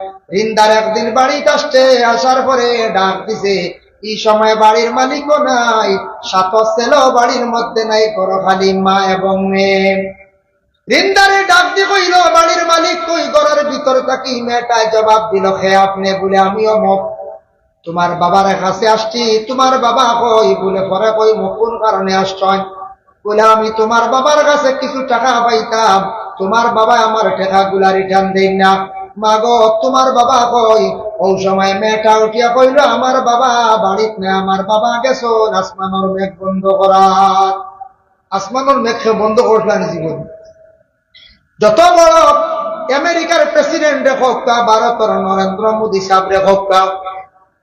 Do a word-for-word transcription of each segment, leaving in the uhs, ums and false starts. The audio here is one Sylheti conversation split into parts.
রিন্দার একদিন বাড়িত আসছে, আসার পরে ডাক দিছে। এই সময় বাড়ির মালিকও নাই, সাত ছেলেও বাড়ির মধ্যে নাই, ঘরো খালি মা এবং মেয়ে। রিন্দারে ডাক দি কইল, "বাড়ির মালিক কই?" ঘরর ভিতর থাকি মেয়েটায় জবাব দিল, "কে আপনে?" বলে, "আমি অমুক।" "তোমার বাবার কাছে আসছি, তোমার বাবা কই?" বলে, "পরে কইমু, কোন কারণে আসছইন?" বলে, "আমি তোমার বাবার কাছে কিছু টেকা পাইতাম, তোমার বাবা আমার টেকাগুলা রিটার্ন দেইন না।" "মা গো, তোমার বাবা কই?" অউ সময় মেয়েটা উঠিয়া কইল, "আমার বাবা বাড়িত নাই, আমার বাবা গেছইন আসমানর মেঘ বন্ধ করাত।" আসমানর মেঘ কে বন্ধ করছলা নি জীবন? যত বড় আমেরিকার প্রেসিডেন্টরে কউক্কা, ভারতর নরেন্দ্র মোদী সাবরে কউক্কা,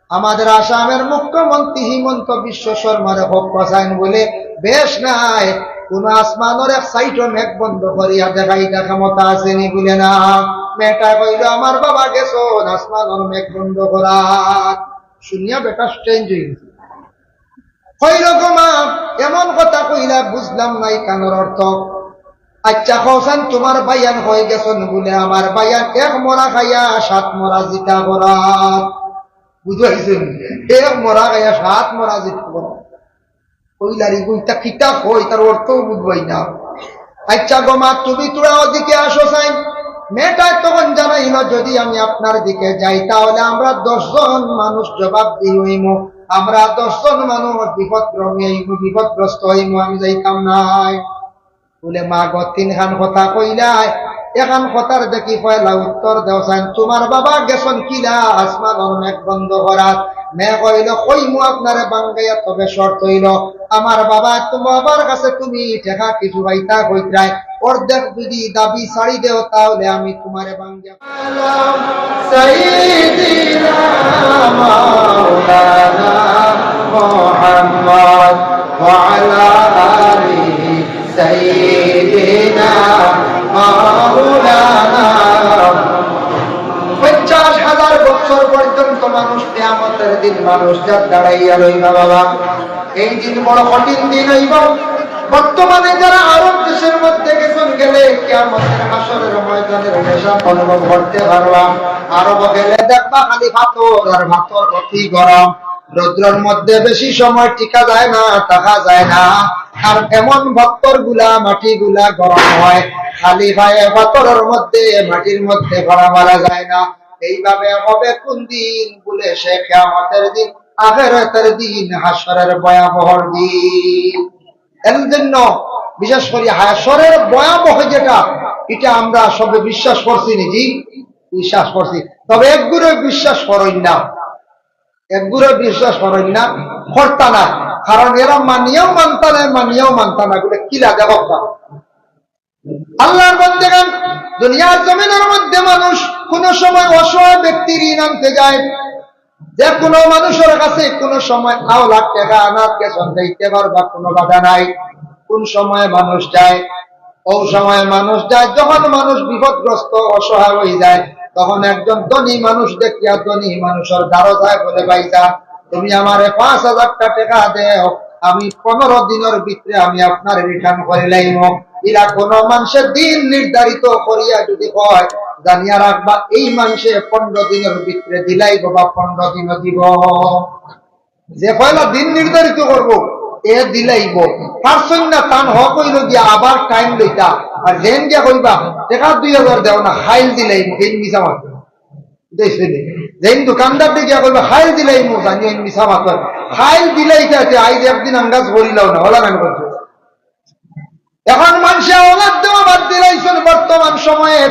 আমাদের আসামের মুখ্যমন্ত্রী হিমন্ত বিশ্ব শর্মারে কউক্কা, চাইন বলে, বেশ নাই, কোন আসমানর এক সাইডও মেঘ বন্ধ করিয়া দেখাইতা ক্ষমতা আছে নি? বলে, না। মেয়েটায় কইল, "আমার বাবা গেছইন আসমানর মেঘ বন্ধ করাত।" শুনিয়া বেটা চেঞ্জ অই গেছে। কইল, "গো মা, এমন কথা কইলা, বুঝলাম না ইখানর অর্থ। আচ্ছা, কওছাইন তোমার ভাইয়াইন কই গেছইন?" বলে, "আমার ভাইয়াইন এক মরা খাইয়া সাত মরা জিতা করাত।" বুঝাইছইন? এক মরা খাইয়া সাত মরা জিতা করাত। কইলা, "রে গো, ইতা কিতা কয়, ইতার অর্থও বুঝবায় না।" "আচ্ছা গো মা, তুমি থুড়া ওদিকে আসো চাইন।" মেয়েটায় তখন জানাইল, "যদি আমি আপনার দিকে যাই, তাহলে আমরা দশ জন মানুষ জবাবদিহি অইমু, আমরা দশ জন মানুষ বিপদগ্রস্ত অইমু, বিপদগ্রস্ত অইমু, আমি যাইতাম নায়।" বলে, "মা গো, তিনখান কথা কইলায়, এখান কথার দেখি পয়লা উত্তর দেও চাইন, তোমার বাবা গেছইন কিলা আসমানর মেঘ বন্ধ করাত?" মেয়ে কইল, "কইমু আপনারে ভাঙ্গাইয়া, তবে শর্ত অইল, আমার বাবা, তোমার বাবার কাছে তুমি টেকা কিছু পাইতা কইতরায়, অর্ধেক যদি দাবি ছাড়ি দেও, তাহলে আমি তোমারে ভাঙ্গিয়া" سيدنا مولانا محمد وعلى آله سيدنا مولانا। পঞ্চাশ হাজার বছর পর্যন্ত মানুষ, কিয়ামতের দিন মানুষ জাত দাঁড়াইয়া রইবা বাবা। এই দিন বড় কঠিন দিন অইব। বর্তমানে যারা আরব দেশের মধ্যে গেছইন, গেলে কিয়ামতের হাশরের ময়দানের নেশা অনুভব করতে পারবা। আরব গেলে দেখবা খালি পাথর আর পাথর, অতি গরম। রৌদ্রর মধ্যে বেশি সময় টিকা যায় না, থাকা যায় না। আর এমন পাথরগুলা, মাটিগুলা গরম হয়, খালি পায়ে পাথরর মধ্যে, মাটির মধ্যে পড়া মারা যায় না। এইভাবে হবে কোন দিন? বলে, সে কিয়ামতের দিন, আখেরাতের দিন, হাশরের ভয়াবহর দিন। এর জন্য বিশেষ করি হাশরের ভয়াবহ যেটা, এটা আমরা সবে বিশ্বাস করছি নি? জি, বিশ্বাস করছি। তবে একগুরে বিশ্বাস করইন না, একগুরে বিশ্বাস করইন না, করতা না। কারণ এরা মানিয়াও মানতা না, মানিয়াও মানতা না, বলে কিলা দেখো। আল্লাহর বান্দেগান, দুনিয়ার জমিনের মধ্যে মানুষ কোন সময় অসহায় ব্যক্তির ঋণ আনতে যায়, যে কোনো মানুষের কাছে কোনো সময় আও লাখ টেকা আনাত গেছইন, যাইতে পারবা, কোনো বাধা নাই। কোন সময় মানুষ যায়? অউ সময় মানুষ যায় যখন মানুষ বিপদগ্রস্ত, অসহায় হয়ে যায়, তখন একজন ধনী মানুষ দেখিয়া ধনী মানুষের দ্বারো যায়, বলে, "ভাইজান, তুমি আমারে পাঁচ হাজার টেকা দেও, আমি পনেরো দিনের ভিতরে আমি আপনারে রিটার্ন করি লাইমু।" ইলা কোনো মানুষে দিন নির্ধারিত করিয়া যদি কয়, জানিয়া রাখবা, এই মানুষে পনেরো দিনের ভিতরে দিলাইব বা পনেরো দিনও দিব। যে পয়লা দিন নির্ধারিত করব, এ দিলাইব। পারছইন না, তান হক অইল গিয়া আবার টাইম লইতা। আর যেন গিয়া কইবা, "টেকা দুই হাজার দেও না, খাইল দিলাইব", এই মিছা মাত। দেখছইন নি? যেন দোকানদার গিয়া কইবা, "খাইল দিলাইব", জানি এই মিছা মাত। খাইল দিলাইতা আছে, আইজ একদিন আন্দাজ করিলাও না, ওলা নাম করছে। এখন মানুষে আওলাদ দেওয়া বাদ দিলাইছইন বর্তমান সময়ে।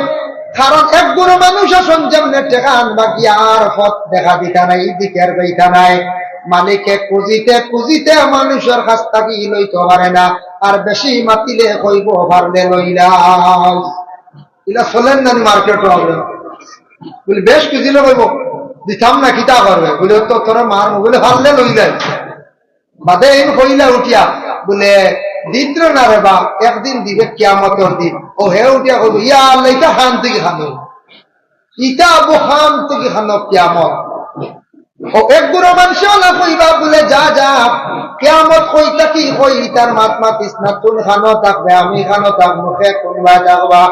কারণ একগুরে মানুষ আছইন যেমনে টেকা আনবা গিয়া আর পথ দেখা দিতা নাই, এই দিকে আর যাইতা নাই। মালিকে খুঁজিতে খুঁজিতে মানুষের কাছ থাকি লইতো পারে না। আর বেশি মাতিলে কইব, "পারলে লইলাও।" ইলা চলের না নি মার্কেটো আমরা? বলে, বেশ খুঁজিলে কইব, "দিতাম না, কিতা করবে?" বলে, "তো তোরা মার মোবাইলে পারলে লইলাই।" বাদে এইন কইলা উঠিয়া, বলে, "দিত্রে না রে বা, একদিন দিবে কিয়ামতর দিন।" ও হে উঠিয়া কইব, "ইয়া আল্লাহ, ইটা খান থাকি খানো, ইটা আবু খান থাকি খানো কিয়ামত।" ও একগুরে মানুষে ওলা কইবা, বলে, "যা, যা, কিয়ামত কই থাকি কই, ইতার মাত মাতিস না, তুই খানো থাকবে, আমি খানো থাকবো, কে কোনবায় থাকবা?"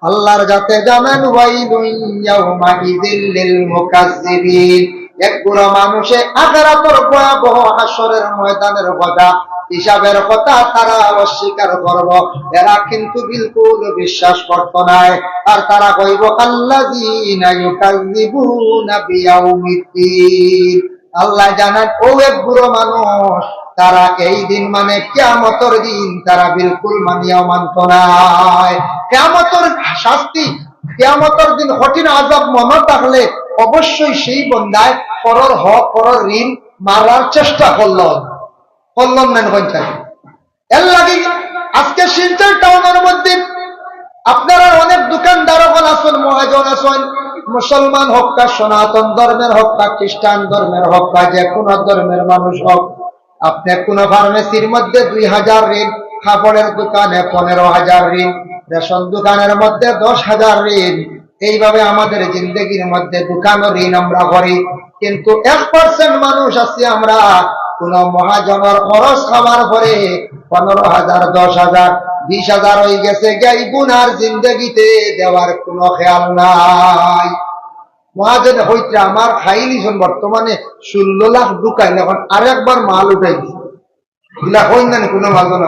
আল্লাহর যাতে জানেন, "ওয়াইলুন ইয়াউমাইযিল লিল মুকাজ্জিবিন।" এক গুরু মানুষে আখেরাতর ভয়াবহ হাশরের ময়দানের কথা, হিসাবের কথা তারা অস্বীকার করব। এরা কিন্তু বিলকুল বিশ্বাস করত নায়। আর তারা কইব, "আল্লাযীনা ইউকাজ্জিবুনা বিয়াউমিদ্দিন।" আল্লাহ জানেন, ও এক গুরু মানুষ, তারা এই দিন মানে কিয়ামতর দিন তারা বিলকুল মানিয়াও মানত নায়। কিয়ামতর শাস্তি, কিয়ামতর দিন কঠিন আযাব মনে থাকলে অবশ্যই সেই বন্দায় পরর হক, পরর ঋণ মারার চেষ্টা করল, করল না পঞ্চাশ। এর লাগি আজকে শিলচর টাউনের মধ্যে আপনারা অনেক দোকানদার অকল আছইন, মহাজন আছইন, মুসলমান হউক্কা, সনাতন ধর্মের হউক্কা, খ্রিস্টান ধর্মের হউক্কা, যে কোনো ধর্মের মানুষ হউক, আপনি কোনো ফার্মেসির মধ্যে দুই হাজার ঋণ, কাপড়ের দোকানে পনেরো হাজার ঋণ, রেশন দোকানের মধ্যে দশ হাজার ঋণ, এইভাবে আমাদের জিন্দেগির মধ্যে দোকানও ঋণ আমরা করি, কিন্তু এক পার্সেন্ট মানুষ আছি আমরা, কোন মহাজনের খরচ খাওয়ার পরে পনেরো হাজার, দশ হাজার, বিশ হাজার হয়ে গেছে, গিয়া ইগুন আর জিন্দেগিতে দেওয়ার কোনো খেয়াল নাই। মহাজনে কইতরা, "আমার খাইলিছইন বর্তমানে ষোলো লাখ ঢুকাইল, এখন আরেকবার মাল উঠাই দিছে।" ইলা কইন না নি কোনো মাল না।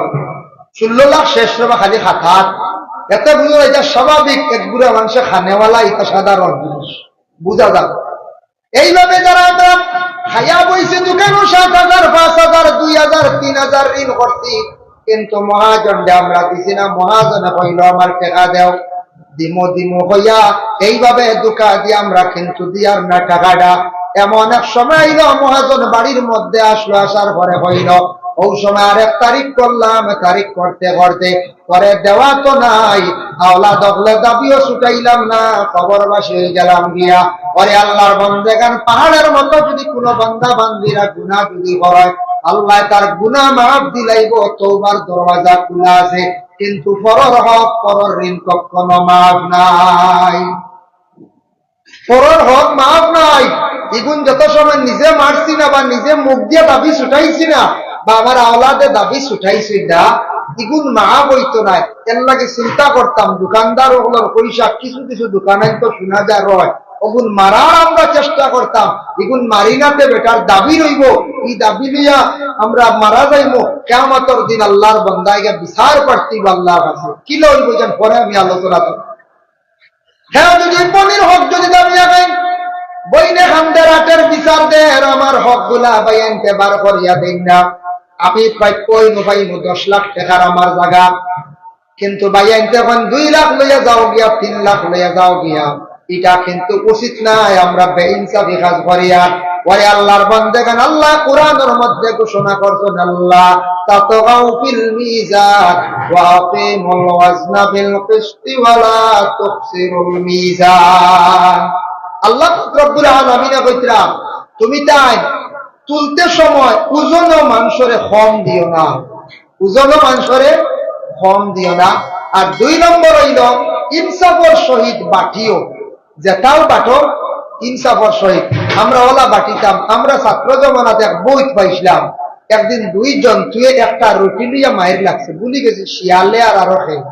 ষোলো লাখ শেষ রে বা খালি খাতাত। এতে বুঝা যায়, এটা স্বাভাবিক, এক গুড়া মানুষে খানেওয়ালা, এটা সাধারণ জিনিস, বুঝা যায়। এইভাবে যারা আমরা খাইয়া বইছে দোকানো সাত হাজার, পাঁচ হাজার, দুই হাজার, তিন হাজার ঋণ করছি, কিন্তু মহাজনরে আমরা দিছি না। মহাজনে কইল, "আমার টেকা দেও।" দিমু দিমু কইয়া এইভাবে ধোঁকা দিয়া আমরা কিন্তু দিয়ার না টাকাটা। এমন এক সময় আইল, মহাজন বাড়ির মধ্যে আসলো, আসার পরে কইল, "ও সময় আরেক তারিখ করলাম, তারিখ করতে করতে পরে দেওয়া তো নাই, আওলাদ অকলে দাবিও ছুটাইলাম না, কবরবাসী হয়ে গেলাম গিয়া।" ওরে আল্লাহর বন্দেগান, পাহাড়ের মতো যদি কোনো বান্দা বান্দিরা গুনাহ যদি করে, আল্লাহ তার গুনাহ মাফ দিলাইব, তওবার দরওয়াজা খোলা আছে। কিন্তু পরর হক, পরর ঋণ কখনো মাফ নাই। পরর হক মাফ নাই। ইগুন যত সময় নিজে মারছি না বা নিজে মুখ দিয়া দাবি ছুটাইছি না বা আমার আওলাদে দাবি ছুটাইছি না, ইগুন মাফ হইতো নাই। এর লাগি চিন্তা করতাম, দোকানদার অকলর পয়সা কিছু কিছু দোকানে তো শোনা যায় রয়, ওগুন মারার আমরা চেষ্টা করতাম। ইগুন মারি না তে বেটার দাবি রইব, এই দাবি লইয়া আমরা মারা যাইব। কিয়ামতর দিন আল্লাহর বান্দায় গিয়া বিচার প্রার্থী আল্লাহর কাছে। কি লইব যেন পরে আমি আলোচনা করব। হ্যাঁ, যদি পনির হক যদি দাবি লাগাই, বইনে খান্দে রাতের বিচার দের, আমার হক গুলা ভাইয়াইন্তে বার করিয়া দেইন না। আমি প্রাপ্য অইমু, পাইমু দশ লাখ টেকার আমার জাগা, কিন্তু ভাইয়াইন্তে এখন দুই লাখ লইয়া যাও গিয়া, তিন লাখ লইয়া যাও গিয়া, এটা কিন্তু উচিত নায়। আমরা বেইনসাফি কাজ করিয়ার। ওরে আল্লাহর বন্দেগান, আল্লাহ কোরআনের মধ্যে ঘোষণা করছেন, "আল্লাহ তাতগাউ ফিল মিজান ওয়া আকিমুল ওয়াজনা বিল কিসতি ওয়া লা তুখসিরুল মিজান।" আল্লাহ রব্বুল আলামিনে কইতরা, "তুমি তাই তুলতে সময় ওজনও মানুষরে কম দিও না।" ওজনও মানুষরে কম দিও না। আর দুই নম্বর অইল, ইনসাফর সহিত বাটিও, যেটাও বাটো, ইনসাফর সহিত। আমরা ওলা বাটিতাম, আমরা ছাত্র জমানাত এক বইত পাইছিলাম, একদিন দুই জন্তুয়ে একটা রুটি লইয়া মাইর লাগছে, ভুলি গেছি শিয়ালে আর আরো খেয়ে।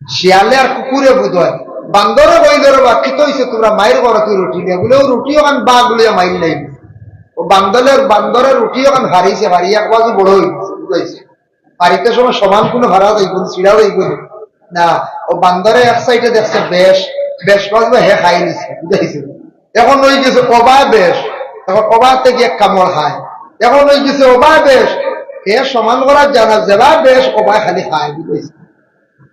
শিয়ালে আর কুকুরে বুঝ হয়। বান্দরে কইল, "রে বা, কিতা অইছে, তোমরা মাইর করো তুই রুটি নিয়া?" বলে, "ও রুটি ওখান বাঘ লইয়া মাইর লাইল।" ও বান্দরের, বান্দরের রুটি ওখান হারিছে, হারিয়ে এক বাজু বড় হয়ে গেছে, বুঝাইছে। বাড়িতে সময় সমান কোনো হারা যাইব না, ছিঁড়া যাইব না। না, ও বান্দরে এক সাইডে দেখছে বেশ, বেশ বাজু হে খাই নিছে, বুঝাইছে। এখন হয়ে গেছে ওবা বেশ, এখন ওবাতে গিয়ে কামড় খায়। এখন হয়ে গেছে ওবা বেশ, হে সমান করার জানা, যেবা বেশ ওবা খালি খায়, বুঝাইছে।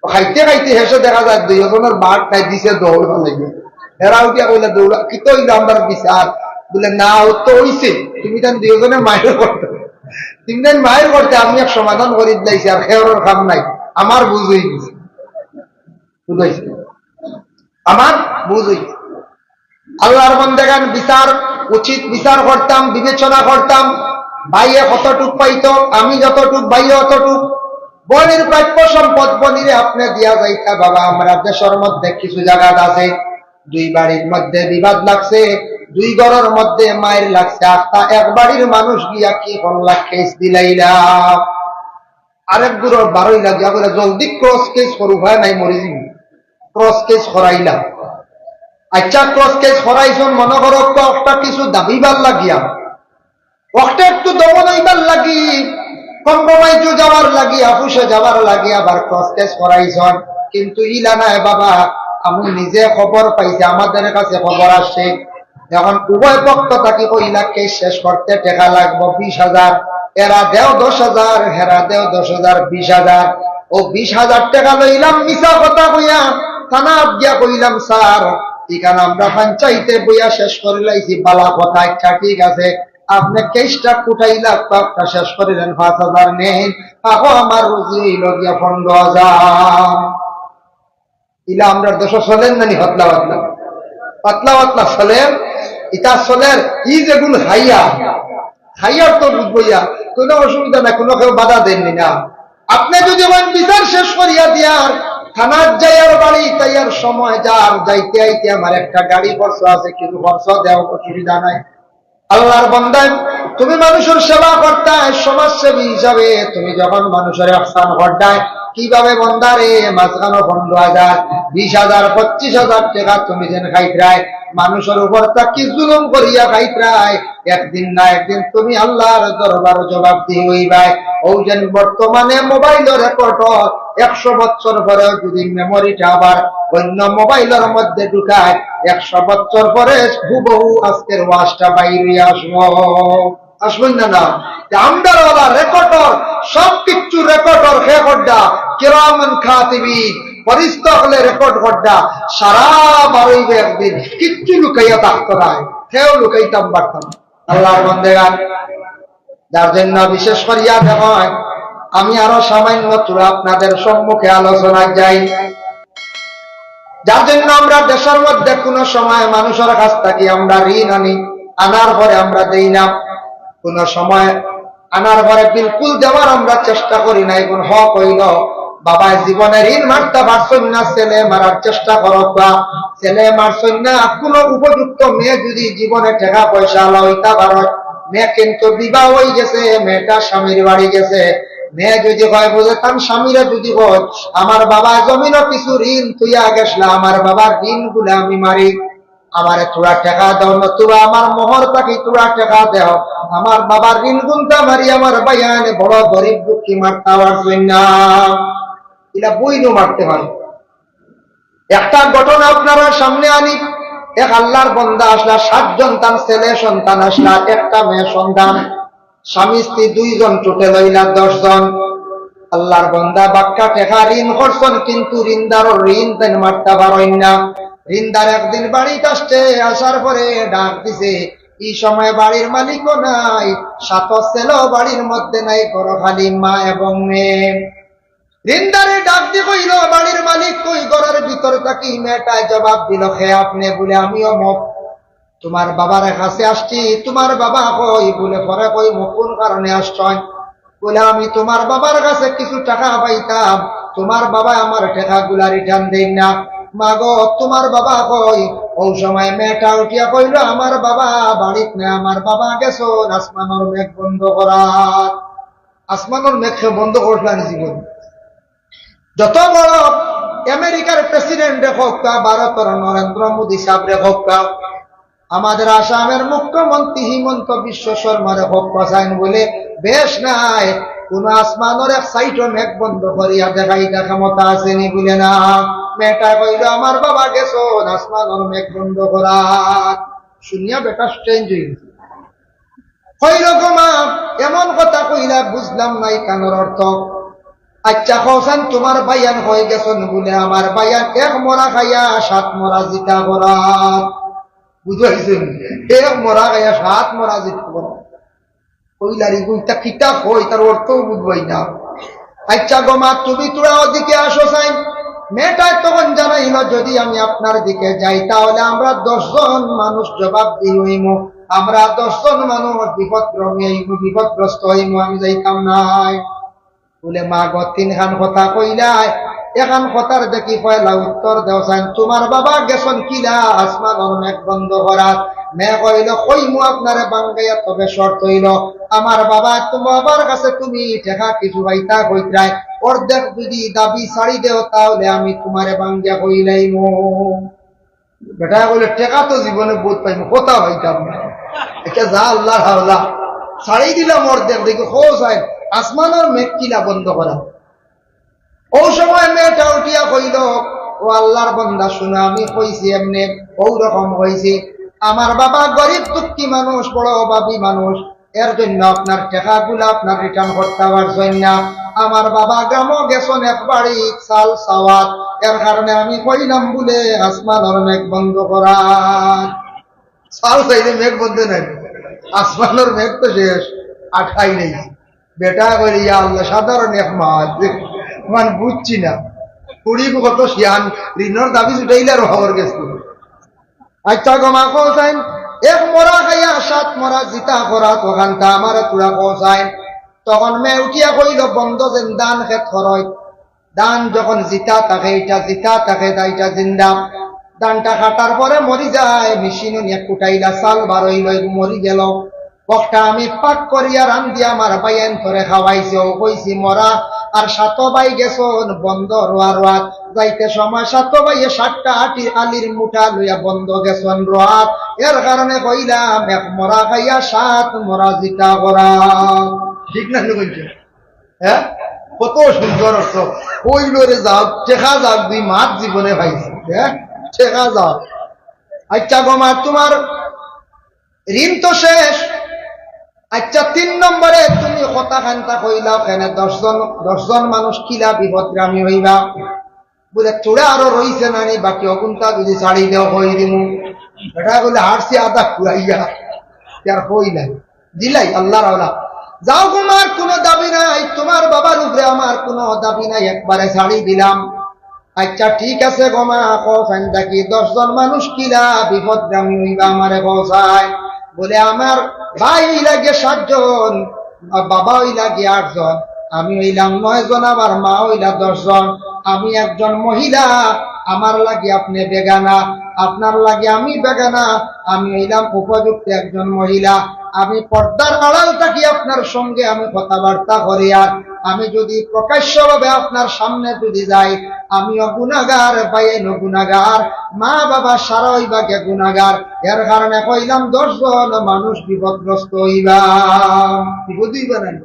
ও খাইতে খাইতে শেষে দেখা যায় দুইজনের বাট নাই, দিছে দৌড় লাগে। এরা উঠিয়া কইলে, "দৌড়া, কিতা অইল আমরার বিচার?" বলে, "না, ও তো অইছে, তুমি তান দুইজনে মাইর করতে, তুমি তান মাইর করতে, আমি এক সমাধান করি দিলাইছি, আর খেয়ারর কাম নাই, আমার বুঝ হয়ে গেছে।" বুঝাইছে? আমার বুঝ হয়ে গেছে। আল্লাহর বন্দেগান, বিচার, উচিত বিচার করতাম, বিবেচনা করতাম। ভাইয়ে কতটুক পাইতো, আমি যতটুক, ভাইয়ে অতটুক। বনির প্রাপ্য সম্পদ বনিরে আপনি দিয়া যাইতা। বাবা, আমরা দেশের মধ্যে কিছু জায়গা আছে, দুই বাড়ির মধ্যে বিবাদ লাগছে, দুই ঘরের মধ্যে মাইর লাগছে, আস্তা এক বাড়ির মানুষ গিয়া কি করলা, কেস দিলাইলা। আরেক গুরুর বারোই লাগিয়া বলে, "জলদি ক্রস কেস করো, উপায় নাই, মরি যাইমু।" ক্রস কেস করাইলা। আচ্ছা, ক্রস কেস করাইছইন, মনো করো, একটা কিছু দাবিবার লাগিয়া, একটা একটু দমন অইবার লাগি, কম্প্রোমাইজও যাওয়ার লাগি, অফিসে যাওয়ার লাগি আবার ক্রস কেস করাইছইন। কিন্তু ইলা নায় বাবা, আমি নিজে খবর পাইছি, আমাদের কাছে খবর আসছে, এখন উভয় পক্ষ থাকি কইলা কেস শেষ করতে টেকা লাগবো বিশ হাজার, এরা দেও দশ হাজার, হেরা দেও দশ হাজার, বিশ হাজার। ও বিশ হাজার টেকা লইলাম মিছা কথা কইয়া, থানাত গিয়া কইলাম, "স্যার, ইখান আমরা পঞ্চায়েতে বইয়া শেষ করি লাইছি।" "বালা কথা, আচ্ছা ঠিক আছে, আপনে কেসটা কুটাইলা, একটা শেষ করিলেন, পাঁচ হাজার নেইন, আহো আমার রুজি অইল গিয়া পনেরো হাজার।" ইলা আমরার দেশো চলের নানি? পাতলা পাতলা, পাতলা পাতলা চলের। ইতা চলের, ই যেগুন খাইয়া, খাইয়ার তো বুঝবইয়া, কোনো অসুবিধা নাই, কোনো কেউ বাধা দেননি না। আপনে যদি কইন বিচার শেষ করিয়া দিয়ার, থানাত যাইয়ার, বাড়ি তাইয়ার সময় যার, যাইতে আইতে আমার একটা গাড়ি খরচ আছে, কিছু খরচ দেও, অসুবিধা নাই। আল্লাহর বান্দায়, তুমি মানুষের সেবা করতায়, সমাজসেবী হিসাবে তুমি যখন মানুষের ইহসান করতায়, কিভাবে বান্দারে মাঝখানো পনেরো হাজার, বিশ হাজার, পঁচিশ হাজার টেকা তুমি যেন খাইতরায়, মানুষের উপর থাকি জুলুম করিয়া খাইতরায়, একদিন না একদিন তুমি আল্লাহর দরবার জবাবদিহি অইবায়। অউ যেন বর্তমানে মোবাইলর রেকর্ড, একশো বছর পরেও যদি মেমোরিটা আবার অন্য মোবাইলর মধ্যে ঢুকায়, একশো বছর পরে হুবহু আজকের ওয়াজটা বাইর অইয়া আসবো। আসবো না, না? যে আমরার ওলা রেকর্ডর, সব কিচ্ছু রেকর্ডর, হে করডা, কিরামান কাতিবিন, ফিরিস্তা অকলে রেকর্ড করডা, সারা বারইবে একদিন, কিচ্ছু লুকাইয়া থাকতো নায়, কেউ লুকাইতাম পারতাম না। আল্লাহর বান্দেগান, যার জন্য বিশেষ করিয়া দেখইন, আমি আরো সামান্য থুড়া আপনাদের সম্মুখে আলোচনা যাই। যার জন্য আমরা দেশের মধ্যে কোনো সময় মানুষের কাছ থাকি আমরা ঋণ আনি, আনার পরে আমরা দেই না, কোনো সময় আনার পরে বিলকুল দেওয়ার আমরা চেষ্টা করি না। এখন হক অইল, বাবায় জীবনে ঋণ মারতা পারছইন না, ছেলে মারার চেষ্টা করউক্কা, ছেলে মারছইন না, কোনো উপযুক্ত মেয়ে যদি জীবনে টেকা পয়সা আলা অইতা পারো, মেয়ে কিন্তু বিবাহ অইগেছে, মেয়েটা স্বামীর বাড়ি গেছে, মেয়ে যদি কয়, বুঝে তার স্বামীরে যদি কয়, "আমার বাবা জমিনো কিছু ঋণ থইয়া গেছলা, আমার বাবার ঋণগুলা আমি মারি, আমারে থুড়া টেকা দেও, নতুবা আমার মোহর থাকি থুড়া টেকা দেও, আমার বাবার ঋণগুনতা মারি, আমার ভাইয়াইন বড় গরিব দুঃখী, মারতা পারছইন না।" ইলা বইনও মারতে পারে। একটা ঘটনা আপনারার সামনে আনি, এক আল্লাহর বান্দা আছলা, সাতজন তান ছেলে সন্তান আছলা, একটা মেয়ে সন্তান, স্বামী স্ত্রী দুইজন, টোটাল অইলা দশ জন। আল্লাহর বান্দা বাক্কা টেকা ঋণ করছইন, কিন্তু ঋণদারর ঋণ তাইন মারতা পারইন না। ঋণদার একদিন বাড়িত আসছে, আসার পরে ডাক দিছে, ই সময় বাড়ির মালিকও নাই, সাত ছেলেও বাড়ির মধ্যে নাই, ঘরো খালি মা এবং মেয়ে। ঋণদারে ডাক দি কইল, "বাড়ির মালিক কই?" ঘরর ভিতর থাকি মেয়েটায় জবাব দিল, "কে আপনে?" বলে, "আমি অমুক। তোমার বাবার কাছে আসছি, তোমার বাবা কই?" বলে, পরে কইমু কোন কারণে আসছইন। বলে, "আমি তোমার বাবার কাছে কিছু টেকা পাইতাম, তোমার বাবায় আমার টেকাগুলা রিটার্ন দেইন না। মাগো, তোমার বাবা কই?" অউ সময় মেয়েটা উঠিয়া কইল, "আমার বাবা বাড়িত নাই, আমার বাবা গেছইন আসমানর মেঘ বন্ধ করাত।" আসমানর মেঘ কে বন্ধ করছলা নি জীবন? যত বড় আমেরিকার প্রেসিডেন্টরে কউক্কা, ভারতর নরেন্দ্র মোদী সাবরে কউক্কা, আমাদের আসামের মুখ্যমন্ত্রী হিমন্ত বিশ্ব শর্মারে কউক্কা, চাইন বলে, বেশ নাই, কোন আসমানর এক সাইডও মেঘ বন্ধ করিয়া দেখাইতা ক্ষমতা আছে নি? বলে, না। মেয়েটা কইল, "আমার বাবা গেছইন আসমানর মেঘ বন্ধ করাত।" শুনিয়া বেটা স্ট্রেঞ্জ অইগেছে। কইল, "গো মা, এমন কথা কইলা, বুঝলাম না ইখানর অর্থ। আচ্ছা, কওছাইন তোমার ভাইয়াইন কই গেছইন?" বলে, "আমার ভাইয়াইন এক মরা খাইয়া সাত মরা জিতা করাত।" বুঝাইছেন? এক মরা খাইয়া সাত মরা জিতা করাত। কইলা, "রে গো, ইতা কিতা কয়, ইতার অর্থও বুঝবায় না।" "আচ্ছা গো মা, তুমি থুড়া ওদিকে আসো চাইন।" মেয়েটায় তখন জানাইল, "যদি আমি আপনার দিকে যাই, তাহলে আমরা দশ জন মানুষ জবাবদিহি অইমু, আমরা দশ জন মানুষ বিপদগ্রস্ত অইমু, বিপদগ্রস্ত অইমু, আমি যাইতাম নায়।" বলে, "মা গো, তিনখান কথা কইলায়, এখান কথার দেখি পয়লা উত্তর দেও চাইন, তোমার বাবা গেছইন কিলা আসমানর মেঘ বন্ধ করাত?" মেয়ে কইল, "কইমু আপনারে ভাঙ্গাইয়া, তবে শর্ত অইল, আমার বাবা, তুমার বাবার কাছে তুমি টেকা কিছু পাইতা কইতরায়, অর্ধেক যদি দাবি ছাড়ি দেও, তাহলে আমি তুমারে ভাঙ্গিয়া কইলাইমু।" বেটায় কইল, "টেকা তো জীবনে বউত পাইমু, কথা পাইতাম না।" ইটা যা আল্লার হাওলা, ছাড়ি দিলাম অর্ধেক, দেখি কও চাইন, আসমানর মেঘ কিলা বন্ধ করা। অউ সময় মেয়েটা উঠিয়া কইল, "ও আল্লার বন্দা, হুনো, আমি কইছি এমনে, অউ রকম কইছি। আমার বাবা গরিব দুঃখী মানুষ, বড় অভাবী মানুষ, এর জন্য আপনার টেকাগুলা আপনার return করতা পারছইন না। আমার বাবা গ্রামো গেছইন এক বাড়ি চাল চাওয়াত, এর কারণে আমি কইলাম বুলে আসমানর মেঘ বন্ধ করা।" চাল চাইলে মেঘ বন্ধ নাই, আসমানর মেঘ তো শেষ, আর ঠাই নেই। বেটায় কইল, "ইয়া আল্লা, সাধারণ এক মাত, মানে বুঝছি না। ফুড়ি কত শিয়ান, ঋণর দাবি ছুটাইলে আর খবর গেছে।" আচ্ছা গো মা, কও চাইন, এক মরা খাইয়া সাত মরা জিতা করা, তখন তা আমারে তুরা কও চাইন। তখন মেয়ে উঠিয়া কইল, "বন্দো যেন ধান খেত করইন, ধান যখন জিতা থাকে, ইটা জিতা থাকে, তা ইটা জিন্দা। ধানটা কাটার পরে মরি যায়, মেশিনো নিয়া কুটাইলা, চাল বার অইল, মরি গেল। অখটা আমি পাক করিয়া রান্দিয়া আমার ভাইয়াইন্তরে খাওয়াইছি, অউ কইছি মরা।" আর সাতো ভাই গেছইন বন্দো রোয়া রোয়াত, যাইতে সময় সাতো ভাইয়ে সাতটা আটি আলির মুঠা লইয়া বন্দো গেছইন রোয়াত। এর কারণে কইলাম, এক মরা খাইয়া সাত মরা জিতা করা। ঠিক না, নি কইছে? হ্যাঁ, কত সুন্দর অর্থ। কইল রে যাও, টেকা যাও, দুই মাত জীবনে পাইছি, হ্যাঁ, টেকা যাও। আচ্ছা গো মা, তুমার ঋণ তো শেষ। আচ্ছা, তিন নম্বরে তুমি কথা খান্তা কইলাও কেনে, দশ জন, দশ জন মানুষ কিলা বিপদগামী অইবা? বুলে, "থুড়া আরো রইছে নানি, বাকি অগুনতা যদি ছাড়ি দেও, কই দিমু।" বেটায় বুলে, "হারছি আধা খুয়াইয়া, আর কই নাই।" দিলাই আল্লার হাওলা। যাও গো মা, আর কুনু দাবি নাই, তুমার বাবার উপরে আমার কুনু দাবি নাই, একবারে ছাড়ি দিলাম। আচ্ছা, ঠিক আছে গো মা, কও চাইন দেখি, দশ জন মানুষ কিলা বিপদগামী অইবা, আমারে কও চাইন। বুলে, "আমার ভাই অইলা গিয়া সাতজন, বাবা অইলা গিয়া আটজন, আমি অইলাম নয়জন, আমার মা অইলা দশজন, আমি একজন মহিলা, আমার লাগি আপনে বেগানা, আপনার লাগি আমি বেগানা, আমি অইলাম উপযুক্ত একজন মহিলা, আমি পর্দার আড়াল থাকি আপনার সঙ্গে আমি কথাবার্তা করি, আর আমি যদি প্রকাশ্যভাবে আপনার সামনে যদি যাই, আমিও গুনাগার, ভাইয়াইনও গুনাগার, মা বাবা সারা অইবা গিয়া গুনাগার, এর কারণে কইলাম দশজন মানুষ বিপদগ্রস্ত অইবা।" বিপদ অইবা না?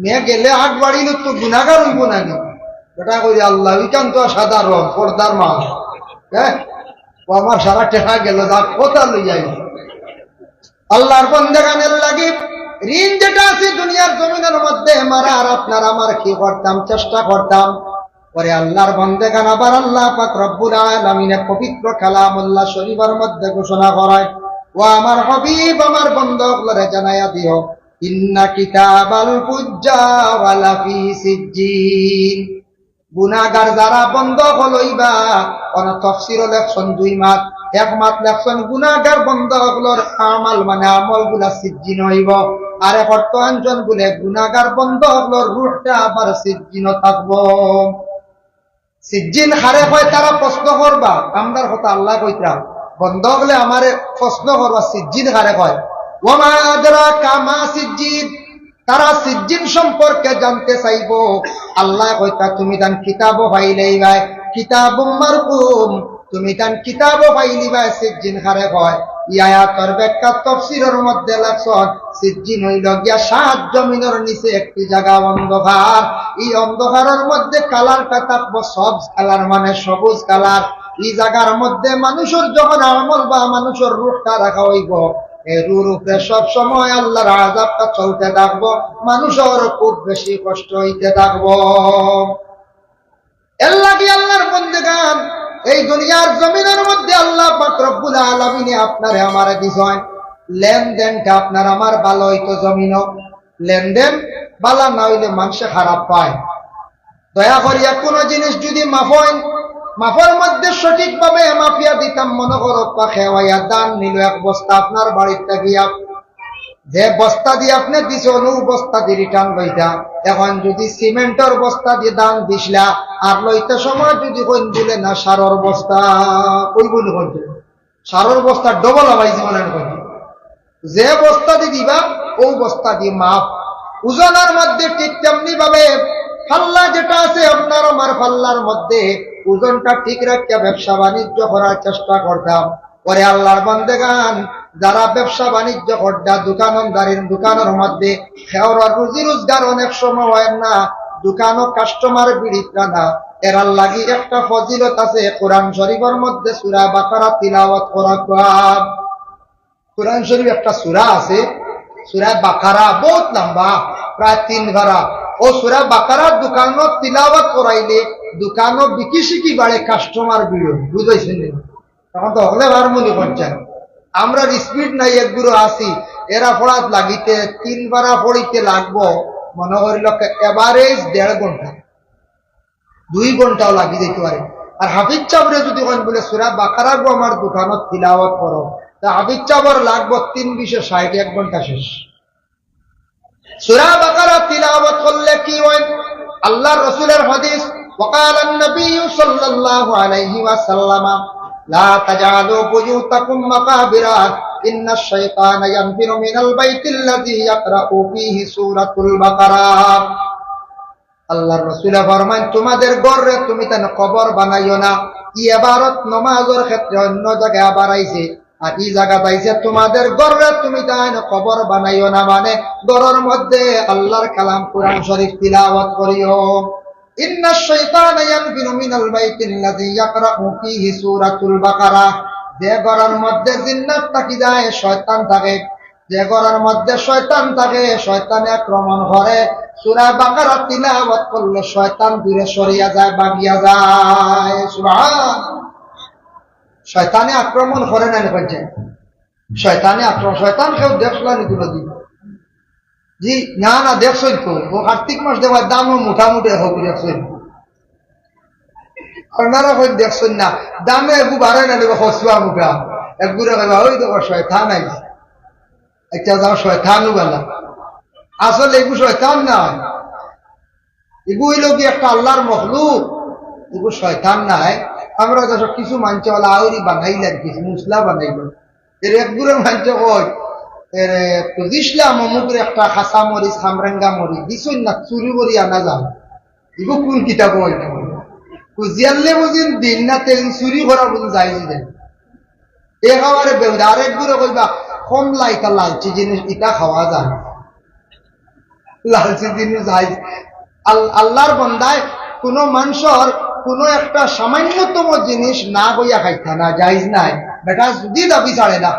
মেয়ে গেলে আগ বাড়িলে তো গুনাগার অইবো না নি? বেটায় কইল, "আল্লা, অইখান তো সাধারণ পর্দার মা, হ্যাঁ, ও আমার সারা টেকা গেল, যা কথা লই যাই।" আল্লার বন্দেগান, এর লাগি ঋণ যেটা আছে দুনিয়ার জমিনর মধ্যে, মারার আপনার আমার কি করতাম, চেষ্টা করতাম। পরে আল্লার বন্দেগান, আবার আল্লা পাক রব্বুল আলামিনে পবিত্র কালামুল্লাহ শরীফর মধ্যে ঘোষণা করায়, "ও আমার হাবিব, আমার বন্দা অকলরে জানাইয়া দিও, ইন্না কিতাবাল ফুজ্জারা লাফি সিজ্জিন।" গুনাগার যারা বন্দা অকল অইবা, অনো তফসিরো লেখছইন দুই মাত, এক মাত লেখছইন গুনাগার বন্দা অকলর আমাল মানে আমলগুলা সিজ্জিন অইবো, আর এক অর্থ আনছইন বুলে গুনাগার বন্দা অকলর রুহটা আবার সিজ্জিনো থাকবো। সিজ্জিন কারে কয়, তারা প্রশ্ন করবা, আমরার কথা আল্লায় কইতরা, বন্দা অকলে আমারে প্রশ্ন করবা, সিজ্জিন কারে কয়? ওয়া মা আদরাকা মা সিজ্জিন, তারা সিজ্জিন সম্পর্কে জানতে চাইবো। আল্লায় কইতরা, "তুমি তান কিতাবো পাইলাইবায়, কিতাবুম মারকুম, তুমি তান কিতাবো পাইলিবায় সিজ্জিন কারে কয়।" ই আয়াতর ব্যাখ্যা তফসিরর মধ্যে লেখছইন, সিজ্জিন অইলো গিয়া সাত জমিনর নিচে একটি জাগা অন্ধকার। ই অন্ধকারর মধ্যে কালারটা থাকবো সবজ কালার, মানে সবুজ কালার। ই জাগার মধ্যে মানুষর যখন আমল বা মানুষর রুহটা রাখা অইবো, এই রুহর উপরে সব সময় আল্লার আযাবটা চলতে থাকবো, মানুষর খুব বেশি কষ্ট অইতে থাকবো। এর লাগি আল্লার বন্দেগান, এই দুনিয়ার জমিনর মধ্যে আল্লা পাক রব্বুল আলামিনে আপনারে আমারে দিছইন, লেনদেনটা আপনার আমার ভালা অইতো জমিনো, লেনদেন ভালা না অইলে মানষে খারাপ পায়। দয়া করিয়া কুনু জিনিস যুদি মাফইন, মাফর মধ্যে সঠিকভাবে মাফিয়া দিতাম, মনো করউক্কা কেউ আইয়া ধান নিলো এক বস্তা আপনার বাড়িত থাকিয়া, যে বস্তা দি আপনে দিছইন, অউ বস্তা দি return লইতা। এখন যুদি সিমেন্টর বস্তা দি ধান দিছলা, আর লইতে সময় যুদি কইন বুলে না সারর বস্তা, অইবো নি কইন? সারর বস্তা double আবাইছি মনে কইন। যে বস্তা দি দিবা, ও বস্তা দি মাপ। ওজনর মধ্যে ঠিক তেমনি ভাবে পাল্লা যেটা আছে আপনার আমার পাল্লার মধ্যে, ওজনটা ঠিক রাখিয়া ব্যবসা বাণিজ্য করার চেষ্টা করতাম। ওরে আল্লাহর বান্দেগান, যারা ব্যবসা বাণিজ্য করতা, দোকানদারির দোকানর মধ্যে, খেওর রুজি রোজগার অনেক সময় হয় না, দোকানো কাস্টমার ভিড়িত্রা না, এরার লাগি একটা ফজিলত আছে। কোরআন শরীফর মধ্যে সূরা বাকারা তিলাওয়াত করা। কোরআন শরীফ একটা সূরা আছে, সূরা বাকারা, বহুত লম্বা, প্রায় তিন পারা। ও সূরা বাকারা দোকানো তিলাওয়াত করাইলে দোকানো বিকি শিকি বাড়ে, কাস্টমার ভিড়, বুঝাইছেন নি? তখন তো হকলে হারমোনি করছেন। আমরার স্পিড নাই, একগুলো আছি, এরা পড়াত লাগিতে তিন পারা পড়িতে লাগবো, মনে করিল এভারেজ দেড় ঘন্টা, দুই ঘন্টাও লাগি যাইতে পারে। আর হাফিজ সাবরে যদি কইন বুলে, "সূরা বাকারা গো আমার দোকানো তিলাওয়াত করো", তা হাফিজ সাবর লাগবো তিন বিশে ষাট, এক ঘন্টা শেষ। সূরা বাকারা তিলাওয়াত করলে কি হয়? আল্লাহর রাসূলের হাদিস, وقال النبي صلى الله عليه وسلم: لا تجعلوا بيوتكم مقابر إن الشيطان ينفر من البيت الذي يقرأ فيه سورة البقرة। আল্লাহর রাসূলে ফরমাইন, তোমাদের ঘররে তুমি তান কবর বানাইও না। ই এবারত নমাজর ক্ষেত্রে অন্য জায়গায় আবার আইছে, আর ই জায়গাত আইছে, তোমাদের ঘররে তুমি তান কবর বানাইও না, মানে ঘরর মধ্যে আল্লাহর কালাম কোরআন শরীফ তিলাওয়াত করিও। إن الشيطان ينفر من البيت الذي يقرأ فيه سورة البقرة। যে ঘরর মধ্যে জিন্নাত থাকি যায়, শয়তান থাকে, যে ঘরর মধ্যে শয়তান থাকে, শয়তানে আক্রমণ করে, সূরা বাকারা তিলাওয়াত করলে শয়তান দূরে সরিয়া যায়, ভাগিয়া যায়। সুবহান। শয়তানে আক্রমণ করে না, না করছে? শয়তানে আক্রমণ, শয়তান কেউ দেখলা নি কোনোদিন? জি, না, না, দেখছইন তো, ও কার্তিক মাস দেওয়ার দামও মোটামুটি হোক, দেখছইন। আপনারা কই দেখছইন না, দামে এগু বাড়ে না, দেবে হসুয়া মুখা, এগুরে কইবা, "ওই দেখো, শয়তান আইছে।" আচ্ছা, যাও, শয়তানও গেল। আসলে এগু শয়তান না, এগু হইল কি একটা আল্লাহর মখলুক, এগু শয়তান নাই। আমরা যখন কিছু মানছে ওলা আউরি বানাইলেন, কিছু মুসলা বানাইলেন, এর এক দূরে মানছে কই, এর তো দিসলাম অমুকরে একটা খাসা মরিচ, খামরেঙ্গা মরিচ, দিছইন না, চুরি করি আনা যাও। ইগো কোন কিতাব হইল? খুঁজিয়ারলে বুঝিন দিন না, তেন চুরি করা বুঝিন যাই দিলেন। একেবারে বেহুদা। আরেক দূরে কইবা, কম লাইতা লালচি জিনিস, ইটা খাওয়া যায় না। লালচি জিনিস যাই। আল-, আল্লাহর বন্দায় কোনো মানুষর কোনো একটা সামান্যতম জিনিস না কইয়া খাইতা না, জায়েজ নাই। বেটা যদি দাবি ছাড়ে না,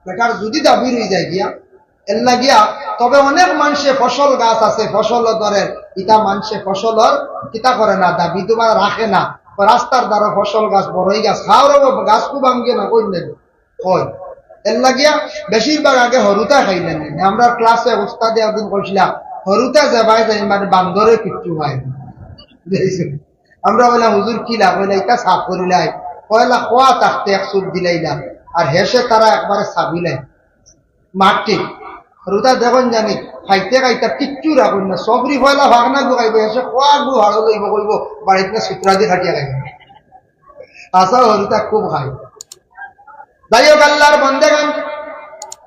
বেটার যদি দাবি রই যায় গিয়া, এর লাগিয়া। তবে অনেক মানষে ফসল গাছ আছে, ফসল ধরের, ইটা মানষে ফসলর কিতা করে না, দাবি দুবা রাখে না। রাস্তার ধারো ফসল গাছ, বড়ই গাছ, খাওয়ার গাছ খুব ভাঙ্গে না, কই নেবে? কই? এর লাগিয়া বেশিরভাগ আগে হরুতা খাইলেন। আমরা ক্লাসে উস্তাদে একদিন কইছিলাম, হরুতা যাবায় যাই মানে বান্দরে কিচ্ছু হয় না। আমরা বললাম, "হুজুর, কি লাভ হইলা? এটা সাফ করিলাই।" পয়লা খোয়া থাকতে এক চুপ দিলাইলা, আর হেসে তারা একবারে সাবিলাই। মাটি। রুতা দেখুন জানি, খাইতে খাইতে কিচ্ছু রাখুন না। সবরি পয়লা ভাগনা গু খাইব, হেসে খোয়া গু হাড়ো লইব, কইব, "বাড়িত না সুতরা দি খাটিয়া খাইব।" আশা হরুতা খুব খাই। যাই হোক, আল্লাহর বন্দেগান,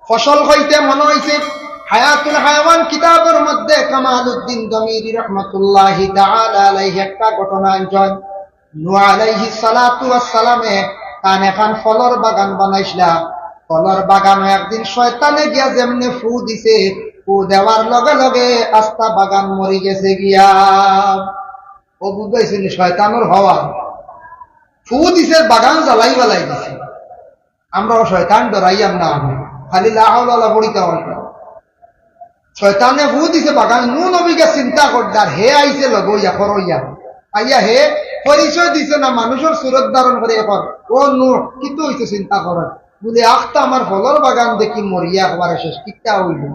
ফসল হইতে মনে হইছে, হায়াতুল হায়াওয়ান কিতাবের মধ্যে কামালউদ্দিন দমিরি রহমতুল্লাহি তাআলা আলাইহি একটা ঘটনা আনছেন। নূহ আলাইহিস সালাতু ওয়াস সালামে তান এখান ফলর বাগান বানাইছিলা। ফলর বাগানো একদিন শয়তানে গিয়া যেমনে ফু দিছে, ফু দেওয়ার লগে লগে আস্তা বাগান মরি গেছে গিয়া। ও বুঝাইছে নি শয়তানর হওয়া? ফু দিছে, বাগান জ্বালাই বালাই দিছে। আমরা ও শয়তান ডরাইয়াম না, আমি খালি লা হাওলা ওয়ালা পড়িতে হয় না। শয়তানে ফু দিছে বাগান, নূহ নবীকে চিন্তা করদার, হে আইছে লগে ইয়া, করো ইয়া। আইয়া হে পরিচয় দিছে না, মানুষের সুরত ধারণ করে এখন, "ও নূহ, কিতা হইছে চিন্তা করার?" বলে, "আখতা আমার ফলর বাগান দেখি মরিয়া একবারে শেষ, কিতা হইল?"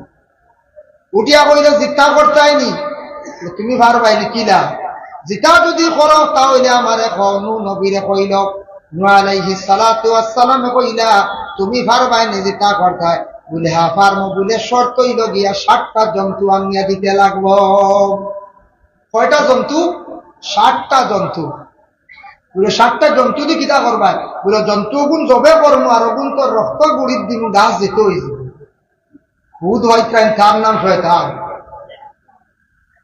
উঠিয়া কইল, "জিতা করতাই নি, তুমি পারবাই নি কিলা? জিতা যদি করো, তা হইলে আমারে কও।" নূহ নবীরে কইল, নূহ আলাইহিস সালাতু ওয়াস সালামে কইলা, "তুমি পারবাই নি জিতা করতাই?" বলে, "হ্যাঁ, পারমু।" বলে, "শর্ত হইল গিয়া সাতটা জন্তু আনিয়া দিতে লাগবো।" কয়টা জন্তু? সাতটা জন্তু। বলে, "সাতটা জন্তু দি কিতা করবায়?" বলে, "জন্তু ওগুন জবে করমু, আর ওগুন তো রক্ত গুড়ির দিন গাছ যেতে হইছে।" ভূত অইতরা, তার নাম শয়তান।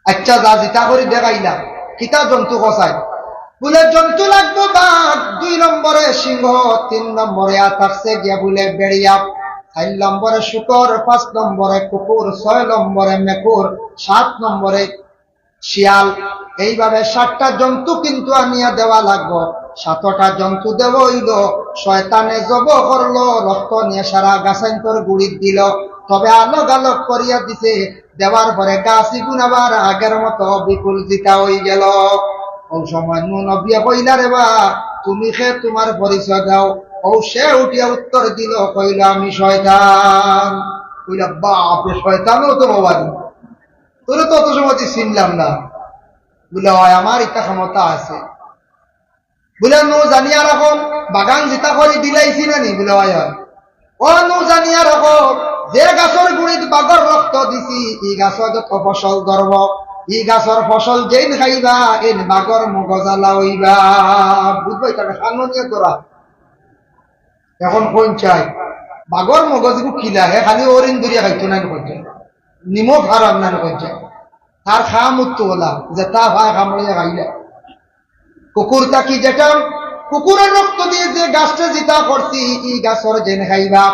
আচ্ছা, যা জিতা করি দেখাইলা, কিতা জন্তু কছাই? বুলে, জন্তু লাগবো বাঘ, দুই নম্বরে সিংহ, তিন নম্বরে আতাকছে গিয়া বুলে বেড়িয়া, চাইর নম্বরে শুকর, পাঁচ নম্বরে কুকুর, ছয় নম্বরে মেকুর, সাত নম্বরে শিয়াল। এইভাবে সাতটা জন্তু কিন্তু আনিয়া দেওয়া লাগবো। সাতটা জন্তু দেওয়া অইলো, শয়তানে জবো করলো, রক্ত নিয়া সারা গাছাইন্তর গুড়িত দিল। তবে আলোক আলোক করিয়া দিছে, দেওয়ার পরে গাছ ইগুন আবার আগের মতো বিপুল জিতা অইগেল। অউ সময় নূহ নবিয়ে কইলা, "রে বা, তুমি কে, তুমার পরিচয় দেও।" অউ সে উঠিয়া উত্তর দিল, কইল, "আমি শয়তান।" কইলা, "বাপরে, শয়তানও তো বাবা রে, তোরে তো অত সময় চিনলাম না।" বুলে, "অয়, আমার ইতা ক্ষমতা আছে।" বুলে, "নূহ, জানিয়া রাখো, বাগান জিতা করি বিলাইছি না নি?" বুলে, "অয়, অয়।" "ও নূহ, জানিয়া রাখো, যে গাছর গুড়িত বাঘর রক্ত দিছি, ই গাছ যত ফসল ধরব, ই গাছর ফসল যেইন খাইবা, এইন বাঘর মগজ আলা অইবা।" বুঝবায়, তারে খানো নিয়া তোরা। এখন কইন চাই, বাঘর মগজ ইগু কিলা, হে খালি অরিন ধরিয়া খাইতো না, কইছে নিমক হারাম না, কইছে তার খাম উত্তু ওলা, যেতা পায় খাম লইয়া খাইলা। কুকুর থাকি যেটা, কুকুরর রক্ত দিয়া যে গাছটা জিতা করছি, ই গাছর যেইন খাইবা,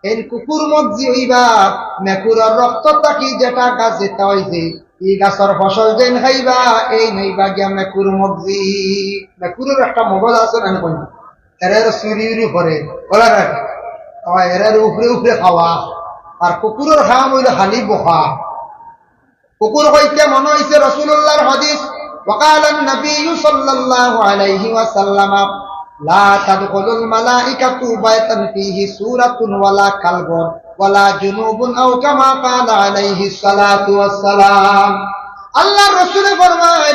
এইন কুকুর মগজি অইবা। মেকুরর রক্ত থাকি যেটা গাছ জিতা অইছে, ই গাছর ফসল যেইন খাইবা, এইন অইবা গিয়া মেকুর মগজি। মেকুরর একটা মগজ আছে না, কইন? এরার চুরি উরি করে, ওরা না? আবার এরার উপরে উপরে খাওয়া। আর কুকুরর খাম অইলো খালি বকা। কুকুর কইতে মনো অইছে রাসূলুল্লাহর হাদিস, وقال النبي صلى الله عليه وسلم: لا تدخل الملائكة بيتا فيه سورة ولا كلب ولا جنوب، أو كما قال عليه الصلاة والسلام। আল্লাহর রাসূলে ফরমায়,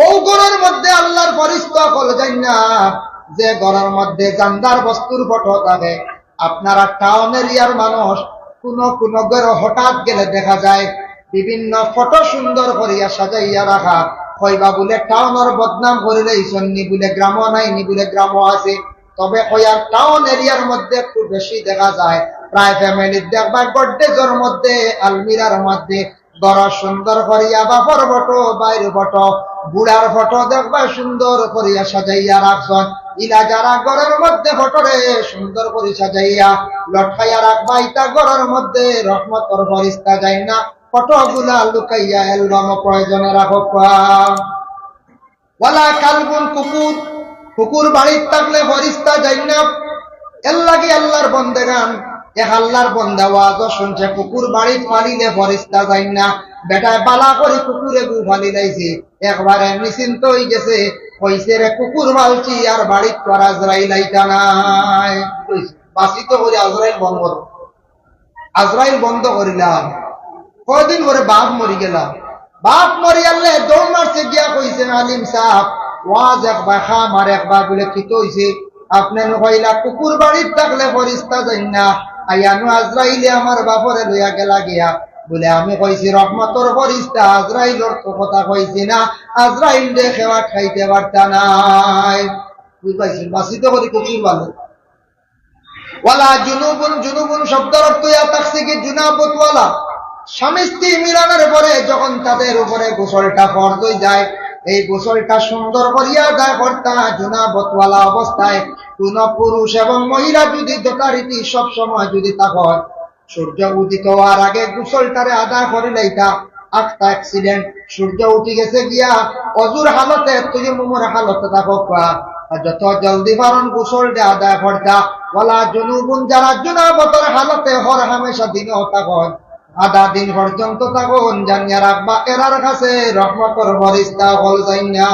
অউ ঘরর মধ্যে আল্লাহর ফিরিস্তা অকল যাইন না, যে ঘরর মধ্যে জানদার বস্তুর ফটো থাকে। আপনারা টাউন এরিয়ার মানুষ, কুনু কুনু ঘরো হঠাৎ গেলে দেখা যায় বিভিন্ন ফটো সুন্দর করিয়া সাজাইয়া রাখা। কইবা বুলে টাউনর বদনাম করিলাইছইন নি, বুলে গ্রামো নাই নি, বুলে গ্রামো আছে। তবে কইয়ার টাউন এরিয়ার মধ্যে খুব বেশি দেখা যায়, প্রায় ফ্যামিলির দেখবা গডরেজর মধ্যে, আলমিরার মধ্যে ঘর সুন্দর করিয়া বাপর ফটো, ভাইর ফটো, বুড়ার ফটো দেখবা সুন্দর করিয়া সাজাইয়া রাখছইন। ইলা যারা ঘরর মধ্যে ফটোরে সুন্দর করি সাজাইয়া লটকাইয়া রাখবা, ইতা ঘরর মধ্যে রহমতর ফিরিস্তা যাইন না। ফটোগুলা লুকাইয়া অ্যালবামো প্রয়োজনে রাখউক্কা। ওয়ালা কালবুন, কুকুর, কুকুর বাড়িত থাকলে ফিরিস্তা যাইন না। এরলাগি আল্লাহর বন্দেগান, এক আল্লাহর বন্দা ওয়াজও শুনছে, কুকুর বাড়িত পালিলে ফিরিস্তা যাইন না। বেটায় বালা করি কুকুর এগু পালিলাইছে, একবারে নিশ্চিন্ত অইগেছে। কইছে, "রে, কুকুর পালছি, আর বাড়িত তো আর আজরাইল আইতা নায়।" কইছে, "বাঁচিতো করি আজরাইল বন্ধ করো।" আজরাইল বন্ধ করিলাম। কয়দিন পরে বাপ মরিগেলা। বাপ মরিয়ারলে দৌড় মারছে গিয়া কইছে, "আলিম সাব, ওয়াজ একবার, খাম আরেকবার।" বুলে, "কিতা অইছে?" "আপনে নু কইলা কুকুর বাড়িত থাকলে ফিরিস্তা যাইন না, আইয়া নু আজরাইলে আমার বাপরে লইয়া গেলা গিয়া।" বুলে, "আমি কইছি রহমতর ফিরিস্তা, আজরাইলর তো কথা কইছি না, আজরাইলরে কেউ আটকাইতে পারতা নায়।" বুঝ পাইছইন? বাঁচিতো করি কুকুর পালে। ওয়ালা জুনুবুন, জুনুবুন শব্দর অর্থ ইয়া থাকছে কি জুনাবতওয়ালা। স্বামী স্ত্রী মিলনের পরে যখন তাদের উপরে গোসলটা ফরজ অইযায়, এই গোসলটা সুন্দর করিয়া আদায় করতা জুনাবতওয়ালা অবস্থায়। কুনু পুরুষ এবং মহিলা যুদি যথারীতি সব সময় যুদি তা হয়, সূর্য উদিত হওয়ার আগে গোসলটারে আদায় করিলাইতা। আখতা accident, সূর্য উঠি গেছে গিয়া, অজুর হালতে, তায়াম্মুমর হালতে থাকউক্কা, আর যত জলদি পারইন গোসলটা আদায় করতা। ওয়ালা জুনুবুন, যারা জুনাবতর হালতে হর হামেশা দিনো থাকইন, আধা দিন পর্যন্ত থাকইন, জানিয়া রাখবা, এরার কাছে রহমতর ফিরিস্তা অকল যাইন না।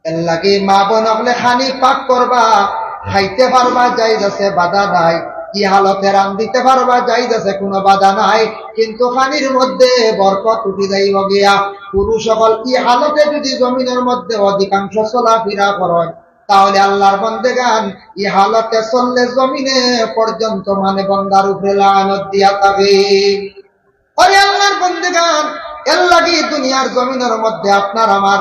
এরলাগি মা বোন অকলে খানি পাক করবা, খাইতে পারবা, জায়েজ আছে, বাধা নাই। ই হালতে রান্ধিতে পারবা, জায়েজ আছে, কুনু বাধা নাই। কিন্তু খানির মধ্যে বরকত উঠি যাইবো গিয়া। পুরুষ অকল ই হালতে যুদি জমিনর মধ্যে অধিকাংশ চলাফিরা করইন, তাহলে আল্লাহর বন্দেগান ই হালতে চললে জমিনে পর্যন্ত মানে বন্দার উপরে লানত দিয়া থাকে। ওরে আল্লাহর বন্দেগান, এরলাগি দুনিয়ার জমিনর মধ্যে আপনার আমার,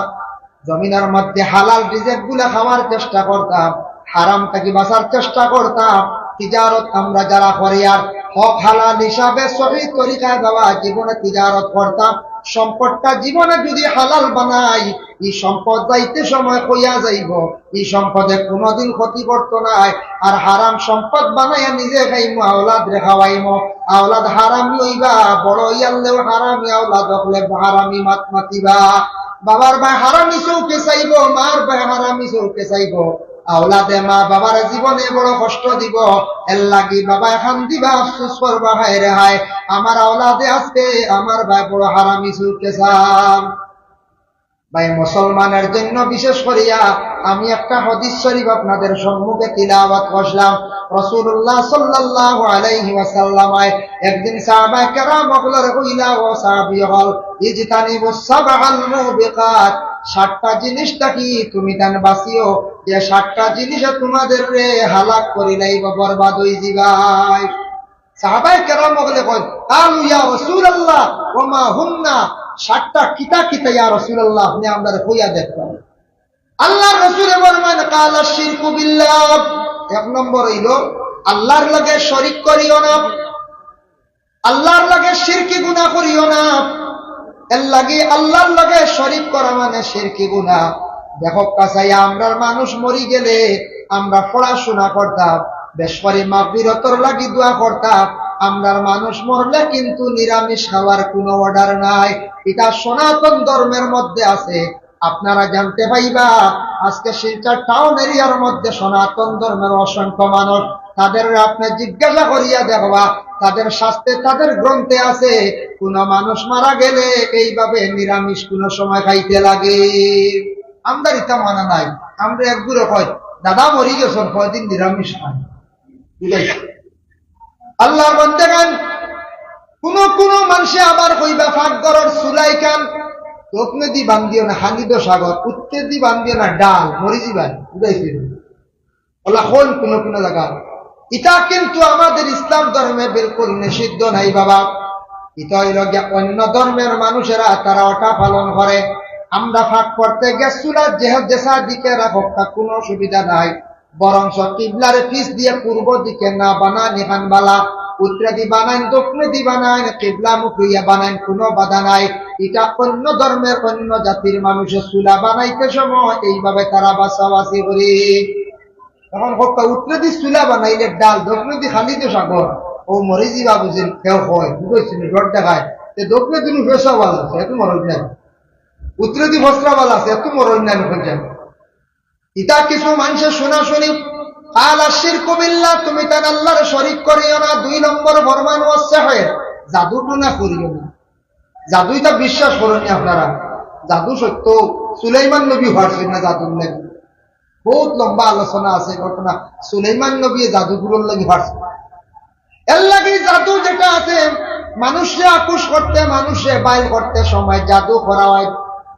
জমিনর মধ্যে হালাল রিজিকগুলা খাওয়ার চেষ্টা করতাম, হারাম থাকি বাঁচার চেষ্টা করতাম। তিজারত আমরা যারা করি আর হক হালাল হিসাবে সহি তরিকায় বাবা জীবনে তিজারত করতাম, সম্পদটা জীবনে যদি হালাল বানাই, এই সম্পদ যাইতে সময় কইয়া যাইব, এই সম্পদে কোনোদিন ক্ষতি করতো নায়। আর হারাম সম্পদ বানাইয়া নিজে খাইমু, আওলাদরে খাওয়াইমু, আওলাদ হারামি অইবা, বড় অইয়ারলেও হারামি, আওলাদ অকলে হারামি মাত মাতিবা। বাবার বায় হারামি চউখে চাইব, মার বায় হারামি চউখে চাইব। আওলাদে মা বাবার জীবনে বড় কষ্ট দিব। এর লাগি বাবায় কান্দিবা, আফসোস করবা, হায় রে হায়, আমার আওলাদে আজকে আমার বায় বড় হারামি চউখে চার। ভাই, মুসলমানের জন্য বিশেষ করিয়া আমি একটা হাদিস শরীফ আপনাদের সম্মুখে তিলাওয়াত করলাম। রাসূলুল্লাহ সাল্লাল্লাহু আলাইহি ওয়াসাল্লাম একদিন সাহাবায়ে কেরাম অকলরে কইলা, "ও সাহাবী অকল, ইজতানিবুস সাবআল মুবিকাত, সাতটা জিনিস থাকি তুমি তান বাঁচিও, যে সাতটা জিনিসে তোমাদেররে হালাক করি লাইব, বরবাদ অই যিবায়।" সাহাবায়ে কেরাম অকলে কইন, "ক্বালু ইয়া রাসূলুল্লাহ, ওয়া মা হুন্না?" সাতটা কিতা কিতা ইয়া রাসূলুল্লাহ, আপনে আমরারে কইয়া দেখবা। আল্লাহর রাসূলে ফরমাইন, "ক্বালা শিরকু বিল্লাহ।" এক নম্বর অইলো, আল্লাহর লগে শরিক করিও না, আল্লাহর লগে শিরকি গুনাহ করিও না। এর লাগি আল্লাহর লগে শরিক করা মানে শিরকি গুনাহ। দেখউক্কা চাইয়া, আমরার মানুষ মরি গেলে আমরা পড়াশোনা করতাম, বেশ করি মাগফিরতর লাগি দোয়া করতাম। আমরার মানুষ মরলে কিন্তু নিরামিষ খাওয়ার কোনো অর্ডার নাই, ইটা সনাতন ধর্মের মধ্যে আছে। আপনারা জানতে পাইবা, আজকে শিলচর টাউন এরিয়ার মধ্যে সনাতন ধর্মের অসংখ্য মানুষ, তাদের আপনে জিজ্ঞাসা করিয়া দেখবা, তাদের শাস্ত্রে, তাদের গ্রন্থে আছে, কোন মানুষ মারা গেলে এইভাবে নিরামিষ কোন সময় খাইতে লাগে। আমরার ইতা মানা নাই। আমরা একগুরে কই, "দাদা মরি গেছইন, কয়দিন নিরামিষ খাইন।" বুঝাইছি? আল্লাহর বান্দাগান, কোন কোন মানষে আবার কইবা, "পাকঘরর চুলাইখান দক্ষিণেদি বান্ধিও না, খালি তো সাগর, উত্তরেদি বান্ধিও না, ডাল, মরি যিবায়।" বুঝাইছি? ওলা কইন কোন কোন জাগা। ইটা কিন্তু আমাদের ইসলাম ধর্মে বিলকুল নিষিদ্ধ নাই বাবা। ইটা অইলো গিয়া অন্য ধর্মের মানুষেরা তারা ওটা পালন করে। আমরা পাক করতে গিয়া চুলা যে, যেছা দিকে রাখউক্কা, কোনো অসুবিধা নাই। বরঞ্চ কিবলার পিছ দিয়া পূর্ব দিকে না বানাইন, ইখান বালা। উত্তরেদি বানাইন, দক্ষিণেদি বানাইন, কিবলামুখী অইয়া বানাইন, কোনো বাধা নাই। ইটা অন্য ধর্মের অন্য জাতির মানুষে চুলা বানাইতে সময় এইভাবে তারা বাছাবাছি করে। এখন কউক্কা, উত্তরেদি চুলা বানাইলে ডাল, দক্ষিণেদি খালি তো সাগর, অউ মরি যিবা বুঝিন, কেউ কয়, বুঝছইন, ডর দেখায়, তে দক্ষিণেদি নুফেসা বালা আছে, এত মরণ নাই। উত্তরেদি ফসরা বালা আছে, এত মরণ নাই, নুফেসা। ইতা কিছু মানষে শুনা শুনি, "ক্বালা শিরকু বিল্লাহ, তুমি তান আল্লাহর শরিক করিও না।" দুই নম্বর ফরমান, "ওয়াস সিহর, জাদু টুনা করিও না।" জাদু ইতা বিশ্বাস করইন নি আপনারা? জাদু সত্য, সুলাইমান নবী পারছইন না জাদুর লাগি। বহুত লম্বা আলোচনা আছে ঘটনা, সুলাইমান নবী জাদুগুরর লাগি পারছইন। এর লাগি জাদু যেটা আছে, মানুষরে আকুশ করতে, মানুষরে বাইল করতে সময় জাদু করা অয়,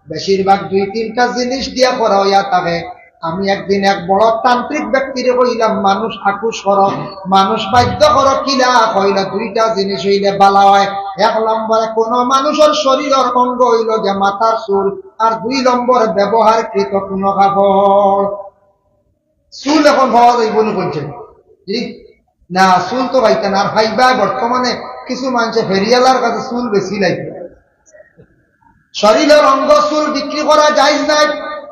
বেশিরভাগ দুই তিনটা জিনিস দিয়া করা অইয়া থাকে। আমি একদিন এক বড় তান্ত্রিক ব্যক্তিরে কইলাম, "মানুষ আকুশ করো, মানুষ বাধ্য করো কিলা?" কইলা, "দুইটা জিনিস অইলে বালা অয়। এক নম্বরে কোনো মানুষর শরীরর অঙ্গ অইলো গিয়া মাথার চুল, আর দুই নম্বরে ব্যবহারকৃত কোনো কাপড়।" চুল এখন পাওয়া যাইবো নি কইছে? জি? না, চুল তো পাইতা না। আর পাইবা বর্তমানে কিছু মানষে ফেরিওয়ালার কাছে চুল বেচিলাইতা। শরীরর অঙ্গ চুল বিক্রি করা জায়েজ নাই।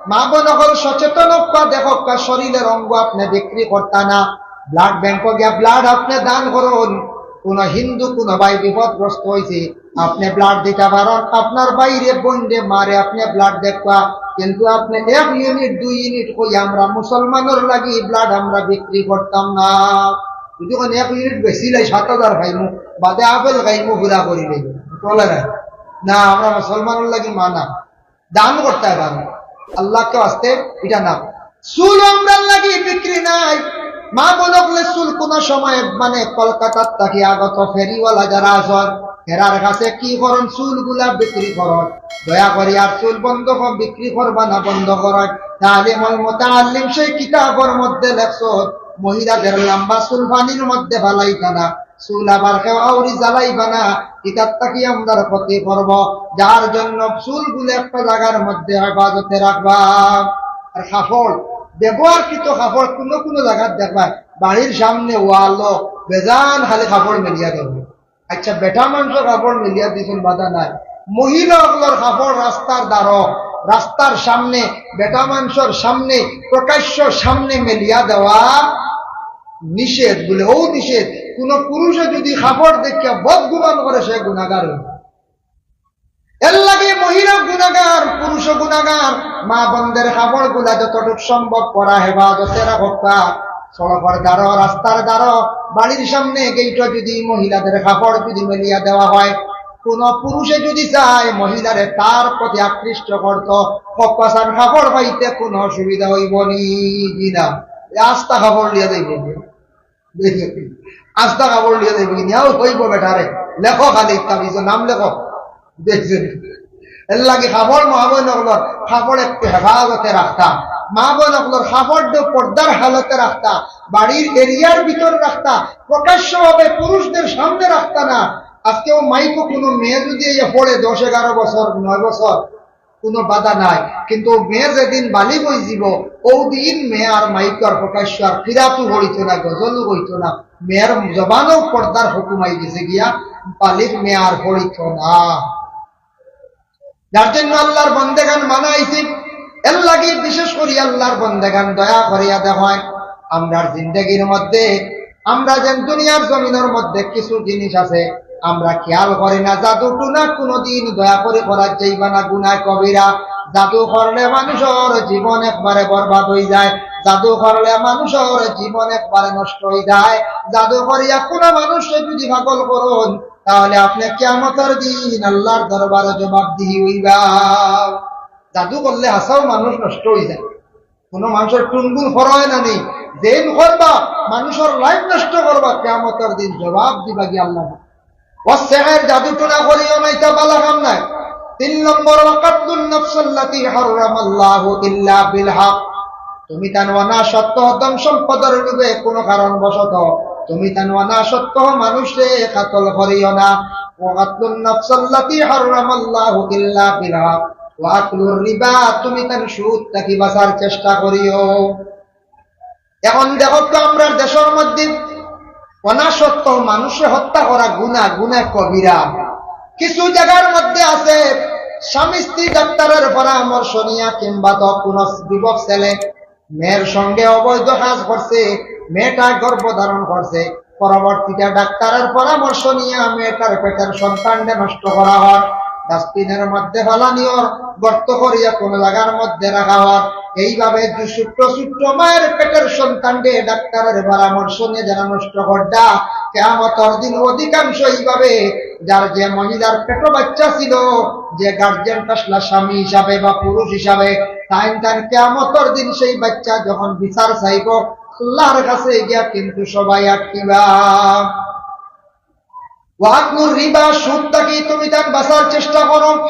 মা বোন অকল সচেতন অউক্কা, দেখউক্কা, শরীরর অঙ্গ আপনে বিক্রি করতা না। ব্লাড ব্যাংকো গিয়া ব্লাড আপনে দান করইন। কোন হিন্দু কোন ভাই বিপদগ্রস্ত অইছে, আপনে ব্লাড দিতা পারইন, আপনার ভাইরে, বইনরে, মারে আপনে ব্লাড দেউক্কা, কিন্তু আপনে এক ইউনিট, দুই ইউনিট কইয়া আমরা মুসলমানর লাগি ব্লাড আমরা বিক্রি করতাম না। যদি অখন এক ইউনিট বেচিলাই সাত হাজার পাইমু, বাদে আপেল খাইমু, পুরা করি লইমু। চলে না। না, আমরা মুসলমানর লাগি মানা। দান করতে পারো। আল্লাহকে ওয়াস্তে ইটা না। চুল আমরার লাগি বিক্রি নাই। মা বোন অকলে চুল কোন সময় মানে কলকাতার থাকি আগত ফেরিওয়ালা যারা আছইন, এরার কাছে কি করইন, চুলগুলা বিক্রি করইন। দয়া করি আর চুল বন্ধ কর, বিক্রি করবা না, বন্ধ করইন। তালিমুল মুতাআল্লিম সেই কিতাবর মধ্যে লেখছইন, মহিলাদের লম্বা চুল পানির মধ্যে ফালাইতা না। চুল আবার কেউ আউরি জ্বালাইবা না, ইতার থাকি আমরার ক্ষতি করবো, যার জন্য চুলগুলা একটা জাগার মধ্যে হেফাজতে রাখবা। আর কাপড়, ব্যবহারকৃত কাপড় কুনু কুনু জাগাত দেখবা, বাড়ির সামনে ওয়ালো বেজান খালি কাপড় মেলিয়া দেওয়া। আচ্ছা, বেটা মানষর কাপড় মেলিয়া দিছইন, বাধা নাই, মহিলা অকলর কাপড় রাস্তার দ্বারো, রাস্তার সামনে, বেটা মানষর সামনে, প্রকাশ্য সামনে মেলিয়া দেওয়া নিষেধ। বলে, ও নিষেধ, কোন পুরুষে যদি কাপড় দেখিয়া বদগুমান করে, সে গুনাগার অইব। এর লাগি মহিলা গুনাগার, পুরুষ গুনাগার। মা বোনদের কাপড় গুলা যতটুক সম্ভব পরা হেফাজতে রাখউক্কা। সড়কর দ্বারো, রাস্তার দ্বারো, বাড়ির সামনে গেইটো যদি মহিলাদের কাপড় যদি মেলিয়া দেওয়া হয়, কোন পুরুষে যদি চায় মহিলারে তার প্রতি আকৃষ্ট করতো, কপাসান কাপড় পাইতে কোনো অসুবিধা অইব নি? জি না। এ আস্তা কাপড় লিয়া যাইব। আস্তা কাপড় লিয়া যাইব, নিয়াও কইব বেটারে, লেখো খালি তাবিজো নাম লেখো। দেখছইন? এর লাগি কাপড় মা বোন অকলর কাপড় একটু হেফাজতে রাখতা, মা বোন অকলর কাপড় পর্দার হালতে রাখতা, বাড়ির এরিয়ার ভিতরে রাখতা, প্রকাশ্যভাবে পুরুষদের সামনে রাখতা না। আজকেও মাইকো কোনো মেয়ে যদি এই পড়ে দশ এগারো বছর, নয় বছর, কোনো বাধা নাই, কিন্তু মেয়ে যেদিন বালিগ অইযিব, ওদিন মেয়ে আর মাইকো আর প্রকাশ্য আর কিরাতও পড়িত না, গজলও কইত না। মেয়ের জবানও পর্দার হুকুম আই গেছে গিয়া, বালিগ মেয়ে আর পড়িত না। যার জন্য আল্লাহর বন্দেগান মানা আইছে। এর লাগি বিশেষ করি আল্লাহর বন্দেগান দয়া করিয়া দেখইন, আমরার জিন্দেগির মধ্যে আমরা যেন দুনিয়ার জমিনর মধ্যে কিছু জিনিস আছে, আমরা খেয়াল করি না। জাদু টুনা কোনোদিন দয়া করি করা যাইবা না, গুনাহ কবিরা। জাদু করলে মানুষর জীবন একবারে বরবাদ অই যায়, জাদু করলে মানুষর জীবন একবারে নষ্ট অই যায়। জাদু করিয়া কোনো মানুষরে যদি পাগল করইন, তাহলে আপনি কিয়ামতর দিন আল্লাহর দরবারে জবাবদিহি অইবা। জাদু করলে হাছাউ মানুষ নষ্ট অই যায়। কোনো মানুষর টুনগুন করা অয় না নি, যেইন করবা, মানুষর লাইফ নষ্ট করবা, কিয়ামতর দিন জবাব দিবা গিয়া আল্লাহ। ওয়াসসিহর, জাদু টুনা করিও না, ইটা বালা কাম নায়। তিন নম্বর, ওয়া কাতলুন নাফসাল্লাতী হাররামাল্লাহু ইল্লা বিল হক। তুমি তান অনাসত্ত্ব ধন সম্পদর লোভে কোনো কারণবশত তুমি তান অনাসত্ত্ব মানুষরে কাতল করিও না। ওয়া কাতলুন নাফসাল্লাতী হাররামাল্লাহু ইল্লা বিল হক। ওয়া আকলুর রিবা, তুমি তান সুদ থাকি বাঁচার চেষ্টা করিও। এখন দেখো তো, আমরার দেশর মধ্যে অনাসত্ত্ব মানুষরে হত্যা করা গুনাহ, গুনাহ কবিরা। কিছু জাগার মধ্যে আছে, স্বামী স্ত্রী ডাক্তারের পরামর্শ নিয়া কিংবা তো কোনো যুবক ছেলে মেয়ের সঙ্গে অবৈধ কাজ করছে, মেয়েটা গর্ভ ধারণ করছে, পরবর্তীতে ডাক্তারের পরামর্শ নিয়া মেয়েটার পেটের সন্তানরে নষ্ট করা অর, ডাস্টবিনের মধ্যে ফালানি অর, গর্ত করিয়া কোনো জাগার মধ্যে রাখা অর। এইভাবে দু ছোট্ট ছোট্ট মায়ের পেটের সন্তানরে ডাক্তারের পরামর্শ নিয়া যারা নষ্ট কররা, কিয়ামতর দিন অধিকাংশ এইভাবে যার যে মহিলার পেটো বাচ্চা ছিল, যে গার্জিয়ান আসলা স্বামী হিসাবে বা পুরুষ হিসাবে, তাইন তান কিয়ামতর দিন সেই বাচ্চা যখন বিচার চাইব, আল্লাহর কাছে গিয়া কিন্তু সবাই আটকিবা। ওয়া আকলুর রিবা, সুদ থাকি তুমি তান বাঁচার চেষ্টা করো।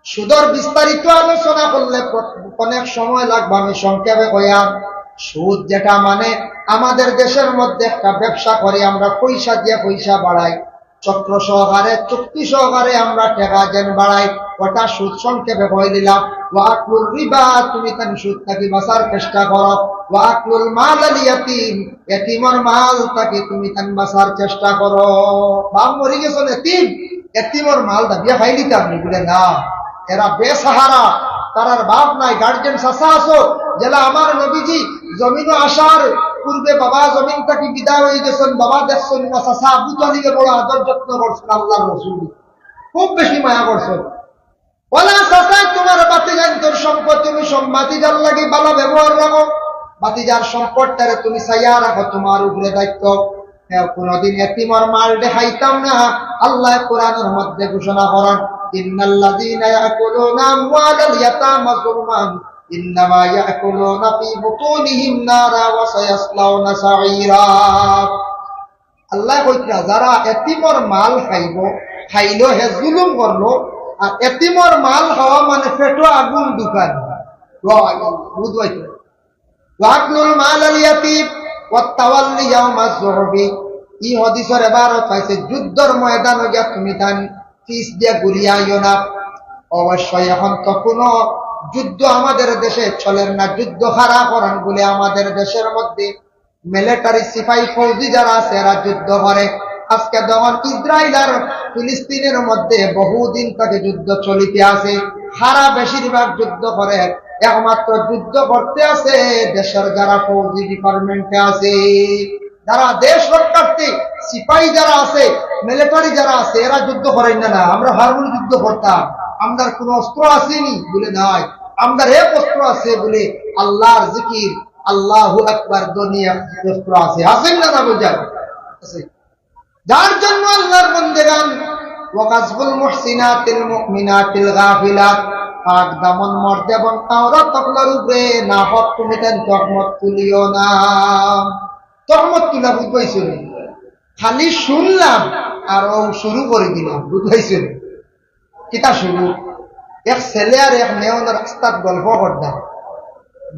সুদর বিস্তারিত আলোচনা করলে প-, অনেক সময় লাগবে, আমি সংক্ষেপে কইয়ার। সুদ যেটা মানে আমাদের দেশের মধ্যে একটা ব্যবসা করি আমরা, পয়সা দিয়া পয়সা বাড়াই, চক্র সহকারে, চুক্তি সহকারে আমরা টেকা যেন বাড়াই, ওটা সুদ। সংক্ষেপে কই দিলাম, ওয়া আকলুর রিবা, তুমি তান সুদ থাকি বাঁচার চেষ্টা করো, ওয়া আকলুল মাল আল ইয়াতিম, এতিমর মাল থাকি তুমি তান বাঁচার চেষ্টা করো। বাপ মরি গেছইন, এতিম, এতিমর মাল দাবিয়া খাইলিতা আপনি? বলে না, এরা বেসাহারা, তারার বাপ নাই, গার্জিয়ান চাচা আছো, যেলা আমার নবীজি জমিনো আসার পূর্বে বাবা জমিন থাকি বিদায় অই গেছইন, বাবা দেখছইন না, চাচা আবু তালিবে বড় আদর যত্ন করছইন, আল্লাহর রসুল খুব বেশি মায়া করছইন। ওলা চাচায় তোমার ভাতিজাইন্তর সম্পদ তুমি সম-, ভাতিজার লাগি ভালা ব্যবহার রাখো, ভাতিজার সম্পদটারে তুমি চাইয়া রাখো, তোমার উপরে দায়িত্ব। হ্যাঁ, কোনোদিন এতিমর মাল দেখাইতাম না। আল্লাহ কোরআনের মধ্যে ঘোষণা করেন, "ইন্নাল্লাযীনা ইয়াকুলুনা আমওয়ালাল ইয়াতামা যুলমান ইন্নামা ইয়াকুলুনা ফি বুতুনিহিম নারা ওয়া সায়াসলাউনা সাঈরা।" আল্লাহ কইতরা, যারা এতিমর মাল খাইব, খাইলো হে জুলুম করলো, আর এতিমর মাল খাওয়া মানে পেটো আগুন ঢুকান। বুঝবাই তো? ওয়াকলুল মাল আল ইয়াতিম ওয়াত তাওয়াল্লি ইয়াউমাজ জুহফি। ই হাদিসর এবারত পাইছে, যুদ্ধর ময়দানো গিয়া তুমি তান পিছ দিয়া ঘুরিয়া আইও না। অবশ্যই এখন তো কোনো যুদ্ধ আমাদের দেশে চলের না, যুদ্ধ খাড়া করান বলে আমাদের দেশের মধ্যে মিলিটারি, সিপাহী, ফৌজি যারা আছে, এরা যুদ্ধ করে। আজকে যখন ইসরাইল আর ফিলিস্তিনের মধ্যে বহুদিন থেকে যুদ্ধ চলিতে আছে, সারা বেশিরভাগ যুদ্ধ করে, একমাত্র যুদ্ধ করতে আছে দেশের যারা ফৌজি ডিপার্টমেন্টে আছে, যারা দেশ রক্ষার্থী সিপাহী যারা আছে, মিলিটারি যারা আছে, এরা যুদ্ধ করেন না। না, আমরা ভারমুনি যুদ্ধ করতাম, আমরার কোনো অস্ত্র আসেনি বলে নাই, আমরার এক অস্ত্র আছে বলে আল্লাহর জিকির, আল্লাহু আকবার ধ্বনি এক অস্ত্র আছে, আছেন না, না বুঝায় আছে। যার জন্য আল্লাহর বন্দেগান, ওয়াকাজফুল মুহসিনাতিল মুমিনাতিল গাফিলাত, পাক দামন মর্দ এবং আওরাত অকলর উপরে নাহক তুমি তান তহমত তুলিও না। তহমত তুলা বুঝবাইছো নি? খালি শুনলাম আর ও শুরু করে দিলাম, বুঝবাইছো নি? কিতা শুরু? এক ছেলে আর এক মেয়ে অনো রাস্তাত গল্প করতাম,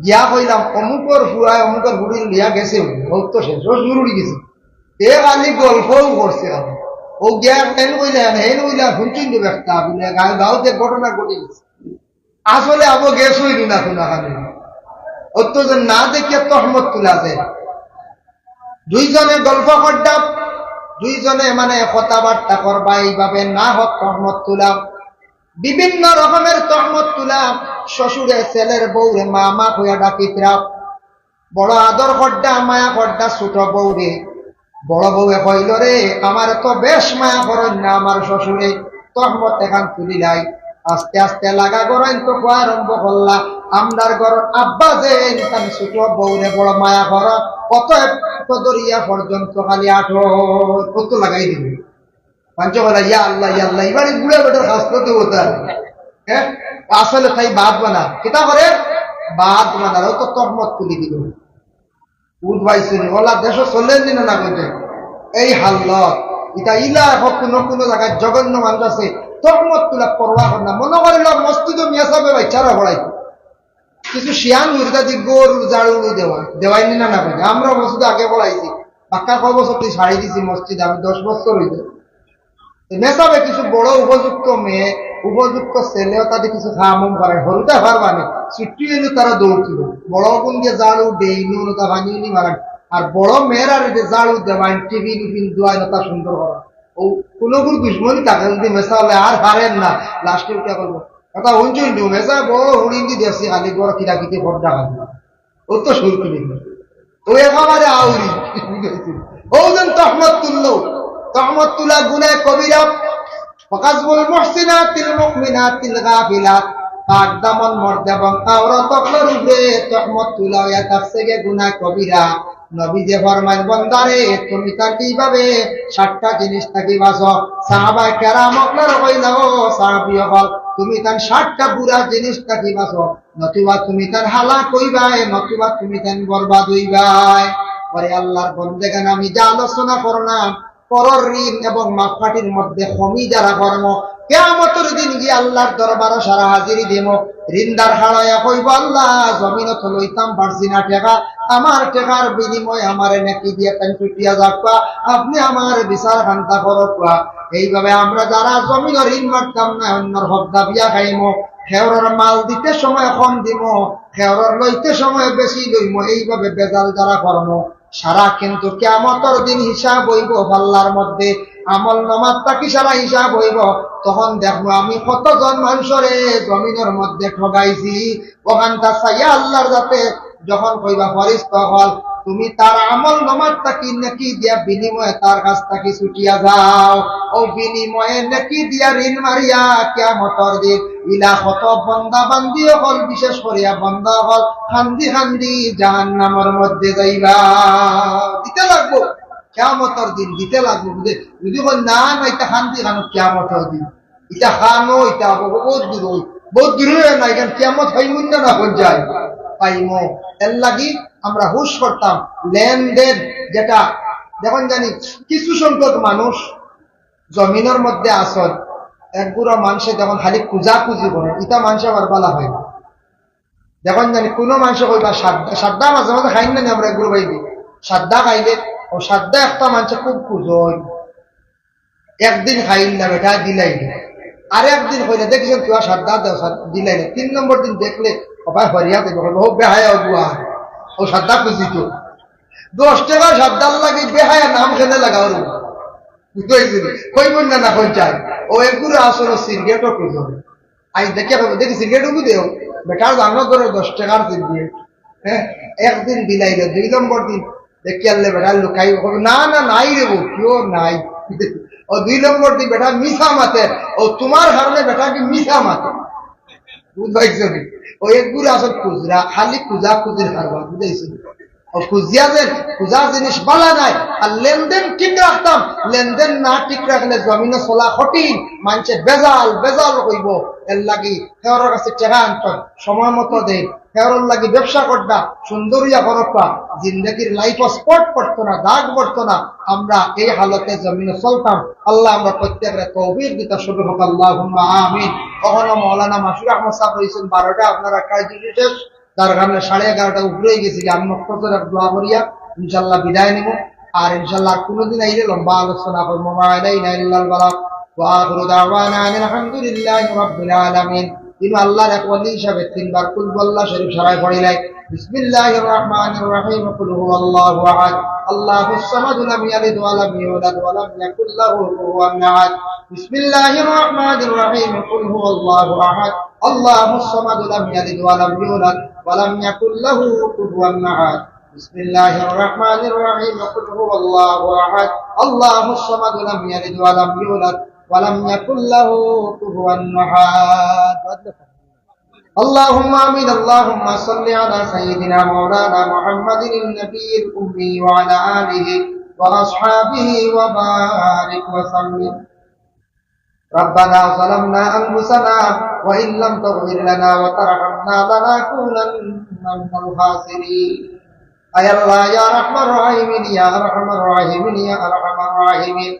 গিয়া কইলাম, "অমুকর ফুয়ায় অমুকর ফুড়ির লিয়া গেছে, ও তো শেষ, ও শুরু উঠি গেছে।" এ খালি গল্পও করছে। আমি ও গিয়া হেন কইলা, হেন কইলা, শুনছইন তো একটা বলে গাঁও গাঁওতে ঘটনা ঘটে গেছে। আসলে আবো গেছ হইল না কোনো খালি। অত যে না দেখিয়া তহমত তুলা যায়। দুইজনে গল্প করডা, দুইজনে মানে কথাবার্তা করবা, এইভাবে নাহক তহমত তুলা, বিভিন্ন রকমের তহমত তুলা। শ্বশুরে ছেলের বউরে মা মা কইয়া ডাকিতরা, বড় আদর করডা, মায়া করডা ছোট বউরে। বড় বউয়ে কইল, "রে, আমারে তো বেশ মায়া করইন না আমার শ্বশুরে।" তহমত এখান তুলিলাই। আস্তে আস্তে লাগা গড়াইন তো কওয়া আরম্ভ করলা, "আমরার ঘরর আব্বা যে ইনসান ছোট বউরে বড় মায়া কর, অতএব তো দরিয়া পর্যন্ত খালি আঠো, কত লাগাই দিবে।" মানষে বলে, "ইয়া আল্লাহ, ইয়া আল্লাহ, এবারে বুড়া বেটার খাসলতে হতা।" হ্যাঁ, আসলে তাই বাদ বানা, কিতা করে? বাদ বানার, ও তো তহমত তুলি দিল। বুঝবাইছনি? ওলা দেশো চলেন দিন না বুঝে। এই হাল্লত, এটা ইলা হোক কোনো কোনো জায়গায় জঘন্য মানুষ আছে, তহমত তুলা পরোয়া করে না। মনে করিল মসজিদো মিয়া সাহেবে বাচ্চারা পড়াইতো। কিছু শিয়ান উর্দা দি গরু ঝাড়ু দেওয়া, দেওয়াই নি না না বুঝে। আমরা মসজিদে আগে পড়াইছি, বাক্কা কয় বছর তুই ছাড়ি দিছি মসজিদ, আমি দশ বছর হইতে। তো মেসাবে কিছু বড় উপযুক্ত মেয়ে, উপযুক্ত ছেলেও তাদের কিছু খামম করে, হরুতা পারবানি, ছুটি হইলে তারা দৌড় তুলো। বড় গুণ দিয়ে ঝাড়ু, ডেইনু, তা পানি উনি মারান। আর বড় মেয়েরা রে যে ঝাড়ু দেওয়ান, টিফিন উফিন ধোয়ান, তা সুন্দর করা। ও কোনো গুণ দুশ্মনী থাকে, যদি মেসা হলে আর পারেন না, লাস্টে উঠে করবো। কথা হুনছইন তো, মেসা বড় হুড়িন্দি দেখছি, খালি বড় কিরাকিতে ভোট ডাকা দিল। ও তো শুরু করি। ও একেবারে আউরি। ও যেন তহমত তুললো। তহমত তুলা গুনাহ কবিরা। ওয়াকাজফুল মুহসিনাতিল মুমিনাতিল গাফিলাত। পাক দামন মর্দ এবং আওরাত অকলর উপরে তহমত তুলা হইয়া থাকছে গে গুনাহ কবিরা। নবীজি ফরমাইন, "বন্দারে, তুমি তান কিভাবে সাতটা জিনিস থাকি বাঁচো?" সাহাবায়ে কেরাম অকলরে কইলা, "ও সাহাবী অকল, তুমি তান সাতটা বুরা জিনিস থাকি বাঁচো।" নতুবা তুমি তান হালাক অইবায়, নতুবা তুমি তান বরবাদ অইবায়। ওরে আল্লাহর বন্দেগান, আমি যে আলোচনা করলাম, পরর ঋণ এবং মাপকাঠির মধ্যে কমি যারা করমু, কিয়ামতর দিন গিয়া আল্লাহর দরবারো সারা হাজিরি দিমু। ঋণদার খাড়াইয়া কইবো, "আল্লাহ, জমিনো তো লইতাম পারছি না টেকা, আমার টেকার বিনিময়ে আমারে নেকি দিয়া তাইন ছুটিয়া যাউক্কা, আপনে আমার বিচার খান্তা করউক্কা।" এইভাবে আমরা যারা জমিনো ঋণ মারতাম না, অন্যর হক দাবিয়া খাইমু, খেউরর মাল দিতে সময় কম দিমু, খেউরর লইতে সময় বেশি লইমু, এইভাবে বেজাল যারা করমু, সারা কিন্তু কিয়ামতর দিন হিসাব অইবো পাল্লার মধ্যে, আমল নামাত থাকি সারা হিসাব অইবো। তখন দেখমু আমি কতজন মানষরে জমিনর মধ্যে ঠগাইছি, অখানতা চাইয়া আল্লাহর যাতে যখন কইবা, "ফরিস্তা অকল, তুমি তার আমল নামাত থাকি নেকি দিয়া বিনিময়ে তার কাছ থাকি ছুটিয়া যাও।" ও বিনিময়ে নেকি দিয়া ঋণ মারিয়া কিয়ামতর দিন ইলা কত বন্দা বান্দি অকল, বিশেষ করিয়া বন্দা অকল কান্দি কান্দি জাহান্নামর মধ্যে যাইবা। দিতে লাগবো, কিয়ামতর দিন দিতে লাগবো। বুঝে? যদি কয়, "না, না, ইতা কান্দি কানো কিয়ামতর দিন।" ইটা খানো, ইটা আবো, বহুত দূর অই, বহুত দূর অই না, এখান কিয়ামত পাইমু না, না অখন যায়, পাইমু। এর লাগি আমরা হুশ করতাম, লেনদেন যেটা, দেখইন জানি কিছু সংখ্যক মানুষ জমিনর মধ্যে আছইন, এক গুড়া মানষে দেখইন খালি খুজাখুজি করে, ইটা মানষে আবার বালা হয় না। দেখইন জানি কোনো মানষে কইবা সাদ্দা, সাদ্দা মাঝে মাঝে খাইন না নি আমরা এক গুড়া বাইদি, সাদ্দা খাইলে, ও সাদ্দা একটা মানষে খুব খুজইন। একদিন খাইল না বেটা, দিলাই না। আর একদিন কইলে, "দেখছইন তো, আর সাদ্দা দেও, সাদ-, দিলাই না।" তিন নম্বর দিন দেখলে, ও ভাই, হরিয়া দেখবে, কইবো, "ও বেহায়া, ও বুয়া, ও সাদ্দা খুজি তো।" দশ টেকার সাদ্দার লাগি বেহায়া নাম কেনে লাগাও রে। বুঝতে পারছি? কইবেন না, না কই চাই। ও এগুলো আসলে সিগারেটও খুঁজো। আই দেখে হবে, দেখি সিগারেট উঠে দেও। বেটার জানো ধরো দশ টেকার সিগারেট। হ্যাঁ, একদিন বিলাইলে, দুই নম্বর দিন দেখি আনলে বেটার লুকাই, কবে, "না, না, নাই রে বউ, কেউ নাই।" ও দুই নম্বর দিন বেটা মিছা মাতে, ও তোমার কারণে বেটা কি মিছা মাতে। বুঝাইছো নি? ও এগুলো আসলে খুচরা, খালি খুঁজা খুঁজির কারবার, বুঝাইছো নি? ও খুঁজিয়া যে, খুঁজার জিনিস বালা নাই, আর লেনদেন ঠিক রাখতাম, লেনদেন না ঠিক রাখলে জমিনে চলা কঠিন, মানষে বেজাল, বেজাল কইব, এর লাগি কেউর কাছে টেকা আনতাম, সময় মতো দেই, কেউর লাগি ব্যবসা করতা, সুন্দর ইয়া করতা, জিন্দেগির লাইফ স্পট পড়তো না, দাগ পড়তো না, আমরা এই হালতে জমিনে চলতাম। আল্লাহ আমরা প্রত্যেকরে তৌফিক দিতা শুরু হোক, আল্লাহুম্মা আমিন। কখনো মৌলানা মাসুর আহমদ সাহেব রয়েছেন বারোটা, আপনারা কাজ শেষ, যার কারণে সাড়ে এগারোটা উপরে গেছি, আমি মক্তসর এক দোয়া করিয়া ইনশাল্লাহ বিদায় নিব। আর ইনশাল্লাহ আর কোনোদিন আইলে লম্বা আলোচনা করবো। মা আলাইনা ইল্লাল বালাগ। ওয়া আখিরু দাওয়ানা আনিল হামদুলিল্লাহি রাব্বিল আলামিন। কিন্তু আল্লাহর এক ওলি হিসাবে তিনবার কুল হুয়াল্লাহ শরীফ সারায় পড়িলাই। বিসমিল্লাহির রহমানির রহিম। কুল হুয়াল্লাহু আহাদ। আল্লাহুস সামাদ। লাম ইয়ালিদ ওয়া লাম ইউলাদ ওয়া লাম ইয়াকুল লাহু কুফুওয়ান আহাদ। বিসমিল্লাহির রহমানির রহিম। কুল হুয়াল্লাহু আহাদ। আল্লাহুস সামাদ। লাম ইয়ালিদ ওয়া লাম ইউলাদ ওয়া লাম ইয়াকুল লাহু কুফুওয়ান আহাদ। بسم الله الرحمن الرحيم. قل هو الله أحد. الله الصمد. لم يلد ولم يولد ولم يكن له كفوا أحد. اللهم آمين. اللهم صل على سيدنا مولانا محمد النبي الأمي وعلى آله وأصحابه وبارك وسلم. ربنا ظلمنا أنفسنا وإن لم تغفر لنا وترحمنا لنكونن من الخاسرين. আয় আল্লাহ, ইয়া রাহমার রাহিমিন, ইয়া আরহামার রাহিমিন, ইয়া আরহামার রাহিমিন।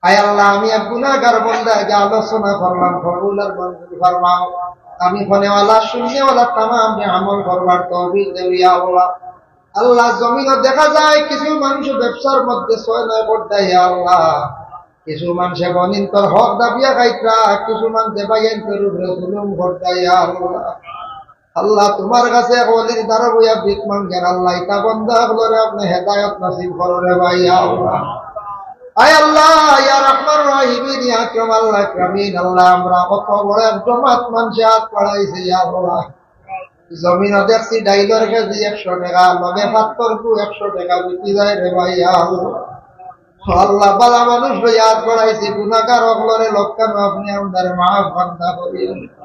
আয় আল্লাহ, আমি এক গুনাহগার বান্দা, যে আলোচনা করলাম, কবুল আর মঞ্জুর ফরমাও। আমি ফনেওয়ালা, শুননেওয়ালা, তামাম যে আমল করবার তৌফিক দেও, ইয়া আল্লাহ। আল্লাহ, জমিনো দেখা যায় কিছু মানুষ ব্যবসার মধ্যে ছয় নয় করতা, ইয়া আল্লাহ। কিছু মানষে বনিন্তর হক দাবিয়া খাইতরা, কিছু মানষে ভাইয়াইন্তর উপরে জুলুম করতা, ইয়া আল্লাহ। আল্লাহ, তোমার কাছে এক ওলির দ্বারা বইয়া ভিক মাঙ্গের, আল্লাহ, ইতা বন্দা অকলরে আপনে হেদায়ত নসিব করো রে ভাই, ইয়া আল্লাহ। আয় আল্লাহ, ইয়া রাহমান রাহিমিন, ইয়া আকরাম আল্লাহ আকরামিন, আল্লাহ, আমরা কত বড় এক জমাত মানষে হাত বাড়াইছে, ইয়া আল্লাহ। জমিনো দেখছি ডাইলর কেজি একশো টেকা, লগে পাত্তর কু একশো টেকা বিকি যায় রে ভাই, ইয়া আল্লাহ। আল্লাহ, বালা মানুষ লইয়া হাত বাড়াইছি, গুনাহগার অকলরে লক্কানো আপনে আমরারে মাফ বান্দা করিয়া।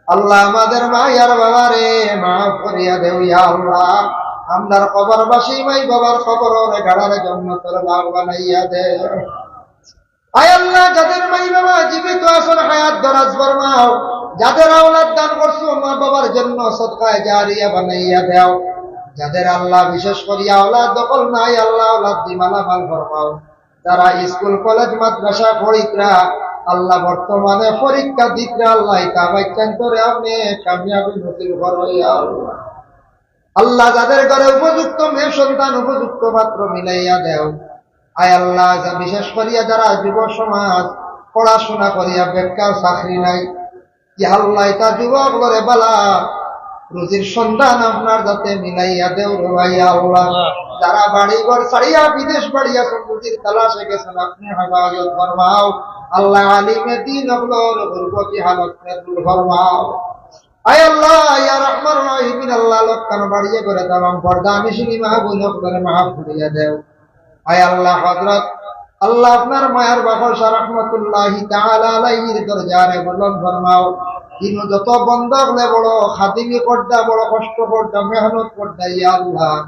আল্লাহ, আমাদের মা আর বাবারে মাফ করিয়া দেও, ইয়া আল্লাহ। আমরার কবরবাসী মাই বাবার কবররে গাড়ারে জন্নতর বাগ বানাইয়া দেও। আয় আল্লাহ, যাদের মাই বাবা জীবিত আছইন, হায়াত দরাজ ফরমাও। যাদের আওলাদ দান করছো, মা বাবার জন্য সদকায়ে জারিয়া বানাইয়া দেও। যাদের আল্লাহ বিশেষ করিয়া আওলাদ দখল নাই, আল্লাহ আওলাদ দি মালামাল ফরমাও। যারা স্কুল, কলেজ, মাদ্রাসা পড়িতরা, আল্লাহ বর্তমানে পরীক্ষা দিতরা, আল্লাহ ইতা বাচ্চাইন্তরে আপনে কামিয়াবি নসিব করো, ইয়া আল্লাহ। আল্লাহ, যাদের ঘরে উপযুক্ত মেয়ে সন্তান, উপযুক্ত পাত্র মিলাইয়া দেও। আয় আল্লাহ, যা বিশেষ করিয়া যারা যুব সমাজ পড়াশোনা করিয়া বেকার, চাকরি নাই, ইয়া আল্লাহ, ইতা যুবক অকলরে বালা রুজির সন্ধান আপনার যাতে মিলাইয়া দেও রে ভাই, ইয়া আল্লাহ। যারা বাড়ি ঘর ছাড়িয়া বিদেশ বাড়িয়া রুজির তালাশে গেছইন, আপনে হেফাজত ফরমাও। আল্লাহ, আলিমে দিন অকলর গুরবতি হালত দূর ফরমাও। আয় আল্লাহ, ইয়া রাহমান রাহিমিন, আল্লাহ, লক্কানো বাড়িয়ে করে তামাম পর্দা আমি শুনি মা বোন অকলরে মাফ করিয়া দেও। আয় আল্লাহ, হযরত আল্লাহ, আপনার মায়ার বাবা শাহ রহমতুল্লাহি তাআলা আলাইহির দরজারে বুলন্দ ফরমাও। দিনো যত বন্দা অকলে বড় খাদিমি করতা, বড় কষ্ট করতা, মেহনত করতা, ইয়া আল্লাহ।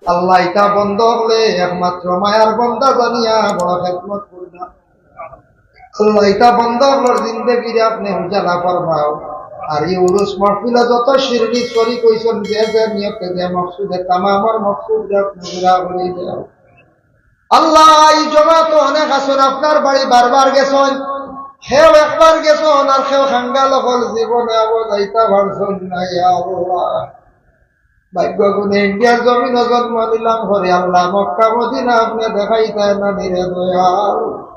আল্লাহ, ইতা বন্দা অকলে একমাত্র মায়ার বন্দা জানিয়া বড় খেদমত করতা। আল্লাহ, ইতা বন্দা অকলর জিন্দেগিরে আপনে উজালা ফরমাও। আর ই উরুস মাহফিলো যত শিরনি শরিক অইছইন, যে যে নিয়তে, যে মকসুদে, তামামর মকসুদরে আপনে পুরা করি দেও। আল্লাহ, ই জমাতো অনেক আছইন, আপনার বাড়ি বারবার গেছইন, কেউ একবার গেছইন, আর কেউ খাঙ্গাল অকল জীবনে আবো যাইতা পারছইন না, ইয়া আল্লাহ। ভাগ্য গুণে ইন্ডিয়ার জমিনো জন্ম নিলাম করি, আল্লাহ, মক্কা মদিনা আপনে দেখাইতা না নি রে দয়াল।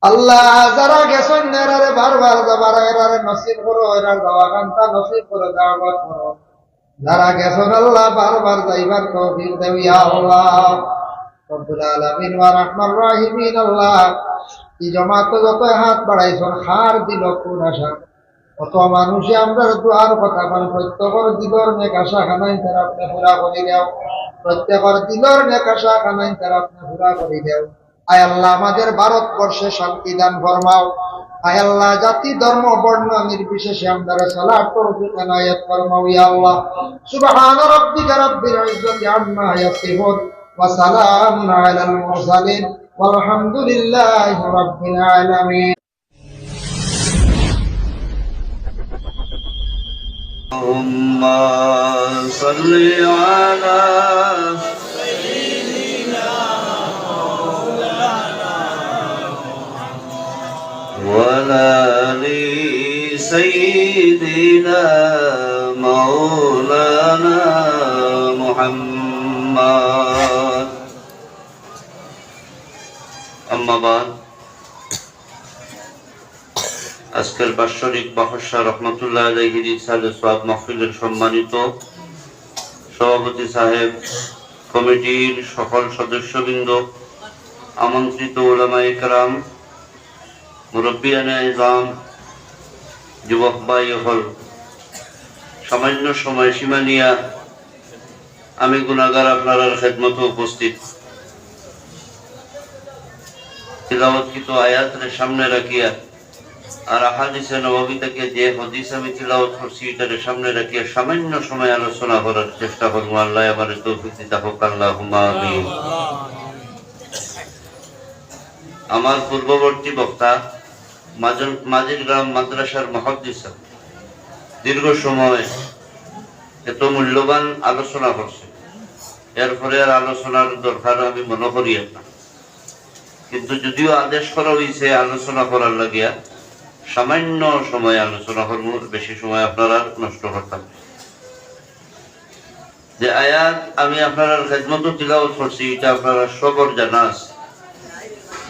আল্লাহ, যারা গেছইন না, এরারে বারবার যাবার এরারে নসিব করো, এরার যাওয়া কান্তা নসিব করো, দাওয়াত করো। যারা গেছইন আল্লাহ, বারবার যাইবার তৌফিক দেও ইয়া আল্লাহ। রব্বুল আলামিন ওয়া আরহামার রাহিমিন আল্লাহ, ই জমাতো যত হাত বাড়াইছইন, কার দিলো কুন আশা, অত মানুষে আমরার দোয়ার কথা পান, প্রত্যেকর দিলর নেক আশা খানাইন তারা আপনে পুরা করি দেও, প্রত্যেকর দিলর নেক আশা খানাইন তারা আপনে পুরা করি দেও। আয় আল্লাহ, আমাদের ভারতবর্ষে শান্তি দান ফরমাও। আয় আল্লাহ, জাতি, ধর্ম, বর্ণ নির্বিশেষে আমরারে চলার তৌফিক এনায়েত ফরমাও, ইয়া আল্লাহ। সুবহান রাব্বিকা রাব্বিল ইজ্জাতি আম্মা ইয়াসিফুন, ওয়া সালামুন আলাল মুরসালিন, ওয়ালহামদুলিল্লাহি রাব্বিল আলামিন। اللهم صل على سيدنا مولانا محمد وعلى آل سيدنا مولانا محمد. أما بعد، আজকের বাৎসরিক বাহস্যা রহমতুল্লাহ আলাইহির ইসালে সওয়াব মাহফিলের সম্মানিত সভাপতি সাহেব, কমিটির সকল সদস্যবৃন্দ, আমন্ত্রিত উলামায়ে কেরাম, মুরব্বিয়ানে ইজাম, যুবক ভাই অকল, সামান্য সময়সীমা নিয়া আমি গুনাহগার আপনারার খেদমতো উপস্থিত। তিলাওয়াতকৃত আয়াতরে সামনে রাখিয়া আর আহাদিসে নববী থাকি যে হাদিস আমি তিলাওয়াত করছি, ইটারে সামনে রাখিয়া সামান্য সময় আলোচনা করার চেষ্টা করমু। আল্লায় আমারে তৌফিক দিতা হউক, আল্লাহুম্মা আমিন। আমার পূর্ববর্তী বক্তা মাজন-, মাঝির গ্রাম মাদ্রাসার মুহাদ্দিস সাহেব দীর্ঘ সময় এত মূল্যবান আলোচনা করছে, এরপরে আর আলোচনার দরকার আমি মনে করি না। কিন্তু যদিও আদেশ করা হইছে আলোচনা করার লাগিয়া, সামান্য সময় আলোচনা করমু, বেশি সময় আপনারার নষ্ট করতাম না। যে আয়াত আমি আপনারার খেদমতো তিলাওয়াত করছি, ইটা আপনারার সবর জানা আছে।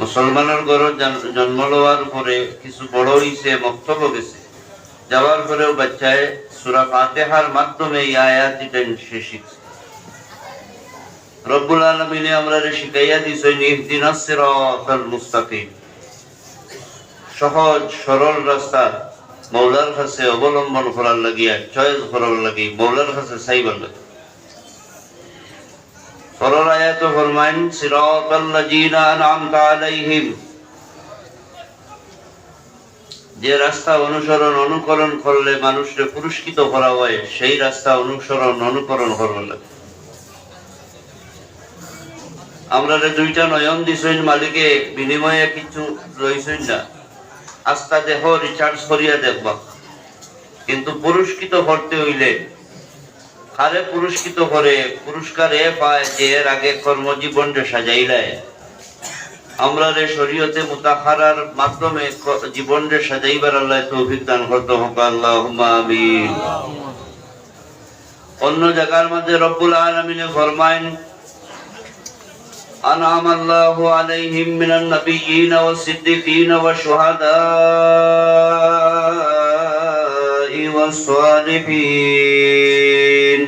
মুসলমানর ঘরো জন-, জন্ম লওয়ার পরে কিছু বড় হইছে, মক্তবো গেছে, যাওয়ার পরেও বাচ্চায় সূরা ফাতিহার মাধ্যমে এই আয়াত ইটা সে শিখছে। রব্বুল আলামিনে আমরারে শিখাইয়া দিছইন, ইহদিনাস সিরাতাল মুস্তাকিম। সহজ সরল রাস্তা মৌলার কাছে অবলম্বন করার লাগিয়া, চয়েস করার লাগি, মৌলার কাছে চাইবার লাগি। পরর আয়াতো ফরমাইন, সিরাতাল্লাযীনা আনআমতা আলাইহিম। যে রাস্তা অনুসরণ অনুকরণ করলে মানুষরে পুরস্কৃত করা হয়, সেই রাস্তা অনুসরণ অনুকরণ করবার লাগি। আমরারে দুইটা নয়ন দিছইন মালিকে, বিনিময়ে কিছু লইছইন না। আস্তা দেহ recharge করিয়া দেখবা। কিন্তু পুরস্কৃত করতে হইলে কারে পুরস্কৃত করে? পুরস্কার এ পায় যে এর আগে কর্মজীবনরে সাজাইলায়। আমরারে শরীয়তে মুতাহারার মাধ্যমে ক-, জীবনরে সাজাইবার আল্লায় তৌফিক দান করতা হউক, আল্লাহুম্মা আমিন। অন্য জাগার মাঝে রব্বুল আলামিনে ফরমাইন, আনআমাল্লাহু আলাইহিম মিনান নাবিয়্যিনা ওয়াস সিদ্দিকিনা ওয়াশ শুহাদাই ওয়াস সালিহিন।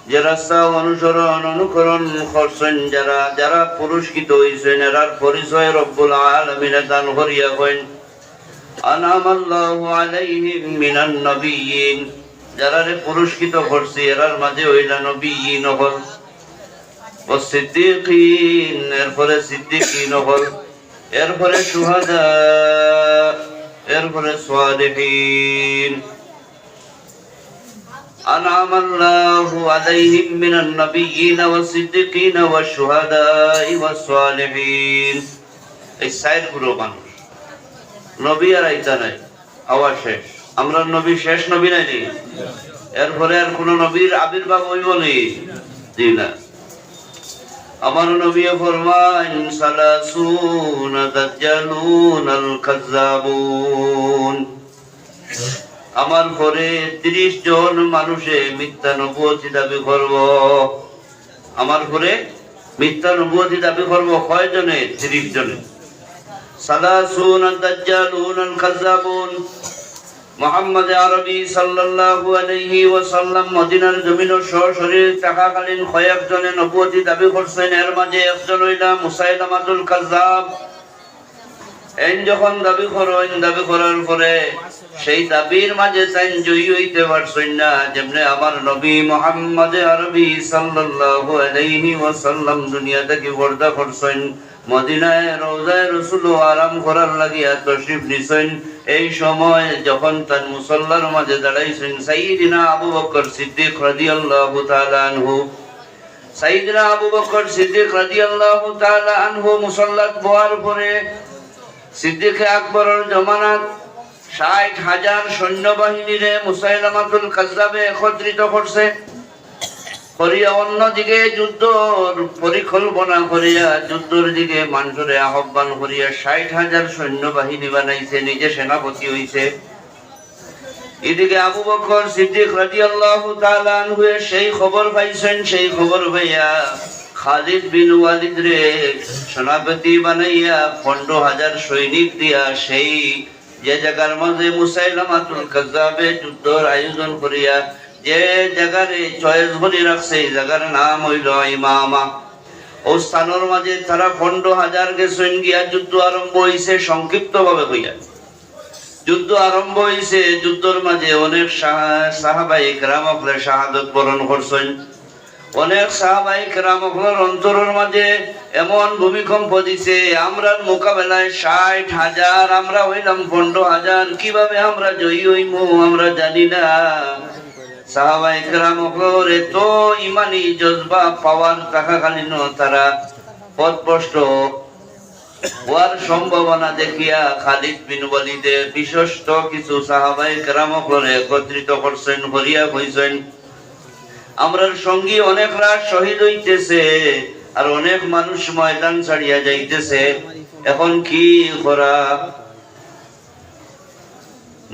যে রাস্তা অনুসরণ অনুকরণ করছইন যারা, যারা পুরস্কৃত হইছইন, এরার পরিচয় রব্বুল আলামিনে দান করিয়া কইন, আনআমাল্লাহু আলাইহিম মিনান নাবিয়্যিন, যারারে পুরস্কৃত করছি, এরার মাঝে অইলা নবিয়্যিন অকল, ওয়াস সিদ্দিকিন, এরপরে সিদ্দিকিন অকল, এরপরে শুহাদা, এরপরে সালিহিন। আনআমাল্লাহু আলাইহিম মিনান নাবিয়্যিনা ওয়াস সিদ্দিকিনা ওয়াশ শুহাদাই ওয়াস সালিহিন। এই চাইর group মানুষ। নবী আর আইতা নাই, আওয়া শেষ। আমরার নবী শেষ নবী নায়নি? এরপরে আর কোনো নবীর আবির্ভাব অইবো নি? জি না। আমার নবীয়ে ফরমাইন, সালাসুনা দাজ্জালুনাল কাজ্জাবুন। আমার পরে তিরিশ জন মানুষে মিথ্যা নবুয়তি দাবি করবো। আমার পরে মিথ্যা নবুয়তি দাবি করবো কয়জনে? তিরিশ জনে। সালাসুনা দাজ্জালুনাল কাজ্জাবুন। মুহাম্মদে আরবি সাল্লাল্লাহু আলাইহি ওয়াসাল্লাম মদিনার জমিনো সশরীর থাকাকালীন কয়েকজনে নবুয়তি দাবি করছইন। এর মাঝে একজন অইলা মুসাইলামাতুল কাজ্জাব। এইন যখন দাবি করইন, দাবি করার পরে সেই দাবির মাঝে তাইন জয়ী অইতে পারছইন না। যেমনে আমার নবী মুহাম্মদে আরবি সাল্লাল্লাহু আলাইহি ওয়াসাল্লাম দুনিয়া থাকি পর্দা করছইন, মদিনায় রওজায় রসুলো আরাম করার লাগিয়া তশরিফ নিছইন। এই সময় যখন তান মুসল্লার মাঝে দাঁড়াইছইন সাইয়্যিদিনা আবু বকর সিদ্দিক রাদিয়াল্লাহু তাআলা আনহু, সাইয়্যিদিনা আবু বকর সিদ্দিক রাদিয়াল্লাহু তাআলা আনহু মুসল্লাত বওয়ার পরে সিদ্দিকে আকবরর জমানাত ষাইট হাজার সৈন্যবাহিনীরে মুসাইলামাতুল কাজ্জাবে একত্রিত করছে। করিয়া অন্যদিকে যুদ্ধর পরিকল্পনা করিয়া, যুদ্ধর দিকে মানষরে আহ্বান করিয়া ষাইট হাজার সৈন্যবাহিনী বানাইছে, নিজে সেনাপতি অইছে। এদিকে আবু বকর সিদ্দিক রাদিয়াল্লাহু তাআলা আনহুয়ে সেই খবর পাইছইন, সেই খবর পাইয়া খালিদ বিন ওয়ালিদরে সেনাপতি বানাইয়া পনেরো হাজার সৈনিক দিয়া সেই যে জাগার মাঝে মুসাইলামাতুল কাজ্জাবে যুদ্ধর আয়োজন করিয়া যে জাগারে choice করি রাখছে, এই জাগার নাম অইলো ইয়ামামা। অউ স্থানর মাঝে তারা পনেরো হাজার গেছইন গিয়া যুদ্ধ আরম্ভ অইছে। সংক্ষিপ্তভাবে কইয়া, যুদ্ধ আরম্ভ অইছে। যুদ্ধর মাঝে অনেক সাহা-, সাহাবায়ে কেরাম অকলে শাহাদত বরণ করছইন। অনেক সাহাবায়ে কেরাম অকলর অন্তরর মাঝে এমন ভূমিকম্প দিছে, আমরার মোকাবেলায় ষাইট হাজার, আমরা অইলাম পনেরো হাজার, কিভাবে আমরা জয়ী অইমু আমরা জানি না। সাহাবায়ে কেরাম অকলর এত ইমানি জজবা, power থাকাকালীনও তারা পথভ্রষ্ট অওয়ার সম্ভাবনা দেখিয়া খালিদ বিন ওয়ালিদে বিশ্বস্ত কিছু সাহাবায়ে কেরাম অকলরে একত্রিত করছইন, করিয়া কইছইন, "আমরার সঙ্গী অনেকরা শহীদ অইতেছে, আর অনেক মানুষ ময়দান ছাড়িয়া যাইতেছে, এখন কি করা?"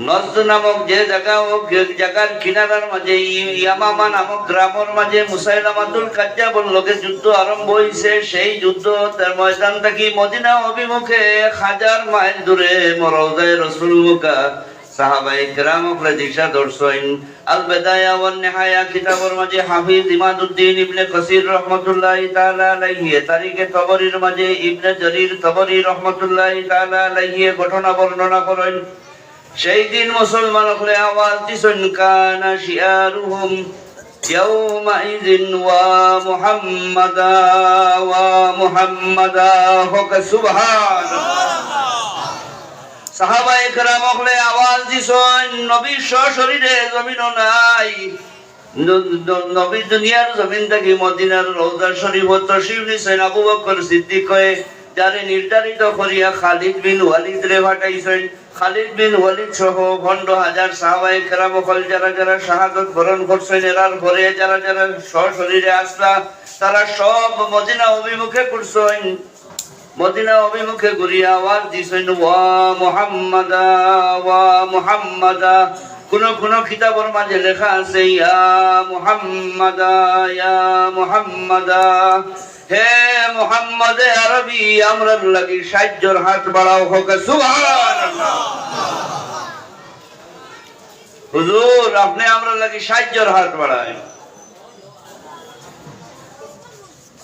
নজদ নামক যে জাগা, অউ জাগার কিনারার মাঝে ই-, ইয়ামামা নামক গ্রামর মাঝে মুসাইলামাতুল কাজ্জাবর লগে যুদ্ধ আরম্ভ অইছে। সেই যুদ্ধর ময়দান থাকি মদিনা অভিমুখে এক হাজার মাইল দূরে রওজায়ে রসুল মুকা সাহাবায়ে কেরাম অকলে দিশা ধরছইন। আল বেদায়া ওয়ান নেহায়া কিতাবর মাঝে হাফিজ ইমাদুদ্দিন ইবনে কাসির রহমতুল্লাহি তাআলা আলাইহি, এ তারিখে তবরির মাঝে ইবনে জরির তবরি রহমতুল্লাহি তাআলা আলাইহি এ ঘটনা বর্ণনা করইন। সেই দিন মুসলমান অকলে আওয়াজ দিছইন, "কানা শিআরুহুম ইয়াউমাইযিন ওয়া মুহাম্মাদা, ওয়া মুহাম্মাদা।" কউক্কা সুবহানাল্লাহ। সাহাবায়ে কেরাম অকলে আওয়াজ দিছইন, নবী সশরীরে জমিনো নাই। ন-, ন-, নবী দুনিয়ার জমিন থাকি মদিনার রওজা শরীফো তশরিফ নিছইন। আবু বকর সিদ্দিকে যারে নির্ধারিত করিয়া খালিদ বিন ওয়ালিদরে পাঠাইছইন। খালিদ বিন ওয়ালিদ সহ পনেরো হাজার সাহাবায়ে কেরাম অকল যারা যারা শাহাদত বরণ করছইন, এরার পরে যারা যারা সশরীরে আছলা, তারা সব মদিনা অভিমুখে ঘুরছইন। মদিনা অভিমুখে ঘুরিয়া আওয়াজ দিছইন, "ওয়া মুহাম্মাদা, ওয়া মুহাম্মাদা।" কুনু কুনু কিতাবর মাঝে লেখা আছে, "ইয়া মুহাম্মাদা, ইয়া মুহাম্মাদা।" হে মুহাম্মদে আরবি, আমরার লাগি সাহায্যর হাত বাড়াও, কউক্কা সুবহানাল্লাহ। হুজুর, আপনে আমরার লাগি সাহায্যর হাত বাড়াইন।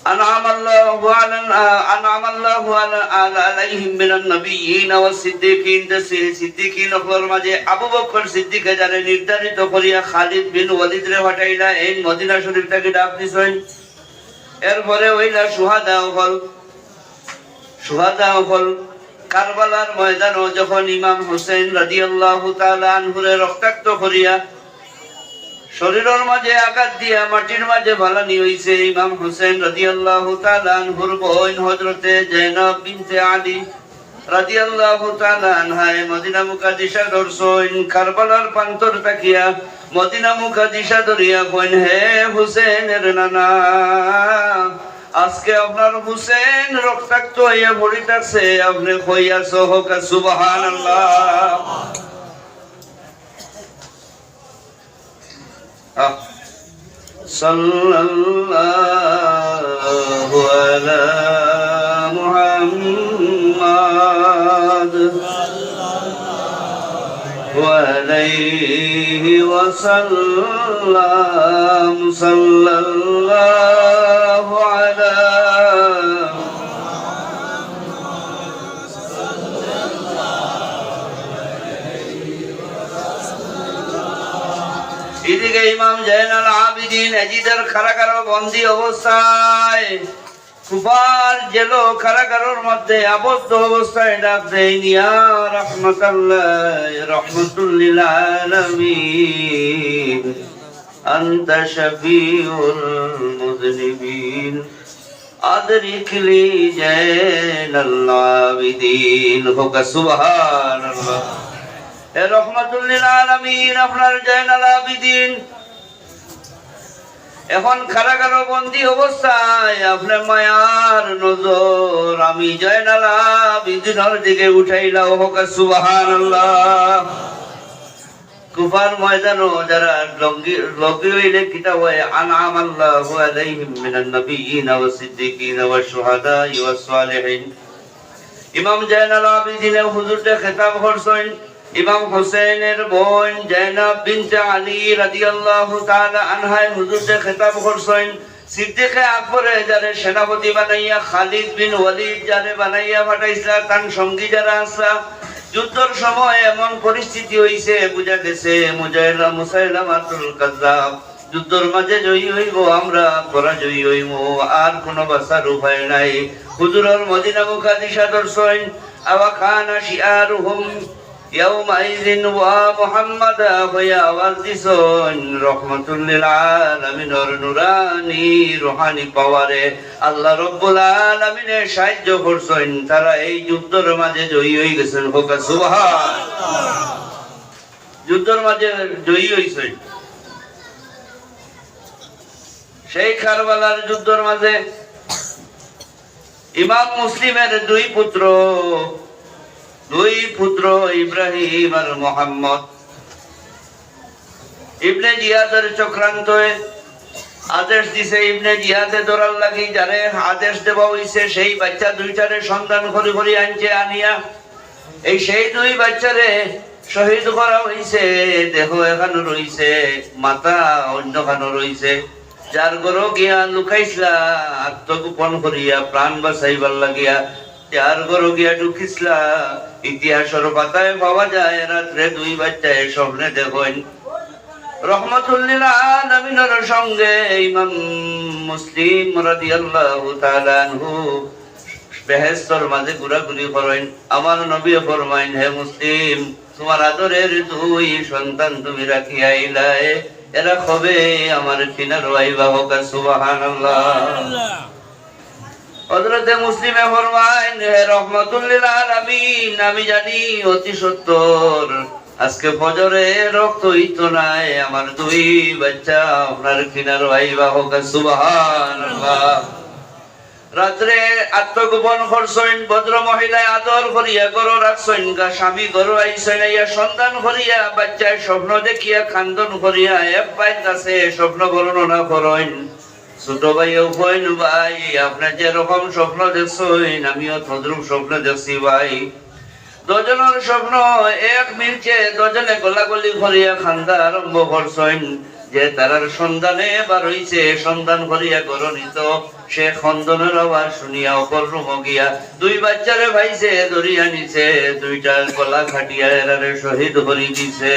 আনআমাল্লাহু আলা, আনআমাল্লাহু আলা, আলা, আলাইহিম মিনান নাবিয়্যিনা ওয়াস সিদ্দিকিন, যে সি-, সিদ্দিকিন অকলর মাঝে আবু বকর সিদ্দিকে যারে নির্ধারিত করিয়া খালিদ বিন ওয়ালিদরে পাঠাইলা, এইন মদিনা শরীফ থাকি ডাক দিছইন। এরপরে অইলা শুহাদা অকল, শুহাদা অকল কারবালার ময়দানো যখন ইমাম হুসেন রাদিয়াল্লাহু তাআলা আনহুরে রক্তাক্ত করিয়া শরীরর মাঝে আঘাত দিয়া মাটির মাঝে ফালানি অইছে, ইমাম হুসেন রাদিয়াল্লাহু তাআলা আনহুর বইন হযরতে জয়নব বিনতে আলী রাদিয়াল্লাহু তাআলা আনহায় মদিনা মুকা দিশা ধরছইন। কারবালার প্রান্তর থাকিয়া মদিনা মুকা দিশা ধরিয়া কইন, "হে হুসেনের নানা, আজকে আপনার হুসেন রক্তাক্ত অইয়া পড়ি থাকছে, আপনে কই আছো?" কউক্কা সুবহানাল্লাহ। আহ। সাল্লাল্লাহু আলা মুহাম্মাদ। عليه وسلم، صلى الله على এদিকে ইমাম জয়নাল আবিদিন এজিদের কারাগারো বন্দী অবস্থায়, কুফার জেলো কারাগারর মধ্যে আবদ্ধ অবস্থায় ডাক দেইন, ইয়া রহমতাল্লাহ, রহমতুল্লিল আলামিন, আনতা শফিউল মুজনিবিন, আদরিক লি জয়নাল আবিদিন। হোক সুবহানাল্লাহ। এ রহমতুল্লিল আলামিন, আপনার জয়নাল আবিদিন এখন কারাগারো বন্দী অবস্থায়, আপনে মায়ার নজর আমি জয়নাল আবিদিনর দিকে উঠাইলাও। হোক সুবহানাল্লাহ। কুফার ময়দানো যারা লঙ্গি-, লঙ্গি অইলে কিতা অয়, আনআমাল্লাহু আলাইহিম মিনান নাবিয়্যিনা ওয়াস সিদ্দিকিনা ওয়াশ শুহাদাই ওয়াস সালিহিন। ইমাম জয়নাল আবিদিনে হুজুররে খেতাব করছইন। ইমাম হুসেনের বোন জয়নাব বিনতে আলী রাদিয়াল্লাহু তাআলা আনহায় হুজুররে খেতাব করছইন। সিদ্দিকে আকবরে যারে সেনাপতি বানাইয়া, খালিদ বিন ওয়ালিদ যারে বানাইয়া পাঠাইছলা, তান সঙ্গী যারা আছলা, যুদ্ধর সময় এমন পরিস্থিতি অইছে, বুঝা গেছে মুজাইলা-, মুসাইলামাতুল কাজ্জাব যুদ্ধর মাঝে জয়ী অইবো, আমরা পরাজয়ী অইমু, আর কোনো বাঁচার উপায় নাই। হুজুরর মদিনা মুকাদ্দিসা ধরছইন, আওয়া কানা শিআরুহুম ইয়াউমাইযিন ওয়া মুহাম্মাদা কইয়া আওয়াজ দিছইন, রহমাতুল্লিল আলামিনর নুরানি রুহানি পাওয়ারে আল্লাহ রব্বুল আলামিনে সাহায্য করছইন, তারা এই যুদ্ধর মাঝে জয়ী অইগেছইন। হোক সুবহান। যুদ্ধর মাঝে জয়ী অইছইন। সেই কারবালার যুদ্ধর মাঝে ইমাম মুসলিমের দুই পুত্র, দুই পুত্র ইব্রাহিম আর মোহাম্মদ। ইবনে জিয়াদের চক্রান্তয়ে আদেশ দিছে, ইবনে জিয়াদে ধরার লাগি যারে আদেশ দেওয়া অইছে, সেই বাচ্চা দুইটারে সন্ধান করি করি আনছে, আনিয়া এই সেই দুই বাচ্চারে শহীদ করা অইছে। দেহ এখানো রইছে, মাথা অন্যখানো রইছে। যার ঘরো গিয়া লুকাইছলা, আত্মগোপন করিয়া প্রাণ বাঁচাইবার লাগিয়া, যার ঘরো গিয়া ঢুকিছলা, ইতিহাসর পাতায় পাওয়া যায়, রাত্রে দুই বাচ্চায় স্বপ্নে দেখইন, রহমতুল্লিল আলামিনর সঙ্গে ইমাম মুসলিম রাদিয়াল্লাহু তাআলা আনহু বেহেস্তর মাঝে ঘুরাঘুরি করইন। আমার নবী ফরমাইন, হে মুসলিম, তোমার আদরের দুই সন্তান তুমি রাখিয়া আইলায়, এরা কবে আমার কিনারো আইবা? হোক সুবহানাল্লাহ। হযরতে মুসলিমে ফরমাইন, হে রহমাতুল্লিল আলামিন, আমি জানি অতি সত্বর আজকে ফজরে রক্ত হইতো নাই, আমার দুই বাচ্চা আপনার কিনারো আইবা। হোক সুবহানাল্লাহ। রাত্রে আত্মগোপন করছইন, ভদ্র মহিলায় আদর করিয়া ঘরো রাখছইন, গা স্বামী ঘরো আইছইন, আইয়া সন্ধান করিয়া বাচ্চায় স্বপ্ন দেখিয়া কান্দন করিয়া এক ভাইর কাছে স্বপ্ন বর্ণনা করইন। ছোট ভাইও কইন, ভাই, আপনে যেরকম স্বপ্ন দেখছইন, আমিও তদ্রূপ স্বপ্ন দেখছি ভাই। দুইজনর স্বপ্ন এক মিলছে, দুইজনে গলাগলি করিয়া কান্দা আরম্ভ করছইন যে তারার সন্ধানে বার হইছে, সন্ধান করিয়া ঘরো নিতো, সে কান্দনর আওয়াজ শুনিয়া অপর রুমো গিয়া দুই বাচ্চারে পাইছে, ধরিয়া নিছে, দুইটা গলা কাটিয়া এরারে শহীদ করি দিছে।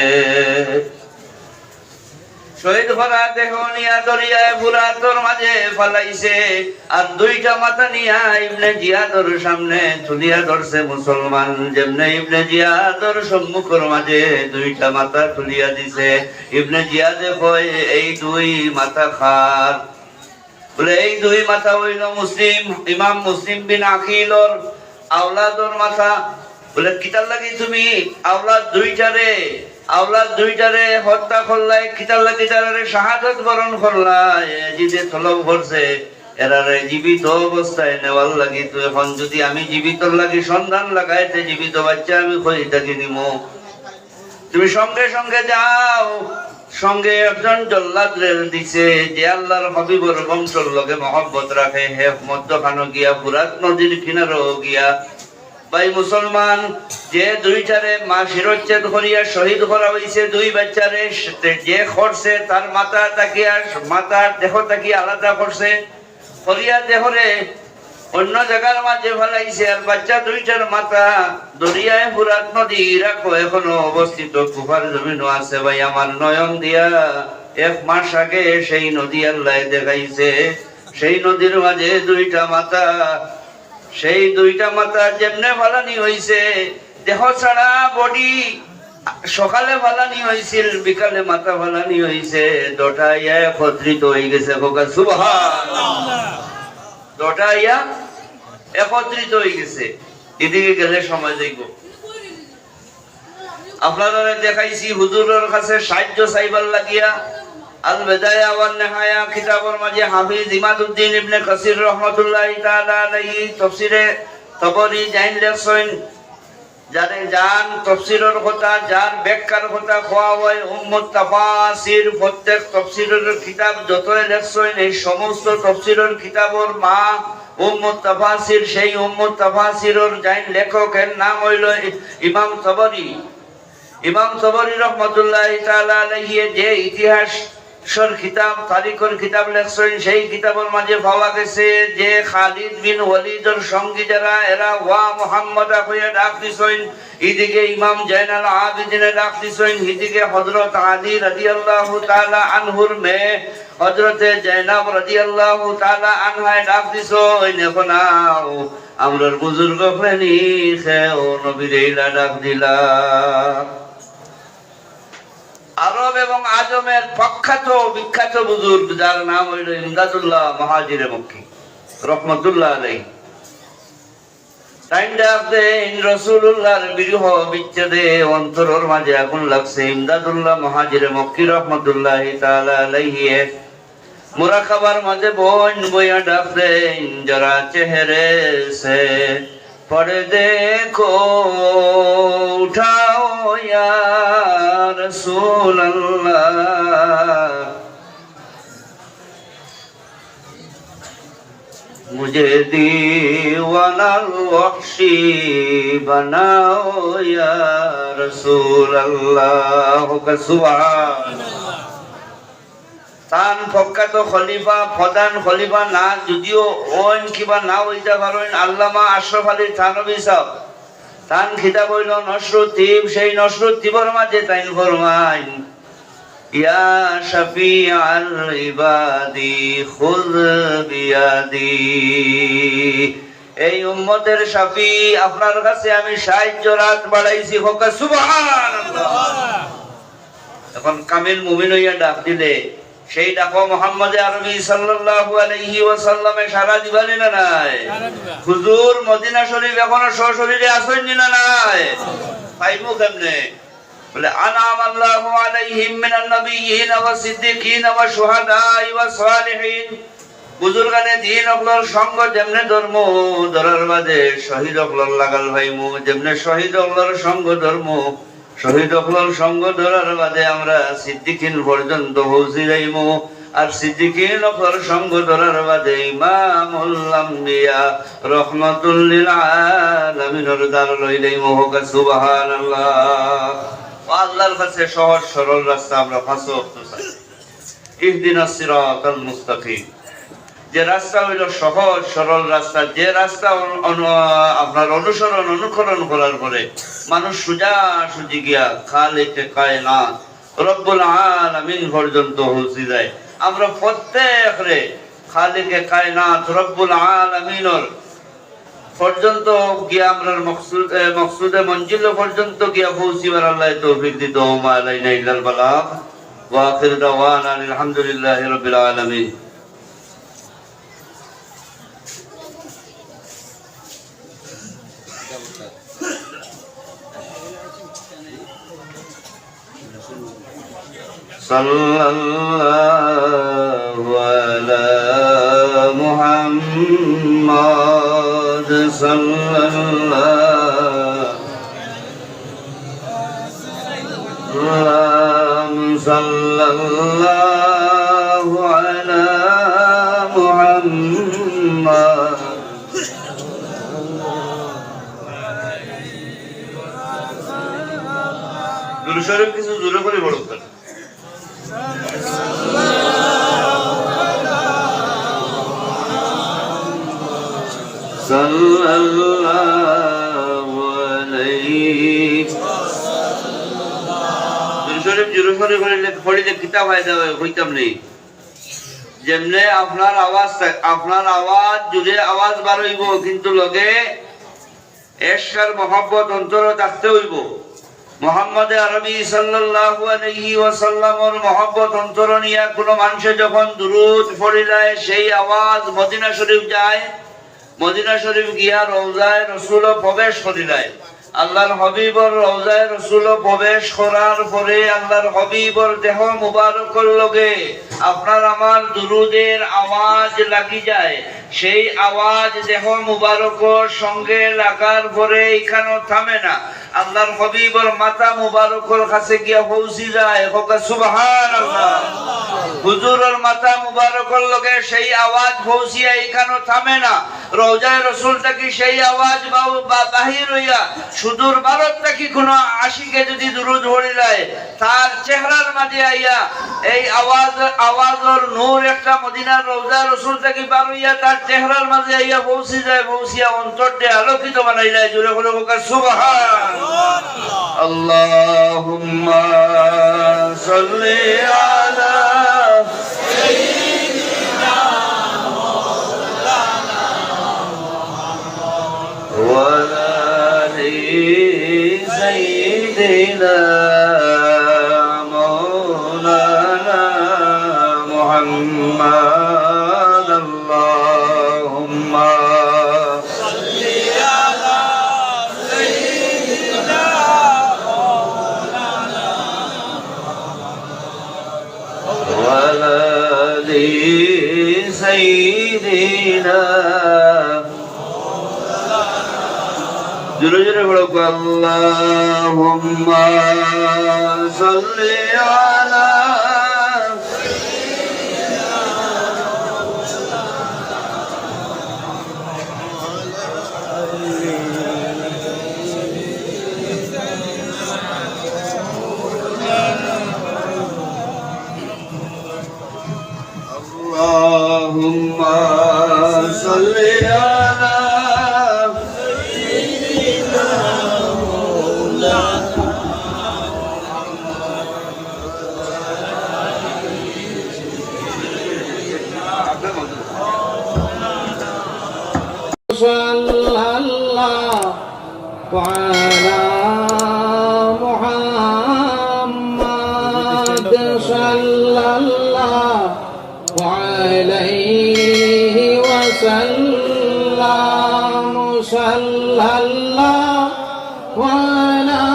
শহীদ করা দেহ নিয়া দরিয়ায়ে ফুরাতর মাঝে ফালাইছে, আর দুইটা মাথা নিয়া ইবনে জিয়াদর সামনে তুলিয়া ধরছে মুসলমান। যেমনে ইবনে জিয়াদর সম্মুখর মাঝে দুইটা মাথা তুলিয়া দিছে, ইবনে জিয়াদে কয়, এই দুই মাথা কার? বলে, এই দুই মাথা অইলো মুসলিম, ইমাম মুসলিম বিন আকিলর আওলাদর মাথা। বলে, কিতার লাগি তুমি আওলাদ দুইটারে, আওলাদ দুইটারে হত্যা করলায়? কিতার লাগি তারারে শাহাদত বরণ করলায়? এজিদে তলব করছে, এরারে জীবিত অবস্থায় নেওয়ার লাগি। তো এখন যদি আমি জীবিতর লাগি সন্ধান লাগাইতে জীবিত বাচ্চা আমি কই থাকি নিমু? তুমি সঙ্গে সঙ্গে যাও। সঙ্গে একজন জল্লাদরে দিছে, যে আল্লাহর হাবিবর বংশর লগে মহব্বত রাখে, হে মধ্যখানো গিয়া, ফুরাত নদীর কিনারো গিয়া, ভাই মুসলমান, যে দুইটারে মা শিরচ্ছেদ করিয়া শহীদ করা অইছে, দুই বাচ্চারে, সে-, যে করছে তার মাথা থাকিয়া, মাথার দেহ থাকিয়া আলাদা করছে, করিয়া দেহরে অন্য জাগার মাঝে ফালাইছে, আর বাচ্চা দুইটার মাথা দরিয়ায় ফুরাত নদী ইরাকো এখনো অবস্থিত, কুফার জমিনও আছে। ভাই আমার, নয়ন দিয়া এক মাস আগে সেই নদী আল্লায় দেখাইছে, সেই নদীর মাঝে দুইটা মাথা, সেই দুইটা মাথা যেমনে ফালানি অইছে, দেহ ছাড়া বডি, সকালে ফালানি অইছিল, বিকালে মাথা ফালানি অইছে, দুটা আইয়া একত্রিত অই গেছে। কউক্কা সুবহানাল্লাহ। দুটা আইয়া একত্রিত অই গেছে। এদিকে গেলে সময় যাইবো। আপনারারে দেখাইছি হুজুরর কাছে সাহায্য চাইবার লাগিয়া। আল বেদায়া ওয়ান নেহায়া কিতাবর মাঝে হাফিজ ইমাদুদ্দিন ইবনে কাসির রহমতুল্লাহি তাআলা আলাইহি তফসিরে তবরি যাইন লেখছইন, যারে যান তফসিরর কথা, যার ব্যাখ্যার কথা কওয়া হয়, উম্মুত তাফাসির, প্রত্যেক তফসিরর কিতাব যতই লেখছইন, এই সমস্ত তফসিরর কিতাবর মা উম্মুত তাফাসির, সেই উম্মুত তাফাসিরর যাইন লেখকের নাম অইল ই-, ইমাম তবরি। ইমাম তবরি রহমতুল্লাহি তাআলা আলাইহি যে ইতিহাসর কিতাব, তারিখর কিতাব লেখছইন, সেই কিতাবর মাঝে পাওয়া গেছে যে খালিদ বিন ওয়ালিদর সঙ্গী যারা, এরা ওয়া মুহাম্মদা কইয়া ডাক দিছইন, ইদিকে ইমাম জয়নাল আবিদিনে ডাক দিছইন, ইদিকে হযরত আলী রাদিয়াল্লাহু তাআলা আনহুর মেয়ে হযরতে জয়নাব রাদিয়াল্লাহু তাআলা আনহায় ডাক দিছইন, এখন আও, আমরার বুজুর্গ অকলে নি কেউ নবীরে ইলা ডাক দিলা। আরব এবং আজমের প্রখ্যাত বিখ্যাত বুজুর্গ, যার নাম অইল ইমদাদুল্লাহ মুহাজিরে মক্কি রহমতুল্লাহ আলাইহি। তাইন ডাক দেইন, রসুলুল্লাহর বিরহ বিচ্ছেদে অন্তরর মাঝে আগুন লাগছে। ইমদাদুল্লাহ মুহাজিরে মক্কি রহমতুল্লাহি তাআলা আলাইহি এক মুরাকাবার মাঝে বইন বইয়া ডাক দেইন, যারা চেহারে সে পর্দে কো উঠাও ইয়া রাসূলুল্লাহ। মুঝে দিওয়ানাল ওয়াহশি বানাও ইয়া রাসূলুল্লাহ। সুবহানাল্লাহ। তান প্রখ্যাত খলিফা, প্রধান খলিফা না যদিও অইন কিবা না অইতা পারইন, আল্লামা আশরাফ আলী থানভী সাহেব, তান কিতাব অইল নশরুত তিব, সেই নশরুত তিবর মাঝে তাইন ফরমাইন, ইয়া শাফিআল ইবাদি খুয বিয়াদি। এই উম্মতের শাফি, আপনার কাছে আমি সাহায্যর আত বাড়াইছি। কউক্কা সুবহানাল্লাহ। এখন কামিল মুমিন অইয়া ডাক দিলে সেই ডাকো মুহাম্মদে আরবি সাল্লাল্লাহু আলাইহি ওয়াসাল্লামে সাড়া দিবা নি না নাই? সাড়া দিবা। হুজুর মদিনা শরীফ এখনো সশরীরে আছইন নি না নাই? পাইমু কেমনে? বলে, আনআমাল্লাহু আলাইহিম মিনান নাবিয়্যিনা ওয়াস সিদ্দিকিনা ওয়াশ শুহাদাই ওয়াস সালিহিন। বুজুর্গানে দিন অকলর সঙ্গ যেমনে ধরমু, ধরার বাদে শহীদ অকলর লাগাল পাইমু, যেমনে শহীদ অকলর সঙ্গ ধরমু, শহীদ অকলর সঙ্গ ধরার বাদে আমরা সিদ্দিকিন পর্যন্ত পৌঁছি যাইমু। আর সিদ্দিকিন অকলর সঙ্গ ধরার বাদে ইমামুল আম্বিয়া রহমাতুল লিল আলামিনর দ্বার লই লইমু। কউক্কা সুবহানাল্লাহ। ও আল্লাহর কাছে সহজ সরল রাস্তা আমরা পাঁচ ওয়াক্ত চাই। ইহদিনাস সিরাতাল মুস্তাকিম। যে রাস্তা অইল সহজ সরল রাস্তা, যে রাস্তা অনু-, অনু-, আপনার অনুসরণ অনুকরণ করার পরে মানুষ সোজাসুজি গিয়া খালিকে কায়নাত রব্বুল আলামিন পর্যন্ত পৌঁছি যায়। আমরা প্রত্যেকরে খালিকে কায়নাত রব্বুল আলামিনর পর্যন্ত গিয়া আমরার মকসুদ, এ, মকসুদে মঞ্জিল পর্যন্ত গিয়া পৌঁছিবার আল্লাহ তৌফিক দিত। ওমা আলাইনা ইল্লাল বালাগ। ওয়া আখির দাওয়ানা আলহামদুলিল্লাহি রাব্বিল আলামিন। صلى الله على محمد، صلى الله، اللهم صلى الله على محمد. দুরূদ শরীফ কিছু জোরে করি পড়ুন। সাল্লাল্লাহু আলাইহি। দুরূদ শরীফ জোরে করি পড়িলে, পড়িলে কিতা ফায়দা অয়, কইতাম নি। যেমনে আপনার আওয়াজ থাক-, আপনার আওয়াজ জোরে আওয়াজ বার অইবো, কিন্তু লগে এশক আর মহব্বত অন্তরো থাকতে অইবো। মুহাম্মদে আরবি সাল্লাল্লাহু আলাইহি ওয়াসাল্লামর মহব্বত অন্তরো নিয়া কুনু মানষে যখন দুরূদ পড়িলায়, সেই আওয়াজ মদিনা শরীফ যায়, মদিনা শরীফ গিয়া রওজায়ে রসুলো প্রবেশ করিলায়। আল্লাহর হাবিবর রওজায়ে রসুলো প্রবেশ করার পরে আল্লাহর হাবিবর দেহ মুবারকর লগে আপনার আমার দুরূদের আওয়াজ লাগি যায়। সেই আওয়াজ দেহ মুবারকর সঙ্গে লাগার পরে ইখানো থামে না, আল্লাহর হাবিবর মাথা মুবারকর কাছে গিয়া পৌঁছি যায়। কউক্কা সুবহানাল্লাহ। হুজুরর মাথা মুবারকর লগে সেই আওয়াজ পৌঁছিয়া ইখানো থামে না, রওজায়ে রসুল থাকি সেই আওয়াজ বা-, বা-, বাহির অইয়া সুদূর ভারত থাকি কুনু আশিকে যদি দুরূদ পড়িলায়, তার চেহারার মাঝে আইয়া এই আওয়াজ, আওয়াজর নূর একটা মদিনার রওজা রসুল থাকি বার অইয়া তার চেহারার মাঝে আইয়া পৌঁছি যায়, পৌঁছিয়া অন্তরটা আলোকিত বানাইলায়। জোরে করি কউক্কা সুবহান। আল্লাহুম্মা সাল্লি আলা وعلى آل سيدنا مولانا محمد. اللهم وعلى آل سيدنا. জোরে জোরে পড়ো, اللهم صل على. اللهم صل على سيدنا مولانا محمد. صلى الله على محمد، صلى الله عليه وسلم، صلى الله على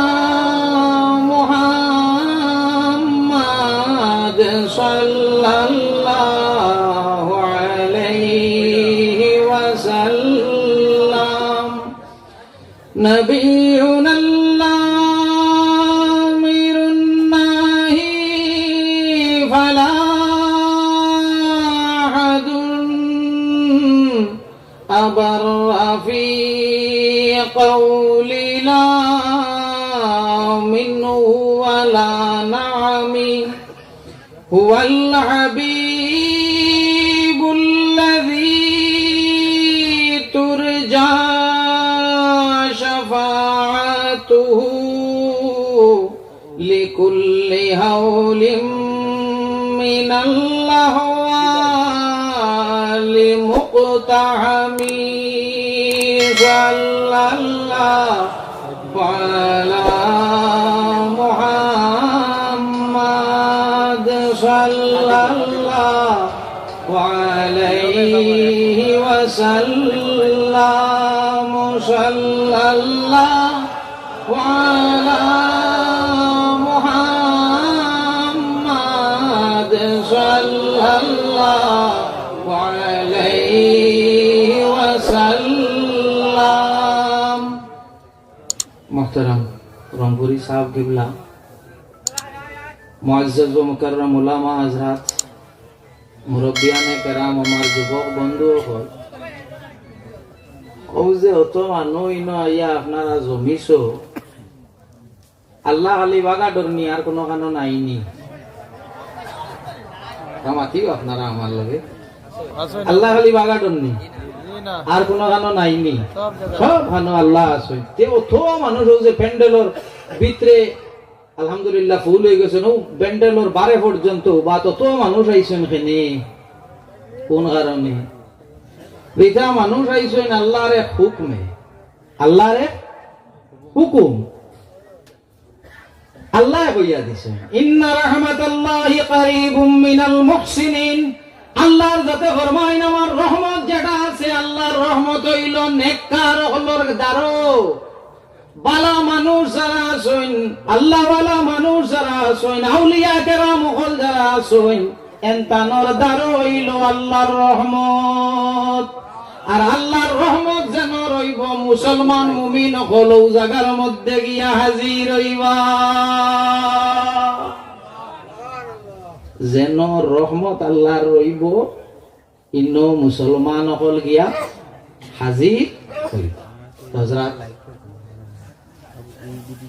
محمد، صلى الله عليه وسلم. نبينا الآمر الناهي، فلا أحد أبر في قول لا منه ولا نعم. هو الحبيب الذي ترجى شفاعته لكل هول من الأهوال مقتحم. صلى الله على محمد، صلى الله عليه وسلم، صلى الله على محمد، صلى الله عليه وسلم. মোহতারাম রংপুরি সাহেব কিবলা, মুআজ্জাজ ও মুকাররম উলামা হযরত, মুরব্বিয়ানে কেরাম, আমার যুবক বন্ধু অকল, অউ যে অত মানুষ ইনো আইয়া আপনারা জমিছো, আল্লাহ খালি বাগা ডরনি, আর কুনুখানো নাইনি। তা মাতিও আপনারা আমার লগে। আল্লাহ খালি বাগা ডরনি, আর কুনুখানো নাইনি। সব খানো আল্লাহ আছইন। তে অত মানুষ অউ যে প্যান্ডেলর ভিতরে আলহামদুলিল্লাহ ফুল অইগেছে, অউ প্যান্ডেলর বারে পর্যন্ত বা তত মানুষ আইছইন কেনে? কুন কারণে? ইতা মানুষ আইছইন আল্লাহর এক হুকুমে, আল্লাহর এক হুকুম। আল্লায় কইয়া দিছইন, "ইন্না রাহমাতাল্লাহি কারীবুম মিনাল মুহসিনিন।" আল্লাহর যাতে ফরমাইন, আমার রহমত যেটা আছে, আল্লাহর রহমত অইলো নেককার অকলর দ্বারো। বালা মানুষ যারা আছইন, আল্লাহওয়ালা মানুষ যারা আছইন, আউলিয়া কেরাম অকল যারা আছইন, এনতানর দ্বারো অইলো আল্লাহর রহমত। আর আল্লাহর রহমত যেন রইবো, মুসলমান মুমিন অকল অউ জাগার মধ্যে গিয়া হাজির অইবা। যেন রহমত আল্লাহর রইবো, ইনো মুসলমান অকল গিয়া হাজির অইবা। হযরত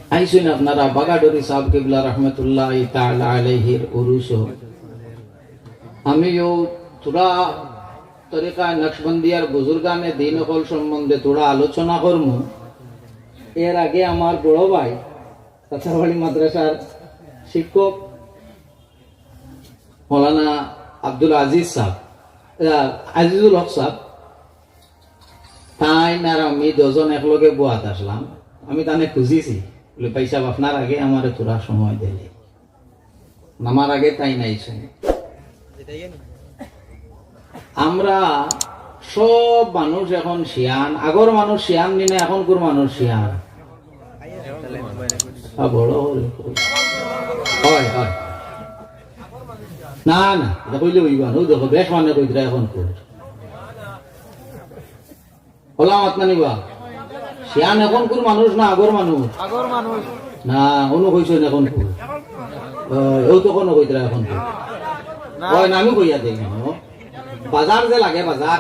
আইছইন আপনারা বাগাডুরি সাহেব কিবলা রহমতুল্লাহি তাআলা আলাইহির উরুসো। আমিও থুড়া তরিকা নকশবন্দিয়ার বুজুর্গানে দিন অকল সম্বন্ধে থুড়া আলোচনা করমু। এর আগে আমার বড় ভাই তাতারবাড়ি মাদ্রাসার শিক্ষক মৌলানা আব্দুল আজিজ সাহেব, আহ, আজিজুল হক সাহেব, তাইন আর আমি দুইজন একলগে বওয়াত আছলাম। আমি তানে খুঁজিছি, বলে, "ভাই সাহেব, আপনার আগে আমারে থুড়া সময় দিলে।" আমার আগে তাইন আইছইন। আমরা সব মানুষ এখন শিয়ান, আগর মানুষ শিয়ান নি না, এখনকুর মানুষ শিয়ান? আ, বড় হলে কই। হয়, হয়। না, না, ইটা কইলে অইবা না। অউ দেখো, বেশ মানে কইতরা এখনকুর। অলা মাত না নি বা? শিয়ান এখনকুর মানুষ না আগর মানুষ? আগর মানুষ। না, অনো কইছইন এখনকুর। অ, অউ তো কুনু কইতরা এখনকুর। না। অয় না, আমি কইয়া দেই না, অ। বাজার যে লাগে, বাজার।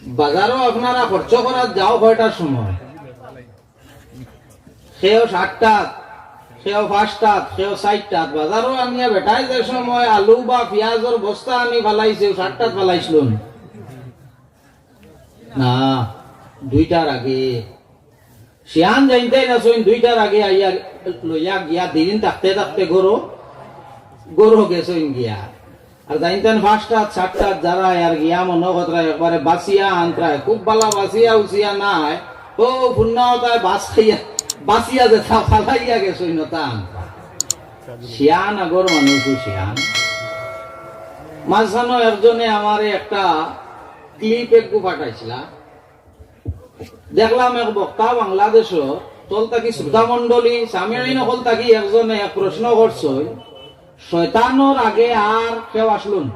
বাজারো আপনারা খরচ করাত যাও কয়টার সময়? কেউ সাতটাত, কেউ পাঁচটাত, কেউ চাইরটাত। বাজারো আনিয়া বেটায় যে সময় আলু বা পিয়াজর বস্তা আনি ফালাইছে, অউ সাতটাত ফালাইছলো নি? না, দুইটার আগে। শিয়ান যাইনতাইন আছইন, দুইটার আগে আইয়া লইয়া গিয়া দিন থাকতে থাকতে ঘরো, ঘরো গেছইন গিয়া। আর যাইনতাইন পাঁচটাত, সাতটাত যারায় আর গিয়া মনো করতরায় একবারে বাছিয়া আনতরায়, খুব বালা বাছিয়া উছিয়া নায়, অউ ফুন্না অতায় বাছ খাইয়া, বাছিয়া যেতা ফালাইয়া গেছইন অতা আনতরায়। শিয়ান আগর মানুষ শিয়ান। মাঝখানো একজনে আমারে একটা clip একগু পাঠাইছলা। দেখলাম এক বক্তা বাংলাদেশো, তল থাকি শ্রোতা মণ্ডলী, সামিঈন অকল থাকি একজনে এক প্রশ্ন করছইন, শয়তানর আগে আর কেউ আছলো নি?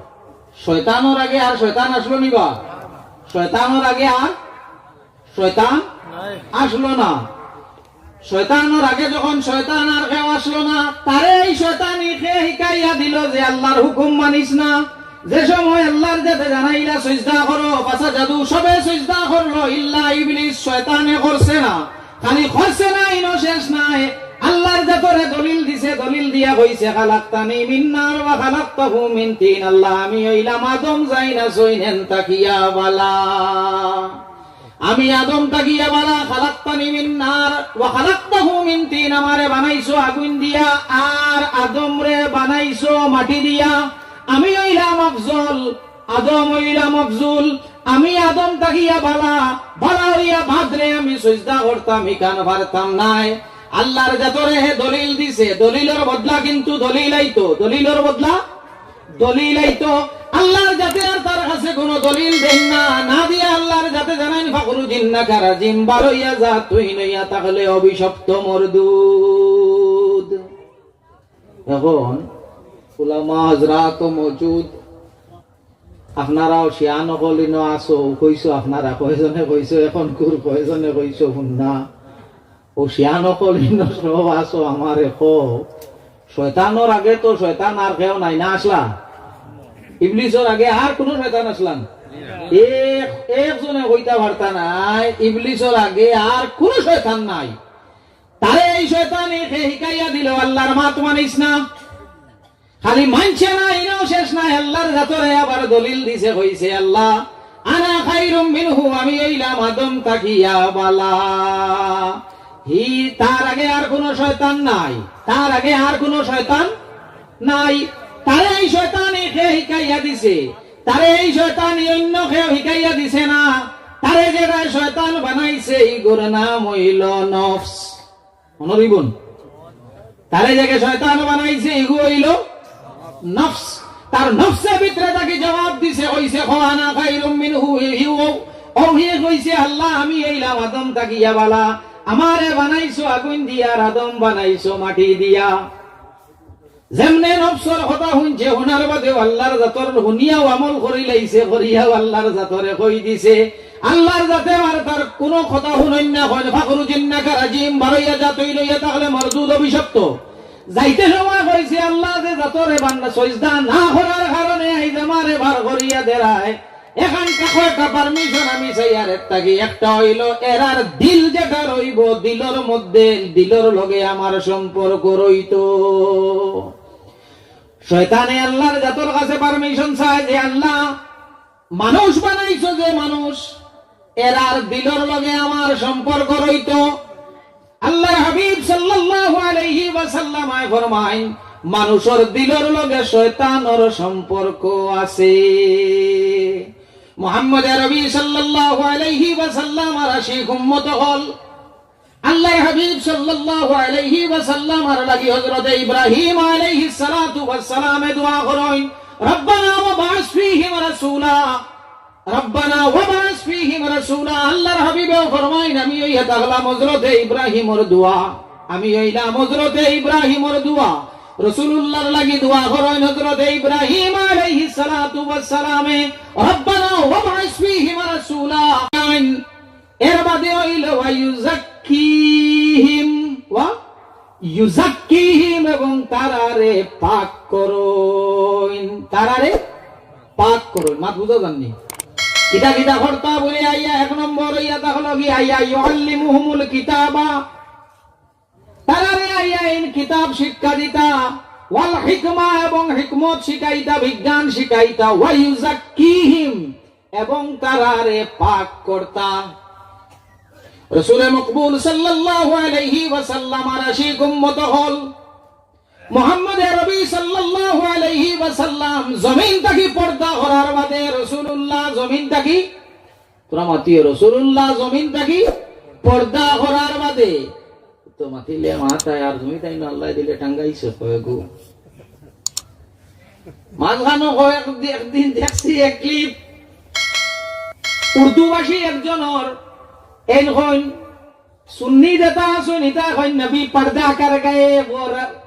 শয়তানর আগে আর শয়তান আছলো নি বা? শয়তানর আগে আর শয়তান আছলো না। শয়তানর আগে যখন শয়তান আর কেউ আছলো না, তারে এই শয়তানি কে হিকাইয়া দিলো যে আল্লাহর হুকুম মানিস না? যে সময় আল্লাহর যাতে জানাইলা সইজদা করো, ফাসাজাদু, সবে সইজদা করলো, ইল্লা ইবলিস, শয়তানে করছে না। খালি করছে না, ইনো শেষ নায়, আল্লাহর যাতরে দলিল দিছে, দলিল দিয়া কইছে, "খালাকতানি মিন নার ওয়া খালাকতাহু মিন তিন।" আল্লাহ, আমি অইলাম আদম যাইন আছইন এন থাকিয়া বালা। আমি আদম থাকিয়া বালা, খালাকতানি মিন নার ওয়া খালাকতাহু মিন তিন, আমারে বানাইছো আগুইন দিয়া, আর আদমরে বানাইছো মাটি দিয়া। আমি অইলাম আফজল, আদম অইলাম আফজুল। আমি আদম থাকিয়া বালা, বালা অইয়া বাদরে আমি সইজদা করতাম, ইখান পারতাম নায়। আল্লাহর যাতরে হে দলিল দিছে, দলিলর বদলা কিন্তু দলিল আইতো, দলিলর বদলা দলিল আইতো। আল্লাহর যাতে আর তার কাছে কুনু দলিল দেইন না, না দিয়া আল্লাহর যাতে জানাইন, "ফাখরুজ ইন্নাকা রাজিম, বার অইয়া যা, তুই নইয়া থাকলে অভিশপ্ত মরদুদ।" এখন উলামা হযরত মওজুদ, আপনারাও শিয়ান অকল ইনো আছো, কইছো আপনারা, কয়জনে কইছো, এখনকুর কয়জনে কইছো, হুন না। অউ শিয়ান অকল ইনো সব আছো, আমারে কও, শয়তানর আগে তো শয়তান আর কেউ নাই না আছলা? ইবলিসর আগে আর কুনু শয়তান আছলা না? এক, একজনে কইতা পারতা নায়, ইবলিসর আগে আর কুনু শয়তান নাই। তারে এই শয়তানে কে হিকাইয়া দিল, আল্লাহর মাত মানিস না। খালি মানছে না, ইনাও শেষ নাই, আল্লাহর জাতরে আবার দলিল দিছে, কইছে, "আল্লাহ, আনা খাইরুম মিনহু, আমি অইলাম আদম থাকিয়া বালা।" হি, তার আগে আর কোনো শয়তান নাই, তার আগে আর কোনো শয়তান নাই। তারে এই শয়তানে কে হিকাইয়া দিছে? তারে এই শয়তানে অন্য কেউ হিকাইয়া দিছে না। তারে যেটা শয়তান বানাইছে, ইগুর নাম অইল নফস। মনো রইবো নি? তারে যেগে শয়তান বানাইছে, ইগু অইল নফস। তার নফসে ভিতরে থাকি জবাব দিছে, কইছে, "কো আনা খাইরুম মিনহু", হি, হি, ও, ও, হি কইছে, "আল্লাহ, আমি অইলাম আদম থাকিয়া বালা, আমারে বানাইছো আগুন দিয়া, আর আদম বানাইছো মাটি দিয়া।" যেমনে নফসর কথা হুনছে, হুনার বাদেও আল্লাহর জাতর হুনিয়াও আমল করি লাইছে, করিয়াও আল্লাহর জাতরে কই দিছে। আল্লাহর জাতে আর তার কোনো কথা হুনইন না, কইন, "ফাখরুজ ইন্নাকা রাজিম, বারইয়া যা, তুই লইয়া থাকলে মরদুদ, অভিশপ্ত।" যাইতে সময় কইছে, "আল্লাহ, যে জাতরে বান্দা সইজদা না করার কারণে আইজ আমারে বার করিয়া দেরায়, এখান থাকো, একটা পারমিশন আমি চাইয়ার এর থাকি। একটা অইল, এরার দিল যেটা রইবো, দিলর মধ্যে, দিলর লগে আমার সম্পর্ক রইতো।" শয়তানে আল্লাহর জাতর কাছে পারমিশন চায় যে, "আল্লাহ, মানুষ বানাইছো যে মানুষ, এরার দিলর লগে আমার সম্পর্ক রইতো।" আল্লাহর হাবিব সাল্লাল্লাহু আলাইহি ওয়াসাল্লাম আয় ফরমাইন, "মানুষর দিলর লগে শয়তানর সম্পর্ক আছে।" মুহাম্মদ আরবি সাল্লাল্লাহু আলাইহি ওয়াসাল্লাম আর আশিক উম্মত অকল, আল্লাহর হাবিব সাল্লাল্লাহু আলাইহি ওয়াসাল্লাম আর লাগি হযরতে ইব্রাহিম আলাইহিস সালাতু ওয়াস সালামে দোয়া করইন, "রব্বানা ওয়াবআস ফীহিম রাসূলা।" রব্বানা ওয়াবআস ফীহিম রাসূলা। আল্লাহর হাবিবেও ফরমাইন, "আমি অইয়া থাকলাম হযরতে ইব্রাহিমর দোয়া, আমি অইলাম হযরতে ইব্রাহিমর দোয়া।" রাসূলুল্লাহর লাগি দোয়া করইন হযরতে ইব্রাহিম আলাইহিস সালাতু ওয়াস সালামে, "রব্বানা ওয়াবআস ফীহিম রাসূলা।" এর বাদে অইল, "ওয়া ইউযাক্কিহিম, ওয়া ইউযাক্কিহিম", এবং তারারে পাক করইন, তারারে পাক করইন। মাত বুঝা যার নি? কিতা কিতা করতা বলে আইয়া এক নম্বর অইয়া থাকলো কি আইয়া, "ইউআল্লিমুহুমুল কিতাবা", তারারে আইয়া ইন কিতাব শিক্ষা দিতা, "ওয়াল হিকমা", এবং হিকমত শিখাইতা, বিজ্ঞান শিখাইতা, "ওয়া ইউযাক্কিহিম", এবং তারারে পাক করতা। রসুলে মকবুল সাল্লাল্লাহু আলাইহি ওয়াসাল্লাম আর আশিক উম্মত অকল, মুহাম্মদ আরবি সাল্লাল্লাহু আলাইহি ওয়াসাল্লাম জমিন থাকি পর্দা করার বাদে রাসূলুল্লাহ জমিন থাকি, তোরা মাতিও, রাসূলুল্লাহ জমিন থাকি পর্দা করার বাদে তো মাতিলে মাতায় আর তুমি তাইন আল্লায় দিলে টাঙ্গাইছো কয়গু। মাঝখানো কয়েক দি-, একদিন দেখছি এক clip, উর্দুভাষী একজনর, এইন কইন, সুন্নি যেতা আছইন, ইতা কইন, "নবী পর্দা কর গয়ে, ও র-,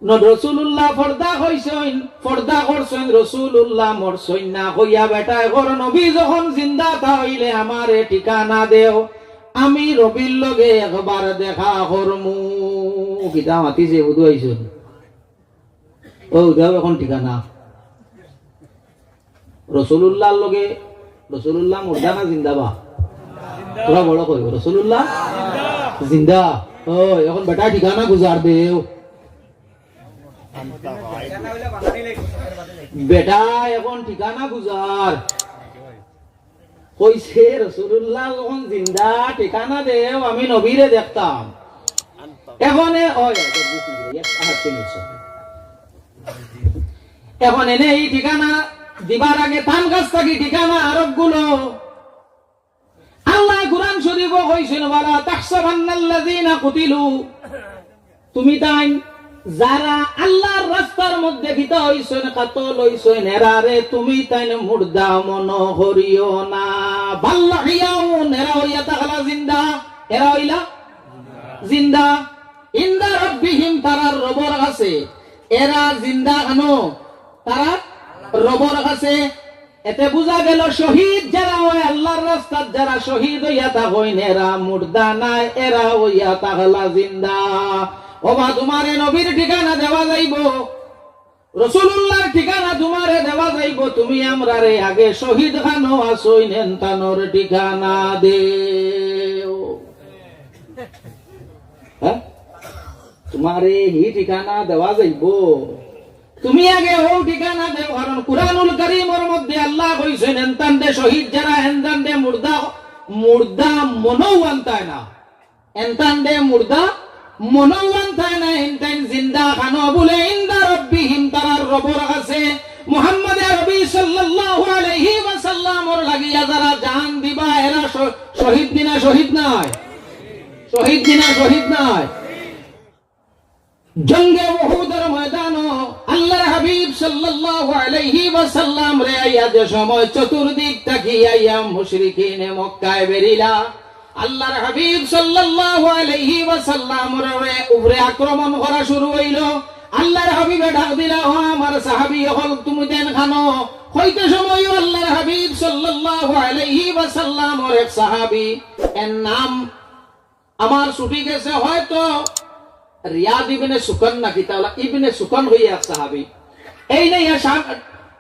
ন-, রসুলুল্লাহ পর্দা কইছইন, পর্দা করছইন, রসুলুল্লাহ মরছইন না।" কইয়া বেটায় কর, "নবী যখন জিন্দা তা অইলে আমারে ঠিকানা দেও, আমি রবির লগে একবার দেখা করমু।" কিতা মাতিছে, বুধু আইছইন। ও, দেও এখন ঠিকানা। রসুলুল্লাহর লগে, রসুলুল্লাহ মুর্দা না জিন্দা বা? তোরা বড় কইও, রসুলুল্লাহ জিন্দা। ও, এখন বেটা ঠিকানা গুজার দেও। বেটা এখন ঠিকানা গুজার। কইছে, "রসুলুল্লাহ যখন জিন্দা, ঠিকানা দেও, আমি নবীরে দেখতাম।" এখন এ-, ওই, ওই, ওই, ওই, ওই, আহার তিন বছর। এখন এনে এই ঠিকানা দিবার আগে তান কাছ থাকি ঠিকানা আরব গুলো। আল্লাহ কোরআন শরীফও কইছইন, "ওয়ালা তাহসাবান্নাল্লাযীনা কুতিলু।" তুমি তাইন যারা আল্লাহর রাস্তার মধ্যে কিতা অইছইন, কাতল অইছইন, এরারে তুমি তাইন মুর্দা মনো করিও না। বাল আহইয়াউন, এরা অইয়া থাকলা জিন্দা, এরা অইলা জিন্দা। ইনদা রাব্বিহিম, তারার রবর কাছে। এরা জিন্দা কেন? তারার রবর কাছে। এতে বুঝা গেল, শহীদ যারা অয়, আল্লাহর রাস্তাত যারা শহীদ অইয়া থাকইন, এরা মুর্দা নায়, এরা অইয়া থাকলা জিন্দা। ওবা, তুমারে নবীর ঠিকানা দেওয়া যাইবো, রসুলুল্লাহর ঠিকানা তুমারে দেওয়া যাইবো, তুমি আমরারে আগে শহীদ খানো আছইন, এনতানর ঠিকানা দেও। তোমারে হি ঠিকানা দেওয়া যাইবো। তুমি আগে অউ ঠিকানা দেও, কারণ কুরআনুল কারীমর মধ্যে আল্লায় কইছইন, এনতানরে শহীদ যারা, এনতানরে মুর্দা, মুর্দা মনো আনতায় না। এনতানরে মুর্দা মনো আনতায় না, এনতাইন জিন্দা খানো বুলে, ইনদা রাব্বিহিম, তারার রবর কাছে। মুহাম্মদে আরবি সাল্লাল্লাহু আলাইহি ওয়াসাল্লামর লাগিয়া যারা জান দিবা, এরা শ-, শহীদ নি না শহীদ নায়? শহীদ নি না শহীদ নায়? জঙ্গে উহুদর ময়দানো আল্লাহর হাবিব সাল্লাল্লাহু আলাইহি ওয়াসাল্লামরে আইয়া যে সময় চতুর্দিক থাকি আইয়া মুশরিকিনে মক্কায় বেরিলা, আল্লাহর হাবিব সাল্লাল্লাহু আলাইহি ওয়াসাল্লামর উপরে আক্রমণ করা শুরু অইলো। আল্লাহর হাবিবে ডাক দিলা, "ও আমার সাহাবী অকল, তুমিতাইন খানো।" কইতে সময়ও আল্লাহর হাবিব সাল্লাল্লাহু আলাইহি ওয়াসাল্লামর এক সাহাবী, এর নাম আমার ছুটি গেছে, হয়তো রিয়াদ ইবনে সুকান নাকি, তাহলে ইবনে সুকান অইয়া এক সাহাবী। এইন আইয়া সা-,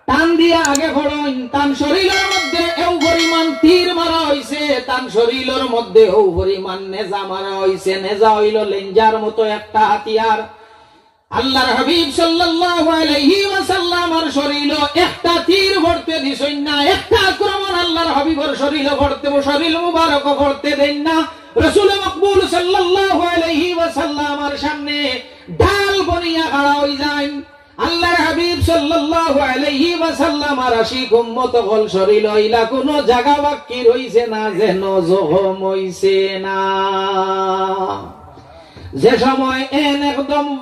টান দিয়া আগে পড়ইন, তান শরীলর মধ্যে এও পরিমাণ তীর মারা অইছে, তান শরীলর মধ্যে এও পরিমাণ নেজা মারা অইছে। নেজা অইলো লেঞ্জার মতো একটা হাতিয়ার। আল্লাহর হাবিব সাল্লাল্লাহু আলাইহি ওয়াসাল্লামর শরীলো একটা তীর পড়তে দিছইন না, একটা আক্রমণ আল্লাহর হাবিবর শরীলো পড়তে, শরীল মুবারকো পড়তে দেইন না। রসুল মকবুল সাল্লাল্লাহু আলাইহি ওয়াসাল্লামর সামনে ঢাল বনিয়া খাড়া অইযাইন। আল্লাহর হাবিব সাল্লাল্লাহু আলাইহি ওয়াসাল্লামর আশিক উম্মত অকল, শরীলো ইলা কুনু জাগা বাক্কি রইছে না যেন জখম অইছে না। যে সময় এন একদম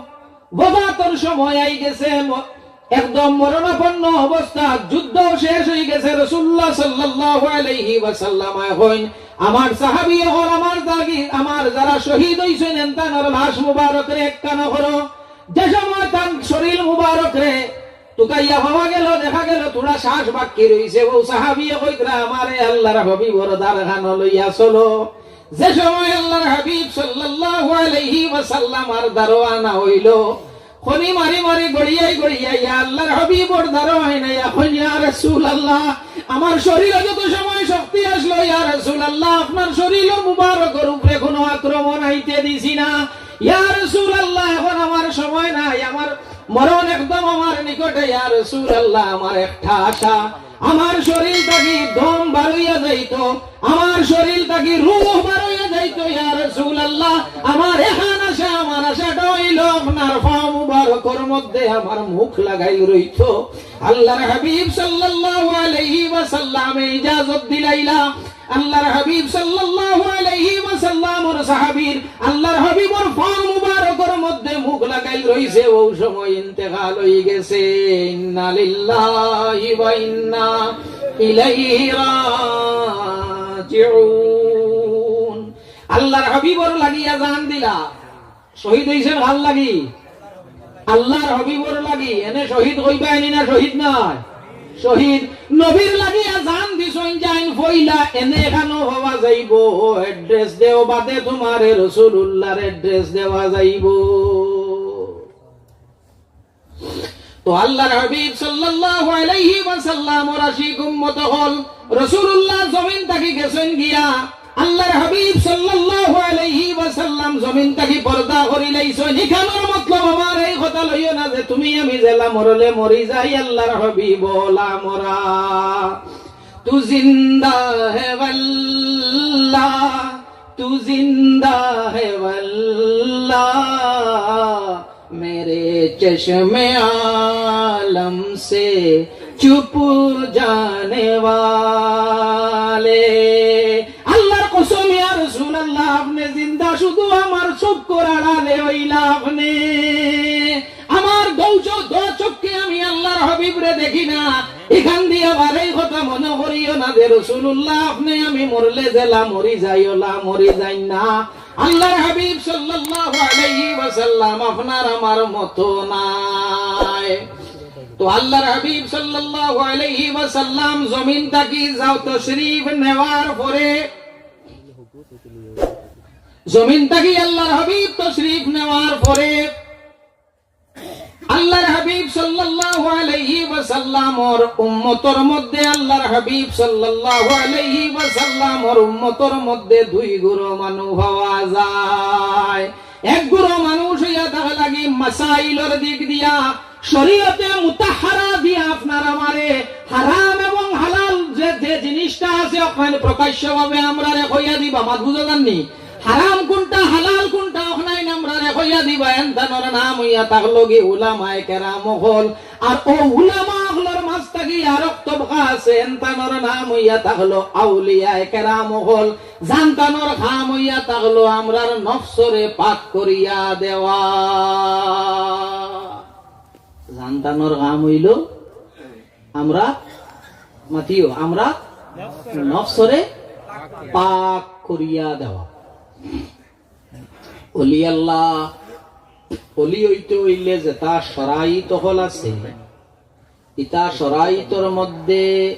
ওফাতর সময় আইগেছে, ম-, একদম মরণাপন্ন অবস্থা, যুদ্ধ শেষ অইগেছে। রাসূলুল্লাহ সাল্লাল্লাহু আলাইহি ওয়াসাল্লাম অখন আমার সাহাবী অকল, আমার দাগি, আমার যারা শহীদ অইছইন, এনতানর লাশ মুবারকরে একখানো করো। যে সময় তান শরীল মুবারকরে তুকাইয়া পাওয়া গেল, দেখা গেল থুড়া শ্বাস বাক্কি রইছে, অউ সাহাবীয়ে কইতরা, "আমারে আল্লাহর হাবিবর দারখানো লইয়া চলো।" যে সময় আল্লাহর হাবিব সাল্লাল্লাহু আলাইহি ওয়াসাল্লামর দারো আনা অইলো, খনি মারি মারি গড়িয়াই গড়িয়াই ইয়া আল্লাহর হাবিবর দারো আইন আইয়া কইন, "ইয়া রাসূলুল্লাহ, আমার শরীলো যত সময় শক্তি আছলো, ইয়া রাসূলুল্লাহ, আপনার শরীল মুবারকর উপরে কুনু আক্রমণ আইতে দিছি না। ইয়া রাসূলুল্লাহ, অখন আমার সময় নাই, আমার মরণ একদম আমার নিকটে। ইয়া রাসূলুল্লাহ, আমার একটা আশা, আমার শরীল থাকি দম বারইয়া যাইতো, আমার শরীল থাকি রূহ বারইয়া যাইতো, ইয়া রাসূলুল্লাহ, আমার এখান আশা, আমার আশাটা অইলো আপনার পাও মুবারকর মধ্যে আমার মুখ লাগাইল রইতো।" আল্লাহর হাবিব সাল্লাল্লাহু আলাইহি ওয়াসাল্লামে ইজাজত দিলাইলা। আল্লাহর হাবিব সাল্লাল্লাহু আলাইহি ওয়াসাল্লামর সাহাবীর আল্লাহর হাবিবর পাও মুবারকর মধ্যে মুখ লাগাইল রইছে, অউ সময় ইন্তেকাল অইগেছে। ইন্না লিল্লাহি ওয়া ইন্না ইলাইহি রাজিউন। আল্লাহর হাবিবর লাগিয়া জান দিলা। শহীদ অইছইন কার লাগি? আল্লাহর হাবিবর লাগি। এনে শহীদ কইবা এনি না শহীদ নায়? শহীদ। নবীর লাগিয়া জান দিছইন যাইন পয়লা, এনে এখানো পাওয়া যাইবো, address দেও বাদে তুমারে রাসূলুল্লাহর address দেওয়া যাইবো। তো আল্লাহর হাবিব সাল্লাল্লাহু আলাইহি ওয়াসাল্লামর আশিক উম্মত অকল, রাসূলুল্লাহ জমিন থাকি গেছইন গিয়া, আল্লাহর হাবিব সাল্লাল্লাহু আলাইহি ওয়াসাল্লাম জমিন থাকি পর্দা করিলাইছইন। ইখানর মতলব আমার এই কথা লইও না যে তুমি আমি যেলা মরলে মরি যাই, আল্লাহর হাবিব অলা মরা। তু জিন্দা হে ওয়াল্লাহ, তু জিন্দা হে ওয়াল্লাহ, মেরে চশমে আলম সে চুপ জানে ওয়ালে। আল্লাহর কসম, ইয়া রাসূলুল্লাহ, আপনে জিন্দা, শুধু আমার চক্ষুর আড়ালে অইলা আপনে। আমার দু চো-, দু চক্ষে আমি আল্লাহর হাবিবরে দেখি না। ইখান দিয়া আবার এই কথা মনো করিও না যে রাসূলুল্লাহ, আপনে আমি মরলে যেলা মরি যাই, অলা মরি যাইন না। আল্লাহর হাবিব সাল্লাল্লাহু আলাইহি ওয়াসাল্লাম আপনার আমার মতো নায়। তো আল্লাহর হাবিব সাল্লাল্লাহু আলাইহি ওয়াসাল্লাম জমিন থাকি যাও তশরিফ নেওয়ার পরে, জমিন থাকি আল্লাহর হাবিব তশরিফ নেওয়ার পরে আল্লাহর হাবিব সাল্লাল্লাহু আলাইহি ওয়াসাল্লামর উম্মতর মধ্যে, আল্লাহর হাবিব সাল্লাল্লাহু আলাইহি ওয়াসাল্লামর উম্মতর মধ্যে দুই গুরু মানুষ পাওয়া যায়। এক গুরু মানুষ অইয়া থাকলে মাসাইলর দিক দিয়া শরীয়তে মুতাহহারা দিয়া আপনার আমারে হারাম এবং হালাল যে, যে জিনিসটা আছে, অখান প্রকাশ্যভাবে আমরারে কইয়া দিবা, মাত বুঝা যার নি? হারাম কুনটা, হালাল কুনটা, অখান আমরারে কইয়া দিবা। এনতানর নাম অইয়া থাকলো গি উলামায়ে কেরাম অকল। আর অউ উলামা অকলর মাঝ থাকি আরক তবকা আছে, এনতানর নাম অইয়া থাকলো আউলিয়ায়ে কেরাম অকল। যেনতানর কাম অইয়া থাকলো আমরার নফসরে পাক করিয়া দেওয়া। যেনতানর কাম অইলো আমরা, মাতিও, আমরা নফসরে পাক করিয়া দেওয়া। অলি আল্লাহ, অলি অইতে অইলে যেতা শরাইত অকল আছে, ইতা শরাইতর মধ্যে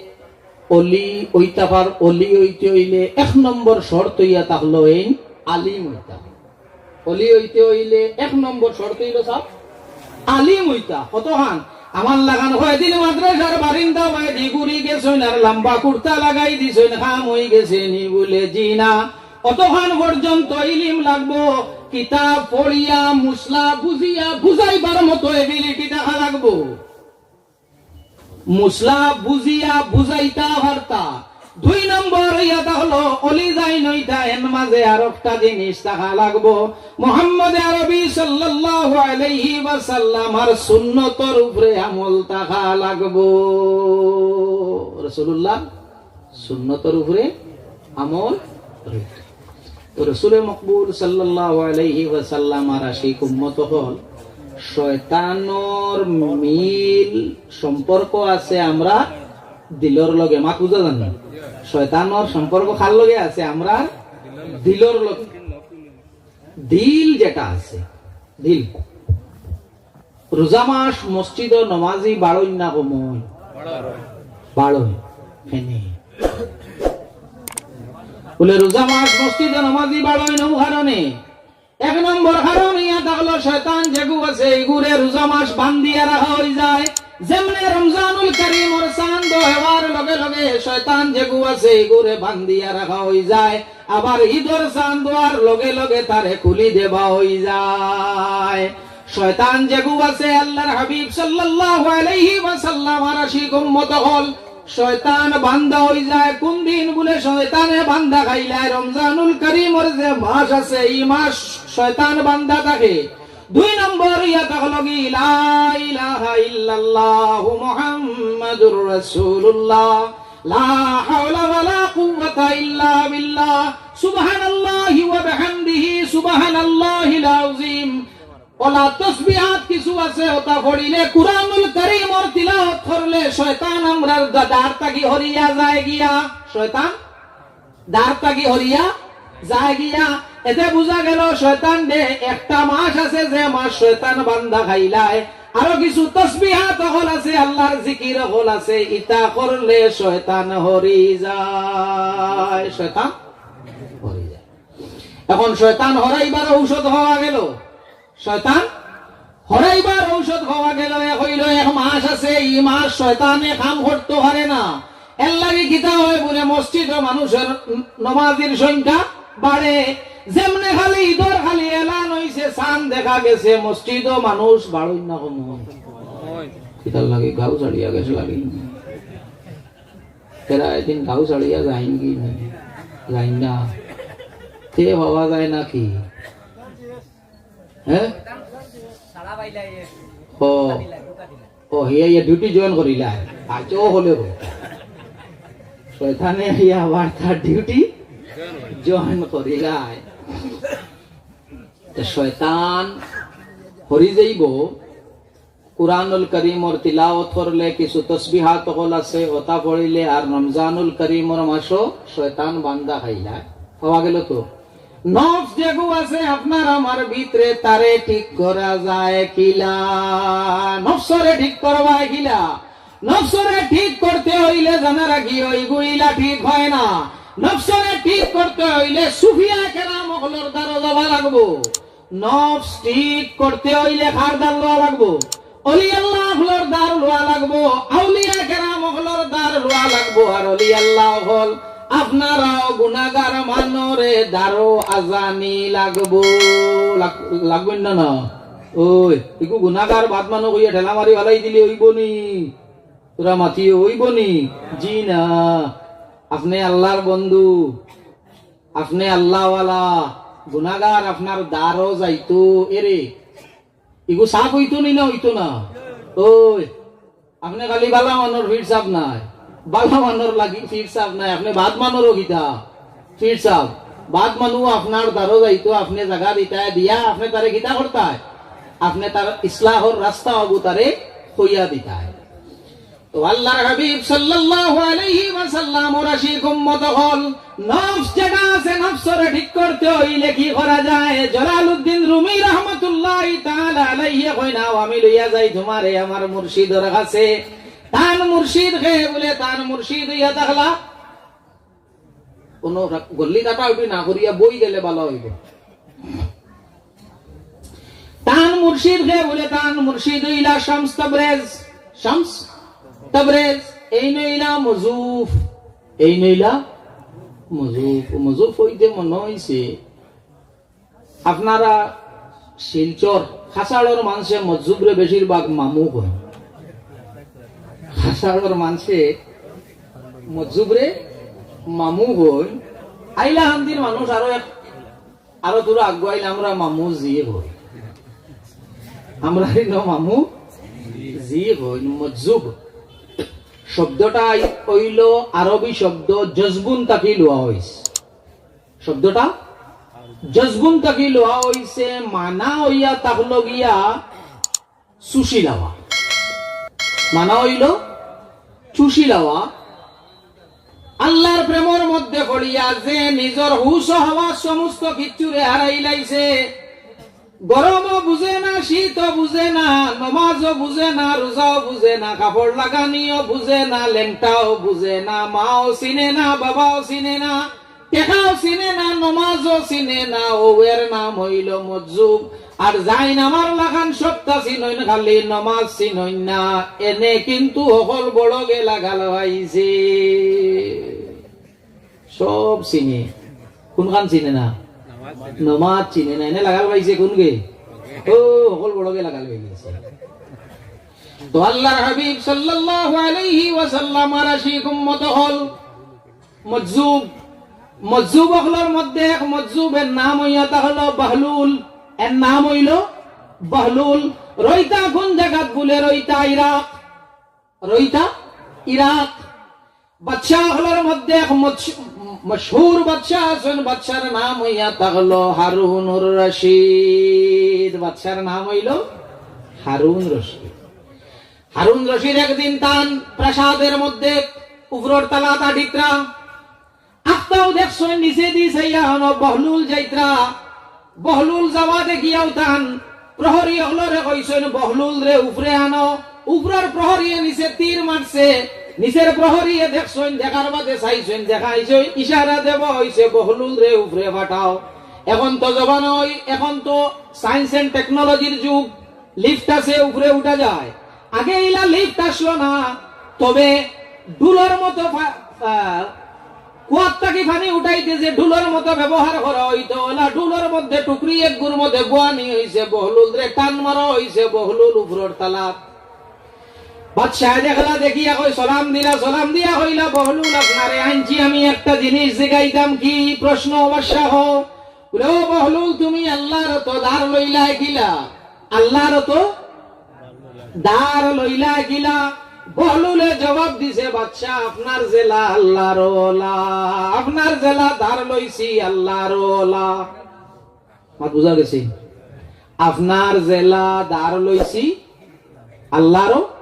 অলি অইতা পার-, অলি অইতে অইলে এক নম্বর শর্ত অইয়া থাকলো এইন আলিম অইতা। অলি অইতে অইলে এক নম্বর শর্ত অইলো সাব আলিম অইতা। কতখান আমার লাখান কয়দিন মাদ্রাসার বারিন্দা বায়দি ঘুরি গেছইন আর লম্বা কুর্তা লাগাই দিছইন, কাম অইগেছে নি? বুলে, জি না। অতখান পর্যন্ত ইলিম লাগবো, কিতাব পড়িয়া, মসলা বুঝিয়া, বুঝাইবার মতো ability থাকা লাগবো। মসলা বুঝিয়া বুঝাইতা পারতা। দুই নম্বর অইয়া থাকলো অলি যেইন অইতা, এন মাঝে আরকটা জিনিস থাকা লাগবো। মুহাম্মদে আরবি সাল্লাল্লাহু আলাইহি ওয়াসাল্লামর সুন্নতর উপরে আমল থাকা লাগবো। রাসূলুল্লাহর সুন্নতর উপরে আমল রইতো। তো রসুলে মকবুল সাল্লাল্লাহু আলাইহি ওয়াসাল্লামর আশিক উম্মত অকল, শয়তানর মিল সম্পর্ক আছে আমরার দিলর লগে। মাত বুঝা যার নি? শয়তানর সম্পর্ক কার লগে আছে? আমরার দিলর লগে। দিল যেটা আছে, দিল। রোজা মাস মসজিদো নমাজি বাড়ইন না কমইন? বাড়ইন। কেনে? বুলে রোজা মাস মসজিদো নমাজি বাড়ইন অউ কারণে। এক নম্বর কারণ অইয়া থাকলো শয়তান যেগু আছে, ইগুরে রোজা মাস বান্ধিয়া রাখা অইযায়। যেমনে রমজানুল করিমর চান্দ অওয়ার লগে লগে শয়তান যেগু আছে, ইগুরে বান্ধিয়া রাখা অইযায়। আবার ইদর চান্দ অওয়ার লগে লগে তারে খুলি দেওয়া অইযায়। শয়তান যেগু আছে, আল্লাহর হাবিব সাল্লাল্লাহু আলাইহি ওয়াসাল্লামর আশিক উম্মত অকল, শয়তান বান্দা অইযায়। কুন দিন? বুলে শয়তানে বান্দা খাইলায় রমজানুল করিমর যে মাস আছে, ই মাস শয়তান বান্দা থাকে। দুই নম্বর অইয়া থাকলো গি, লা ইলাহা ইল্লাল্লাহু মুহাম্মাদুর রাসূলুল্লাহ, লা হাওলা ওয়ালা কুওয়াতা ইল্লা বিল্লাহ, সুবহানাল্লাহি ওয়া বিহামদিহি, সুবহানাল্লাহিল আযীম। অলা তসবিহাত কিছু আছে, অতা পড়িলে, কুরআনুল করিমর তিলাওয়াত করলে শয়তান আমরার দা-, দার থাকি হরিয়া যায় গিয়া। শয়তান দার থাকি হরিয়া যায় গিয়া। এতে বুঝা গেল শয়তানরে একটা মাস আছে যে মাস শয়তান বান্দা খাইলায়। আরো কিছু তসবিহাত অকল আছে, আল্লাহর জিকির অকল আছে, ইতা করলে শয়তান হরি যায়, শয়তান হরি যায়। এখন শয়তান হরাইবার ঔষধ পাওয়া গেল। শয়তান হরাইবার ঔষধ পাওয়া গেল। এক অইলো এক মাস আছে, ই মাস শয়তানে কাম করতো পারে না। এর লাগি কিতা হয় বুলে মসজিদো মানুষর নমাজির সংখ্যা বাড়ে। যেমনে খালি ইদর খালি এলান অইছে, চান দেখা গেছে, মসজিদো মানুষ বাড়ইন না কমইন? কিতার লাগি গাউ ছাড়িয়া গেছে লাগি। এরা এদিন গাউ ছাড়িয়া যাইন কি? যাইন না। তে পাওয়া যায় না কি? হ্যাঁ? ও, ও, হিয়া, হিয়া duty join করিলা। আচ্ছা, ও হলে গো। শয়তানে হিয়া আবার তার duty join করিলা। তো শয়তান হরি যাইব, কুরআনুল করিমর তিলাওয়াত করলে কিছু তসবিহাত অকল আছে, অতা পড়িলে, আর রমজানুল করিমর মাসো শয়তান বান্দা খাইলা। পাওয়া গেল তো? নফস যেগু আছে আপনার আমার ভিতরে, তারে ঠিক করা যায় কিলা? নফসরে ঠিক করবা কিলা? নফসরে ঠিক করতে অইলে জানা রাখি, অইগুইলা ঠিক হয় না। নফসরে ঠিক করতে অইলে সুফিয়া কেরাম অকলর দ্বারো যাওয়া লাগবো। নফস ঠিক করতে অইলে কার দার লওয়া লাগবো? অলি আল্লাহ অকলর দার লওয়া লাগবো, আউলিয়া কেরাম অকলর দার লওয়া লাগবো। আর অলি আল্লাহ অকল আপনারাও গুনাগার মানরে দারো আজানি লাগবো। লাগ-, লাগবো না, না? ওই, ইগু গুনাগার বাদ মানু কইয়া ঠেলা মারি ফালাই দিলে অইবো নি? তোরা মাতিও, অইবো নি? জি না। আপনে আল্লার বন্ধু, আপনে আল্লাওয়ালা, গুনাগার আপনার দ্বারো যাইতো, এরে, ইগু সাফ অইতো নি না অইতো না? ওই, আপনে খালি বালা মানর ফির সাফ নায়, বালা মানর লাগি ফির সাফ নায়, আপনে বাদ মানরও কিতা ফির সাফ। বাদ মানু আপনার দ্বারো যাইতো, আপনে জাগা দিতায় দিয়া, আপনে তারে কিতা করতায়? আপনে তার ইসলাহর রাস্তা অগু তারে কইয়া দিতায়। তো আল্লার হাবিব সাল্লাল্লাহু আলাইহি ওয়াসাল্লামর আশিক উম্মত অকল, নফস যেটা আছে, নফসরে ঠিক করতে অইলে কি করা যায়? জালালউদ্দিন রুমি রহমতুল্লাহি তাআলা আলাইহি কইন, "আও, আমি লইয়া যাই তুমারে আমার মুর্শিদর কাছে।" তান মুর্শিদ কে বুলে, তান মুর্শিদ অইয়া থাকলা। কুনু রা-, গল্লি কাটাউটি না করিয়া বই গেলে বালা অইবো। তান মুর্শিদ কে বুলে, তান মুর্শিদ অইলা শামস তাবরেজ। শামস তাবরেজ, এইন অইলা মজুফ, এইন অইলা মজুফ। মজুফ অইতে মনো অইছে, আপনারা শিলচর, খাসাড়র মানষে মজুবরে বেশিরভাগ মামু কইন। খাসাড়র মানষে মজুবরে মামু কইন। আইলাকান্দির মানুষ আরো এক, আরো থুড়া আগুয়াইলে আমরা মামু জি কই। আমরা ইনো মামু জি কই। মজুব শব্দটা অইলো আরবি শব্দ জজবুন থাকি লওয়া অইছে। শব্দটা জজবুন থাকি লওয়া অইছে, মানা অইয়া থাকলো গিয়া চুষি লওয়া। মানা অইলো চুষি লওয়া। আল্লার প্রেমর মধ্যে পড়িয়া যে নিজর হুশ ও হাওয়াস সমস্ত কিচ্ছুরে হারাইলাইছে, গরমও বুঝে না, শীতও বুঝে না, নমাজও বুঝে না, রোজাও বুঝে না, কাপড় লাগানিও বুঝে না, লেংটাও বুঝে না, মাও চিনে না, বাবাও চিনে না, টেকাও চিনে না, নমাজও চিনে না, অউ এর নাম অইলো মজুব। আর যাইন আমার লাখান সবতা চিনইন, খালি নমাজ চিনইন না, এনে কিন্তু হকল বড় গে লাগাল পাইছে। সব চিনে, কুনখান চিনে না? নমাজ চিনে না। এনে লাগাল পাইছে কুনগে? ও, হকল বড় গে লাগাল পাইছে। তো আল্লার হাবিব সাল্লাল্লাহু আলাইহি ওয়াসাল্লামর আশিক উম্মত অকল মজুব, মজুব অকলর মধ্যে এক মজুব, এর নাম অইয়া থাকলো বাহলুল। এর নাম অইলো বাহলুল। রইতা কুন জাগাত বুলে? রইতা ইরাক। রইতা ইরাক। বাদশা অকলর মধ্যে এক মশ-, মশহুর বাদশা আছইন, বাদশার নাম অইয়া থাকলো হারুনুর রশিদ। বাদশার নাম অইলো হারুন রশিদ। হারুন রশিদ একদিন তান প্রাসাদর মধ্যে উপরর তালাত আটিত্রা, আখতাউ দেখছইন নিচেদি চাইয়া অনো বহলুল যাইত্রা। বহলুল যাওয়া দেখিয়াউ তান প্রহরী অকলরে কইছইন, "বহলুলরে উপরে আনো।" উপরর প্রহরীয়ে নিচে তীর মারছে। নিচের প্রহরীয়ে দেখছইন, দেখার বাদে চাইছইন, দেখাইছইন, ইশারা দেওয়া অইছে, "বহলুলরে উপরে পাঠাও।" এখন তো জমানা অই, এখন তো science and technologyর যুগ, lift আছে, উপরে উঠা যায়। আগে ইলা lift আছলো না, তবে ঢুলর মতো ফা-, আহ, কুয়াত থাকি পানি উঠাইতে যে ঢুলর মতো ব্যবহার করা অইতো, অলা ঢুলর মধ্যে টুকরি একগুর মধ্যে বওয়ানি অইছে, বহলুলরে টান মারা অইছে, বহলুল উপরর তালাত। বাদশায় দেখলা, দেখিয়া কয়, সালাম দিলা, সালাম দিয়া কইলা, "বহলুল, আপনারে আনছি আমি একটা জিনিস জিগাইতাম।" "কি প্রশ্ন বাদশা?" "ও বহলুল, তুমি আল্লার অতো ধার লইলায় কিলা?" আল্লার অতো ধার লইলা কিলা? বহলুলে জবাব দিছে, "বাদশা, আপনার যেলা আল্লার অলা, আপনার যেলা ধার লইছি আল্লার অলা।" মাত বুঝা গেছে? "আপনার যেলা ধার লইছি আল্লার অলা।"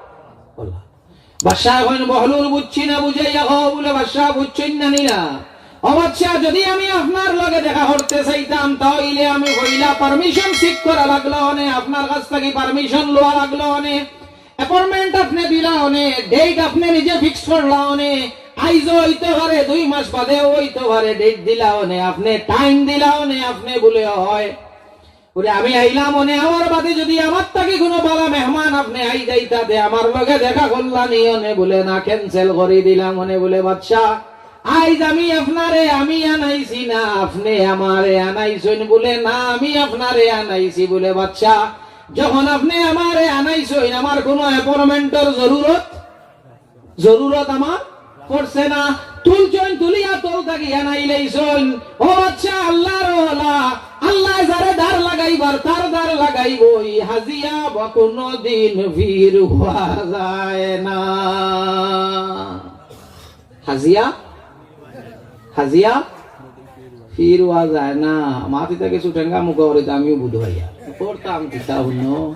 বাদশায় কইন, "বহলুল, বুঝছি না, বুঝাইয়া কও।" বুলে, "বাদশা, বুঝছইন না নি না? ও বাদশা, যদি আমি আপনার লগে দেখা করতে চাইতাম, তা অইলে আমি পয়লা permission seek করা লাগলো অনে, আপনার কাছ থাকি permission লওয়া লাগলো অনে, appointment আপনে দিলা অনে, date আপনে নিজে fix করলা অনে, আইজও অইতে পারে, দুই মাস বাদেও অইতে পারে, date দিলা অনে, আপনে time দিলা অনে, আপনে বুলে অয়।" বুলে, "আমি আইলাম অনে, আমার বাদে যদি আমার থাকি কুনু বালা মেহমান আপনে আই যাইতা তে আমার লগে দেখা করলা নি অনে?" বুলে, "না, cancel করি দিলাম অনে।" বুলে, "বাদশা, আইজ আমি আপনারে আমি আনাইছি না, আপনে আমারে আনাইছইন?" বুলে, "না, আমি আপনারে আনাইছি।" বুলে, "বাদশা, যখন আপনে আমারে আনাইছইন, আমার কুনু অ্যাপয়েন্টমেন্টর জরুরত, জরুরত আমার পড়ছে না। তুলছইন, তুলিয়া তল থাকি আনাইলাইছইন। ও আচ্ছা, আল্লার ওয়ালা, আল্লায় যারে দার লাগাইবার, তার দার লাগাইবো। ই হাজিয়া বা কুনুদিন ফির অওয়া যায় না। হাজিয়া, হাজিয়া ফির অওয়া যায় না। মাতি থাকি সুটেঙ্গা মুখা করিতা আমিও বুধ ভাইয়া করতাম কিতা হুনো।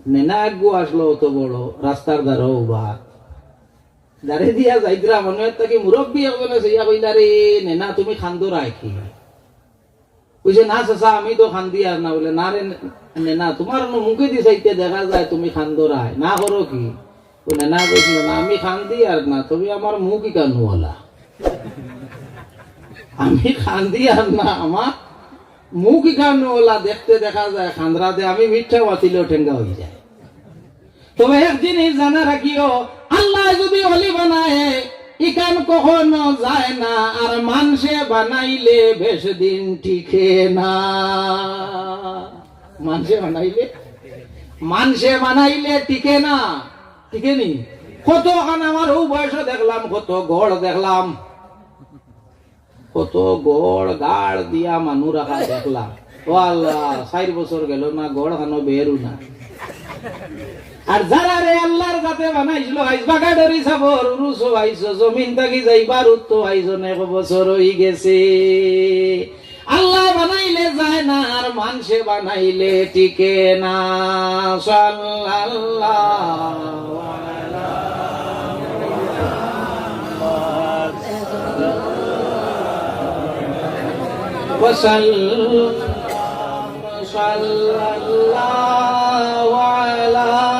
নেনা আগ্গু আসলো অত বড়, রাস্তার ধারো উবা। দারে দিয়া যাইতরা, মনে অয় তাকি মুরব্বি একজনে চাইয়া কইলা, "রে নেনা, তুমি কান্দরায় কি?" কইছে, "না চাচা, আমি তো কান্দিয়ার না।" বলে, "না রে নেনা, তুমার অনো মুখেদি চাইতে দেখা যায় তুমি কান্দরায়, না করো কি?" বলে, "না কইছিল না, আমি কান্দিয়ার না, তবে আমার মুখ ইখান অলা।" আমি কান্দিয়ার না, আমার মুখ ইখান অলা, দেখতে দেখা যায় কান্দরা দে, আমি মিঠা মাতিলেও টেঙ্গা অই যায়। তবে এক জিনিস জানা রাখিও, আল্লায় যুদি অলি বানায়, ইখান কখনো যায় না, আর মানষে বানাইলে বেশ দিন টিকে না। মানষে বানাইলে, মানষে বানাইলে টিকে না, টিকে নি? কতখান আমার অউ বয়সো দেখলাম, কত ঘর দেখলাম, কত ঘর গাড় দিয়া মানু রাখা দেখলাম। ও আল্লাহ, চাইর বছর গেল না, ঘর খানো বেরু না। আর যারারে আল্লার জাতে বানাইছিল, আইজ বাগাডরি সাবর উরুসো আইছো, জমিন থাকি যাইবার উত্তো আইজ অনেক বছর অই গেছে। আল্লায় বানাইলে যায় না, আর মানষে বানাইলে টিকে না। সাল্লাল্লাহু আলা মুহাম্মাদ। ওয়া সাল্লাম। সাল্লাল্লাহু আলা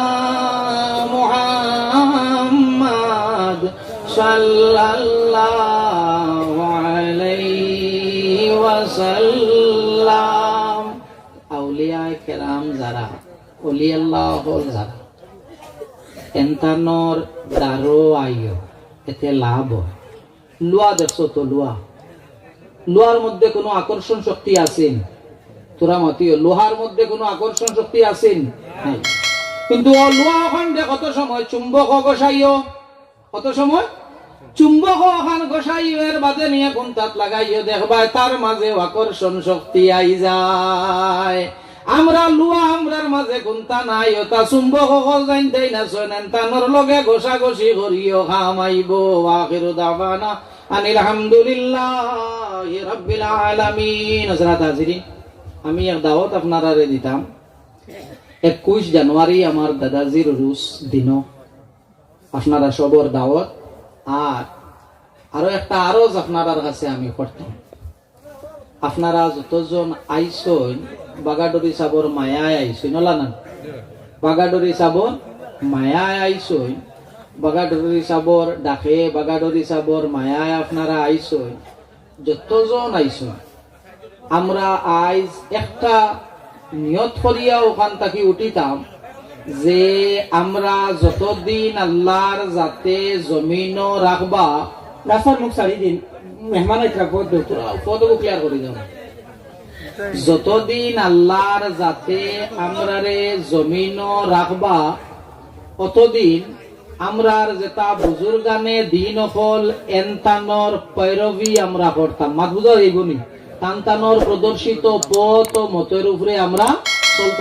মুহাম্মাদ। সাল্লাল্লাহু আলাইহি ওয়াসাল্লাম। আউলিয়ায়ে কেরাম যারা, অলি আল্লাহ অকল যারা, এনতানর দারো আইও, এতে লাভ অয়। লুয়া দেখছো তো, লুয়া, লুয়ার মধ্যে কুনু আকর্ষণ শক্তি আছে নি? তোরা মাতিও, লোহার মধ্যে কুনু আকর্ষণ শক্তি আছে নি? নাই। কিন্তু অউ লুয়া অখান দে কত সময় চুম্বক ঘষাইও, কত সময় চুম্বক অখান ঘষাইও, এর বাদে নিয়া কুন্তাত লাগাইও, দেখবায় তার মাঝে আকর্ষণ শক্তি আই যায়। আমরা লুয়া, আমরার মাঝে কুন্তা নাই, অতা চুম্বক অকল জানতাই না, সনেন তানর লগে ঘষাঘষি করিও, কাম আইবো। ওয়া আখিরু দাওয়ানা আনিল হামদুলিল্লাহি রাব্বিল আলামিন। হযরত হাজিরিন, আমি এক দাওয়াত আপনারারে দিতাম। একুশ জানুয়ারি আমার দাদাজির উরুস দিনো আপনারা সবর দাওয়াত। আর আরো একটা আরজ আপনারার কাছে আমি করতাম, আপনারা যতজন আইছইন, বাগাডরি সাবর মায়ায় আইছইন, অলা না? বাগাডরি সাবর মায়ায় আইছইন, বাগাডরি সাবর ডাকে, বাগাডরি সাবর মায়ায় আপনারা আইছইন, যতজন আইছইন, আমরা আইজ একটা নিয়ত করিয়া অখান থাকি উঠিতাম যে আমরা যতদিন আল্লার জাতে জমিনো রাখবা, রাস্তার মুখ ছাড়ি দিন, মেহমান আইতরা, পথ দেও। তোরা পথ clear করি দাও। যতদিন আল্লার জাতে আমরারে জমিনো রাখবা, অতদিন আমরার যেতা বুজুর্গানে দিন অকল এনতানর পয়রবি আমরা করতাম। মাত বুঝা যাইবো নি? তানতানর প্রদর্শিত পথ ও মতর উপরে আমরা চলতাম।